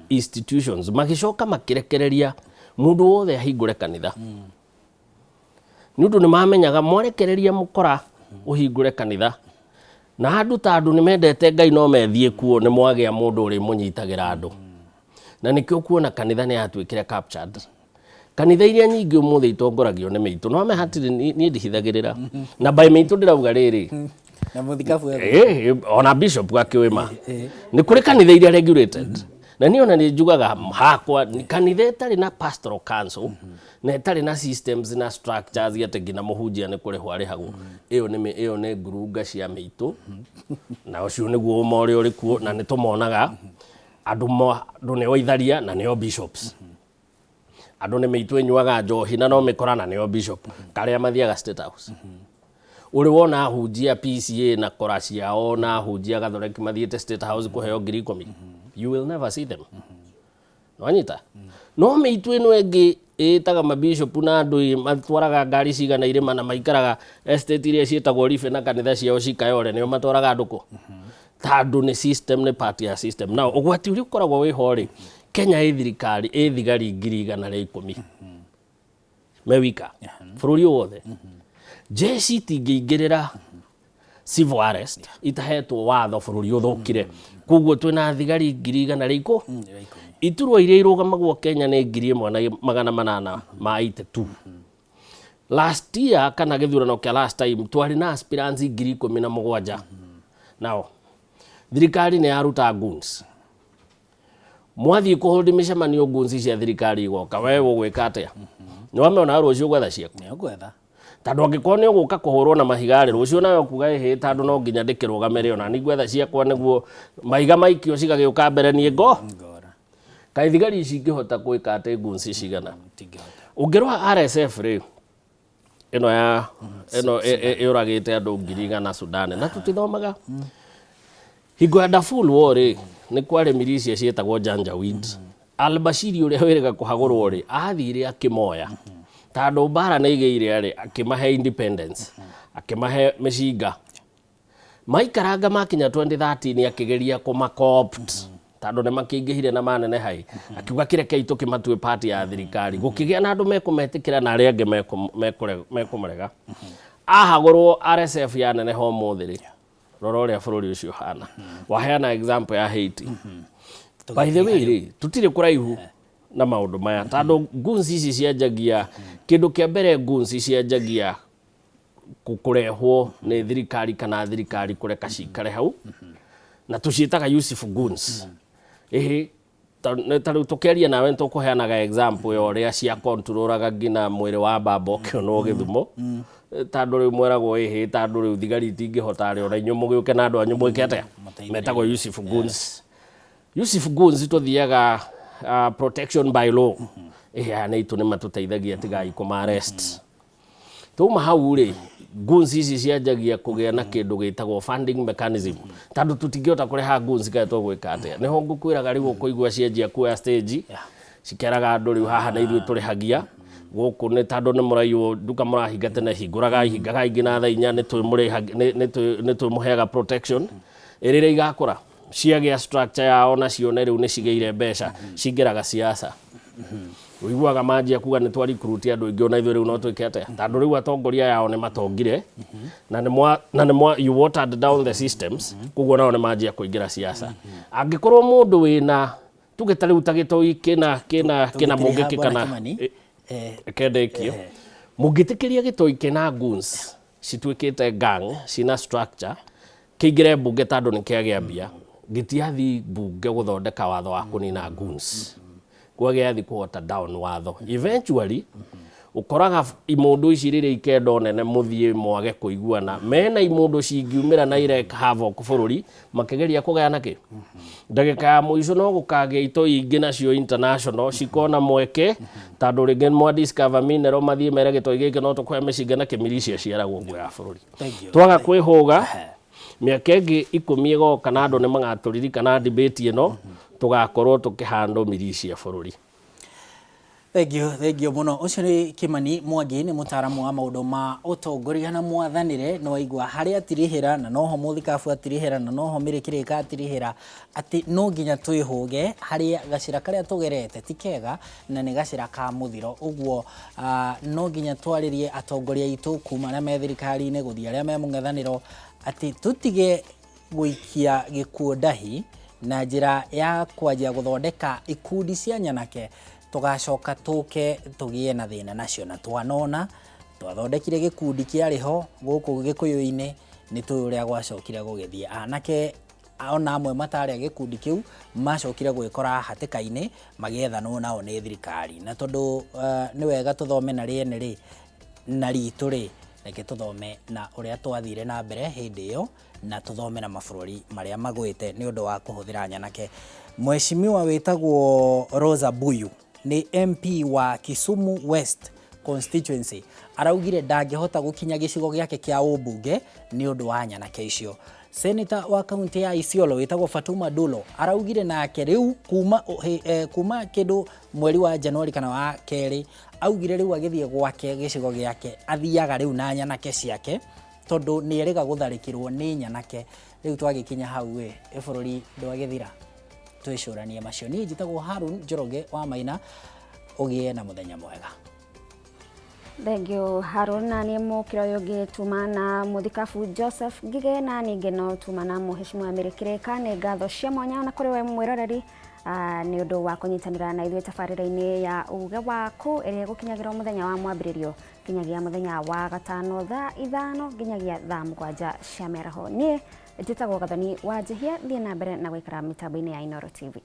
Speaker 17: institutions, magĩcoka makĩrekereria mũndũ wothe ahingũre kanitha. Nĩ ũndũ nĩ mamenyaga mwarekereria mũkora ũhingũre kanitha, na andũ ta andũ nĩ mendete Ngai no methiĩ kuo, nĩ mwagĩa mũndũ ũrĩmũnyitagĩra andũ. Na nĩkĩo ũkuona kanitha nĩ yatuĩkire captured. Kanitha iria nyingĩ ũmũthĩ itongoragio nĩ mĩitũ, no hatirĩ niĩ ndihithagĩrĩra. Na by mĩitũ ndĩrauga rĩrĩ,
Speaker 1: na mũthikabu
Speaker 17: ona bishop akĩũĩ ma. Nĩ kũrĩ kanitha iria regulated. Na niĩ ona nĩ njugaga hakwa kanitha ĩtarĩ na pastoral council na ĩtarĩ na systems na structures atĩ nginya mũhunjia nĩ kũrĩhwo arĩhagwo, ĩyo nĩ ĩyo nĩ ngurunga cia mĩitũ, na ũcio nĩguo ũma ũrĩa ũrĩ kuo, na nĩ tũmonaga andũ andũ nĩo itharia na nĩo bishops, andũ nĩ mĩitũ ĩnyuaga njohi na no mĩkora na nĩo bishop karĩa mathiaga State House. Ũrĩ wona ahunjia PCA na kora ciao na ahunjia Gathoreki mathiĩte State House kũheo 10,000? You will never see them. Nwanyita no mĩitũ ĩno ĩngĩ ĩtaga mabishop na andũ matwaraga ngari cigana irĩma na maikaraga estate iria ciĩtagwo Ribe na kanitha ciao cikayore, nĩo matwaraga andũ kũ tondũ nĩ system, nĩ part ya system. Now ũgwati ũrĩa ũkoragwo wĩho rĩ, Kenya ĩ thirikari ĩ thigari 110,000 me wika bũrũri ũyũ wothe. Jeshi itingĩingĩrĩra civil arrest itahetwo watho bũrũri ũthũkire. Koguo twĩna thigari 110,000. Iturwa iria irũgamagwo Kenya nĩ 1882. Last year kana gĩthurano kĩa last time twarĩ na aspirants 17,000. Nao thirikari nĩ yaruta goons, mwathiĩ kũhold mĩcemanio, goons cia thirikari igoka. We ũgwĩka atĩa? Nĩ wamĩona rũciũ gwetha ciaku.
Speaker 1: Nĩ ũgwetha.
Speaker 17: Tondũ angĩkorwo nĩ ũgũka kũhũrwo na mahiga rĩ, rũciũ nawe ũkuga ĩhĩ, tondũ no nginya ndĩkĩrũgame rĩ, ona niĩ ngwetha ciakwa nĩguo mahiga maikio cigagĩũka mbere niĩ ngo. Kaĩ thigari ici ingĩhota gwĩka atĩ ngunci cigana? Ũngĩrora RSF rĩ, ĩno ya ĩno ĩũragĩte andũ 100,000 Sudan na tũtithomaga. Hingo ya Darfur War rĩ, nĩ kwarĩ militia ciĩtagwo Janjaweed. Al-Bashir ũrĩa wĩrĩga kũhagũrwo rĩ, athire akĩmoya. Tondũ mbara nĩ igĩire rĩ, akĩmahe independence, akĩmahe mĩcinga. Maikaranga makinya 2013 akĩgeria kũma co-opt tondũ nĩ makĩingĩhire na maneneha ĩ, akiuga kĩrekei tũkĩmatue part ya thirikari. Gũkĩgĩa na andũ mekũmetĩkĩra na arĩa angĩ mekũmũrega. Ahagũrwo RSF yaneneha ũmũthĩ rĩ, rora ũrĩa bũrũri ũcio ũhana. Waheana example ya Haiti. By the way rĩ, tũtirĩ kũraihu na maũndũ maya tondũ goons ici cianjagia kĩndũ kĩa mbere, goons cianjagia kũrehwo nĩ thirikari kana thirikari kũreka cikare hau, na tũciĩtaga Yusuf goons. Ĩhĩ, ta rĩu tũkĩaria nawe nĩtũkũheanaga example ya ũrĩa cia controlaga nginya mwĩrĩ wa baba ũkĩonwo Gĩthumo, tondũ rĩu mweragwo ĩhĩ, tondũ rĩu thigari itingĩhota rĩ, ona inyuĩ mũgĩũke na andũ anyu mwĩke atĩa, metagwo Yusuf goons. Yusuf goons tũthiaga protection by law, ĩhĩ, aya nĩ itũ nĩ matũteithagia, tigai kũma arrest. Twauma hau rĩ, goons ici cianjagia kũgĩa na kĩndũ gĩtagwo funding mechanism, tondũ tũtingĩhota kũrĩha goons, kaĩ tũgwĩka atĩa? Nĩho ngũkwĩraga rĩu ũkũigua cianjia kuoya stage, cikeraga andũ rĩu haha nĩ ithuĩ tũrĩhagia gũkũ, nĩ tondũ nĩ mũraiywo nduka, mũrahinga tene, hingũragai, hingagai nginya thaa 4, nĩ twĩmũheaga protection. Ĩrĩrĩa igakũra ciagĩa structure yao na cione rĩu nĩ cigĩire mbeca, cingĩraga siasa. Ũiguaga manjia kuga nĩ twa recruit andũ aingĩ, ona ithuĩ rĩu no twĩke atĩa, tondũ rĩu atongoria yao nĩ matongire na nĩ mwa you watered down the systems, koguo nao nĩ manjia kũingĩra siasa. Angĩkorwo mũndũ wĩna tuge ta rĩu ta gĩtoi kĩna mũngĩkĩ kana kendekio mũngĩtĩkĩria gĩtoi kĩna goons cituĩkĩte gang cina structure kĩingĩre mbunge tondũ nĩ kĩagĩa mbia, gĩtiathi mbunge gũthondeka watho wa kũnina goons, kwa gĩathi kũhota down watho. Eventually ũkoraga imũndũ ici rĩrĩa ikenda nene mũthiĩ mwage kũiguana, mena imũndũ cingiumĩra na irek havoc bũrũri makĩgeria kũgayana kĩ ndagĩka ya mũico, no gũkagĩa itoi ingĩ nacio international cikona mweke, tondũ rĩngĩ mwa discover mineral, mathiĩ mere gĩtoi gĩkĩ no tũkũhe mĩcinga na kĩmiricia ciaragwo nguo ya bũrũri.
Speaker 1: Thank you.
Speaker 17: Twaga kwĩhũga, mĩaka ĩngĩ 10 ĩgoka na andũ nĩ magatũririkana debate ĩno, tũgakorwo tũkĩhandwo militia bũrũri.
Speaker 1: Thank you, thank you mũno. Ũcio nĩ Kimani Mwangi, nĩ mũtaaramu wa maũndũ ma ũtongoria na mwathanĩre. Nĩ waigua harĩa atirihĩra, na noho mũthikabu atirihĩra, na noho mĩrĩkĩrĩka atirihĩra, atĩ no nginya twĩhũge harĩa gacĩra karĩa tũgerete ti kega na nĩ gacĩra ka mũthiro. Ũguo no nginya twarĩrie atongoria aitũ kuma arĩa me thirikari-inĩ gũthiĩ arĩa me mũng'ethanĩro, atĩ tũtige gũikia gĩkuũ ndahi na njĩra ya kwanjia gũthondeka ikundi cia nyanake, tũgacoka tũke tũgĩe na thĩna nacio. Na twanona twathondekire gĩkundi kĩarĩ ho gũkũ Gĩkũyũ-inĩ, nĩ tũĩ ũrĩa gwacokire gũgĩthiĩ. Anake ona amwe matarĩ a gĩkundi kĩu macokire gwĩkora hatĩka-inĩ magĩethanwo nao nĩ thirikari. Na tondũ nĩ wega tũthome na rĩene rĩ na ritũ rĩ, reke tũthome na ũrĩa twathire na mbere hĩndĩ ĩyo, na tũthome na mabũrũri marĩa magwĩte nĩ ũndũ wa kũhũthĩra nyanake. Mheshimiwa wĩtagwo Rosa Buyu nĩ MP wa Kisumu West constituency, araugire ndangĩhota gũkinya gĩcigo gĩake kĩa ũmbunge nĩ ũndũ wa nyanake icio. Senator wa kaunti ya Isiolo wĩtagwo Fatuma Dulo araugire nake rĩu kuma kĩndũ mweri wa Januari kana wa kerĩ, augire rĩu agĩthiĩ gwake gĩcigo gĩake athiaga rĩu na nyanake ciake, tondũ nĩ erĩga gũtharĩkĩrwo nĩ nyanake. Rĩu twagĩkinya hau ĩ bũrũri ndwagĩthira. Twĩcũranie macio. Niĩ njĩtagwo Harun Njoroge wa Maina, ũgĩe na mũthenya mwega.
Speaker 11: Thank you Harun. Na nĩ mũkĩra ũyũ ũngĩ tuma na mũthikabu Joseph Ngige, na ningĩ no tuma na mũheshimiwa Mĩrĩkĩrĩka. Nĩ ngatho cia mwanya na kũrĩ we mwĩroreri nĩ ũndũ wa kũnyitanĩra na ithuĩ tabarĩra-inĩ ya uge waku, ĩrĩa ĩgũkinyagĩrwo mũthenya wa mwambĩrĩrio nginyagia mũthenya wa gatano thaa 5 nginyagia thaa 7 cia mĩaraho. Niĩ njĩtagwo Gathoni wa Njihia, thiĩ na mbere na gũikara mĩtambo-inĩ ya Inooro TV.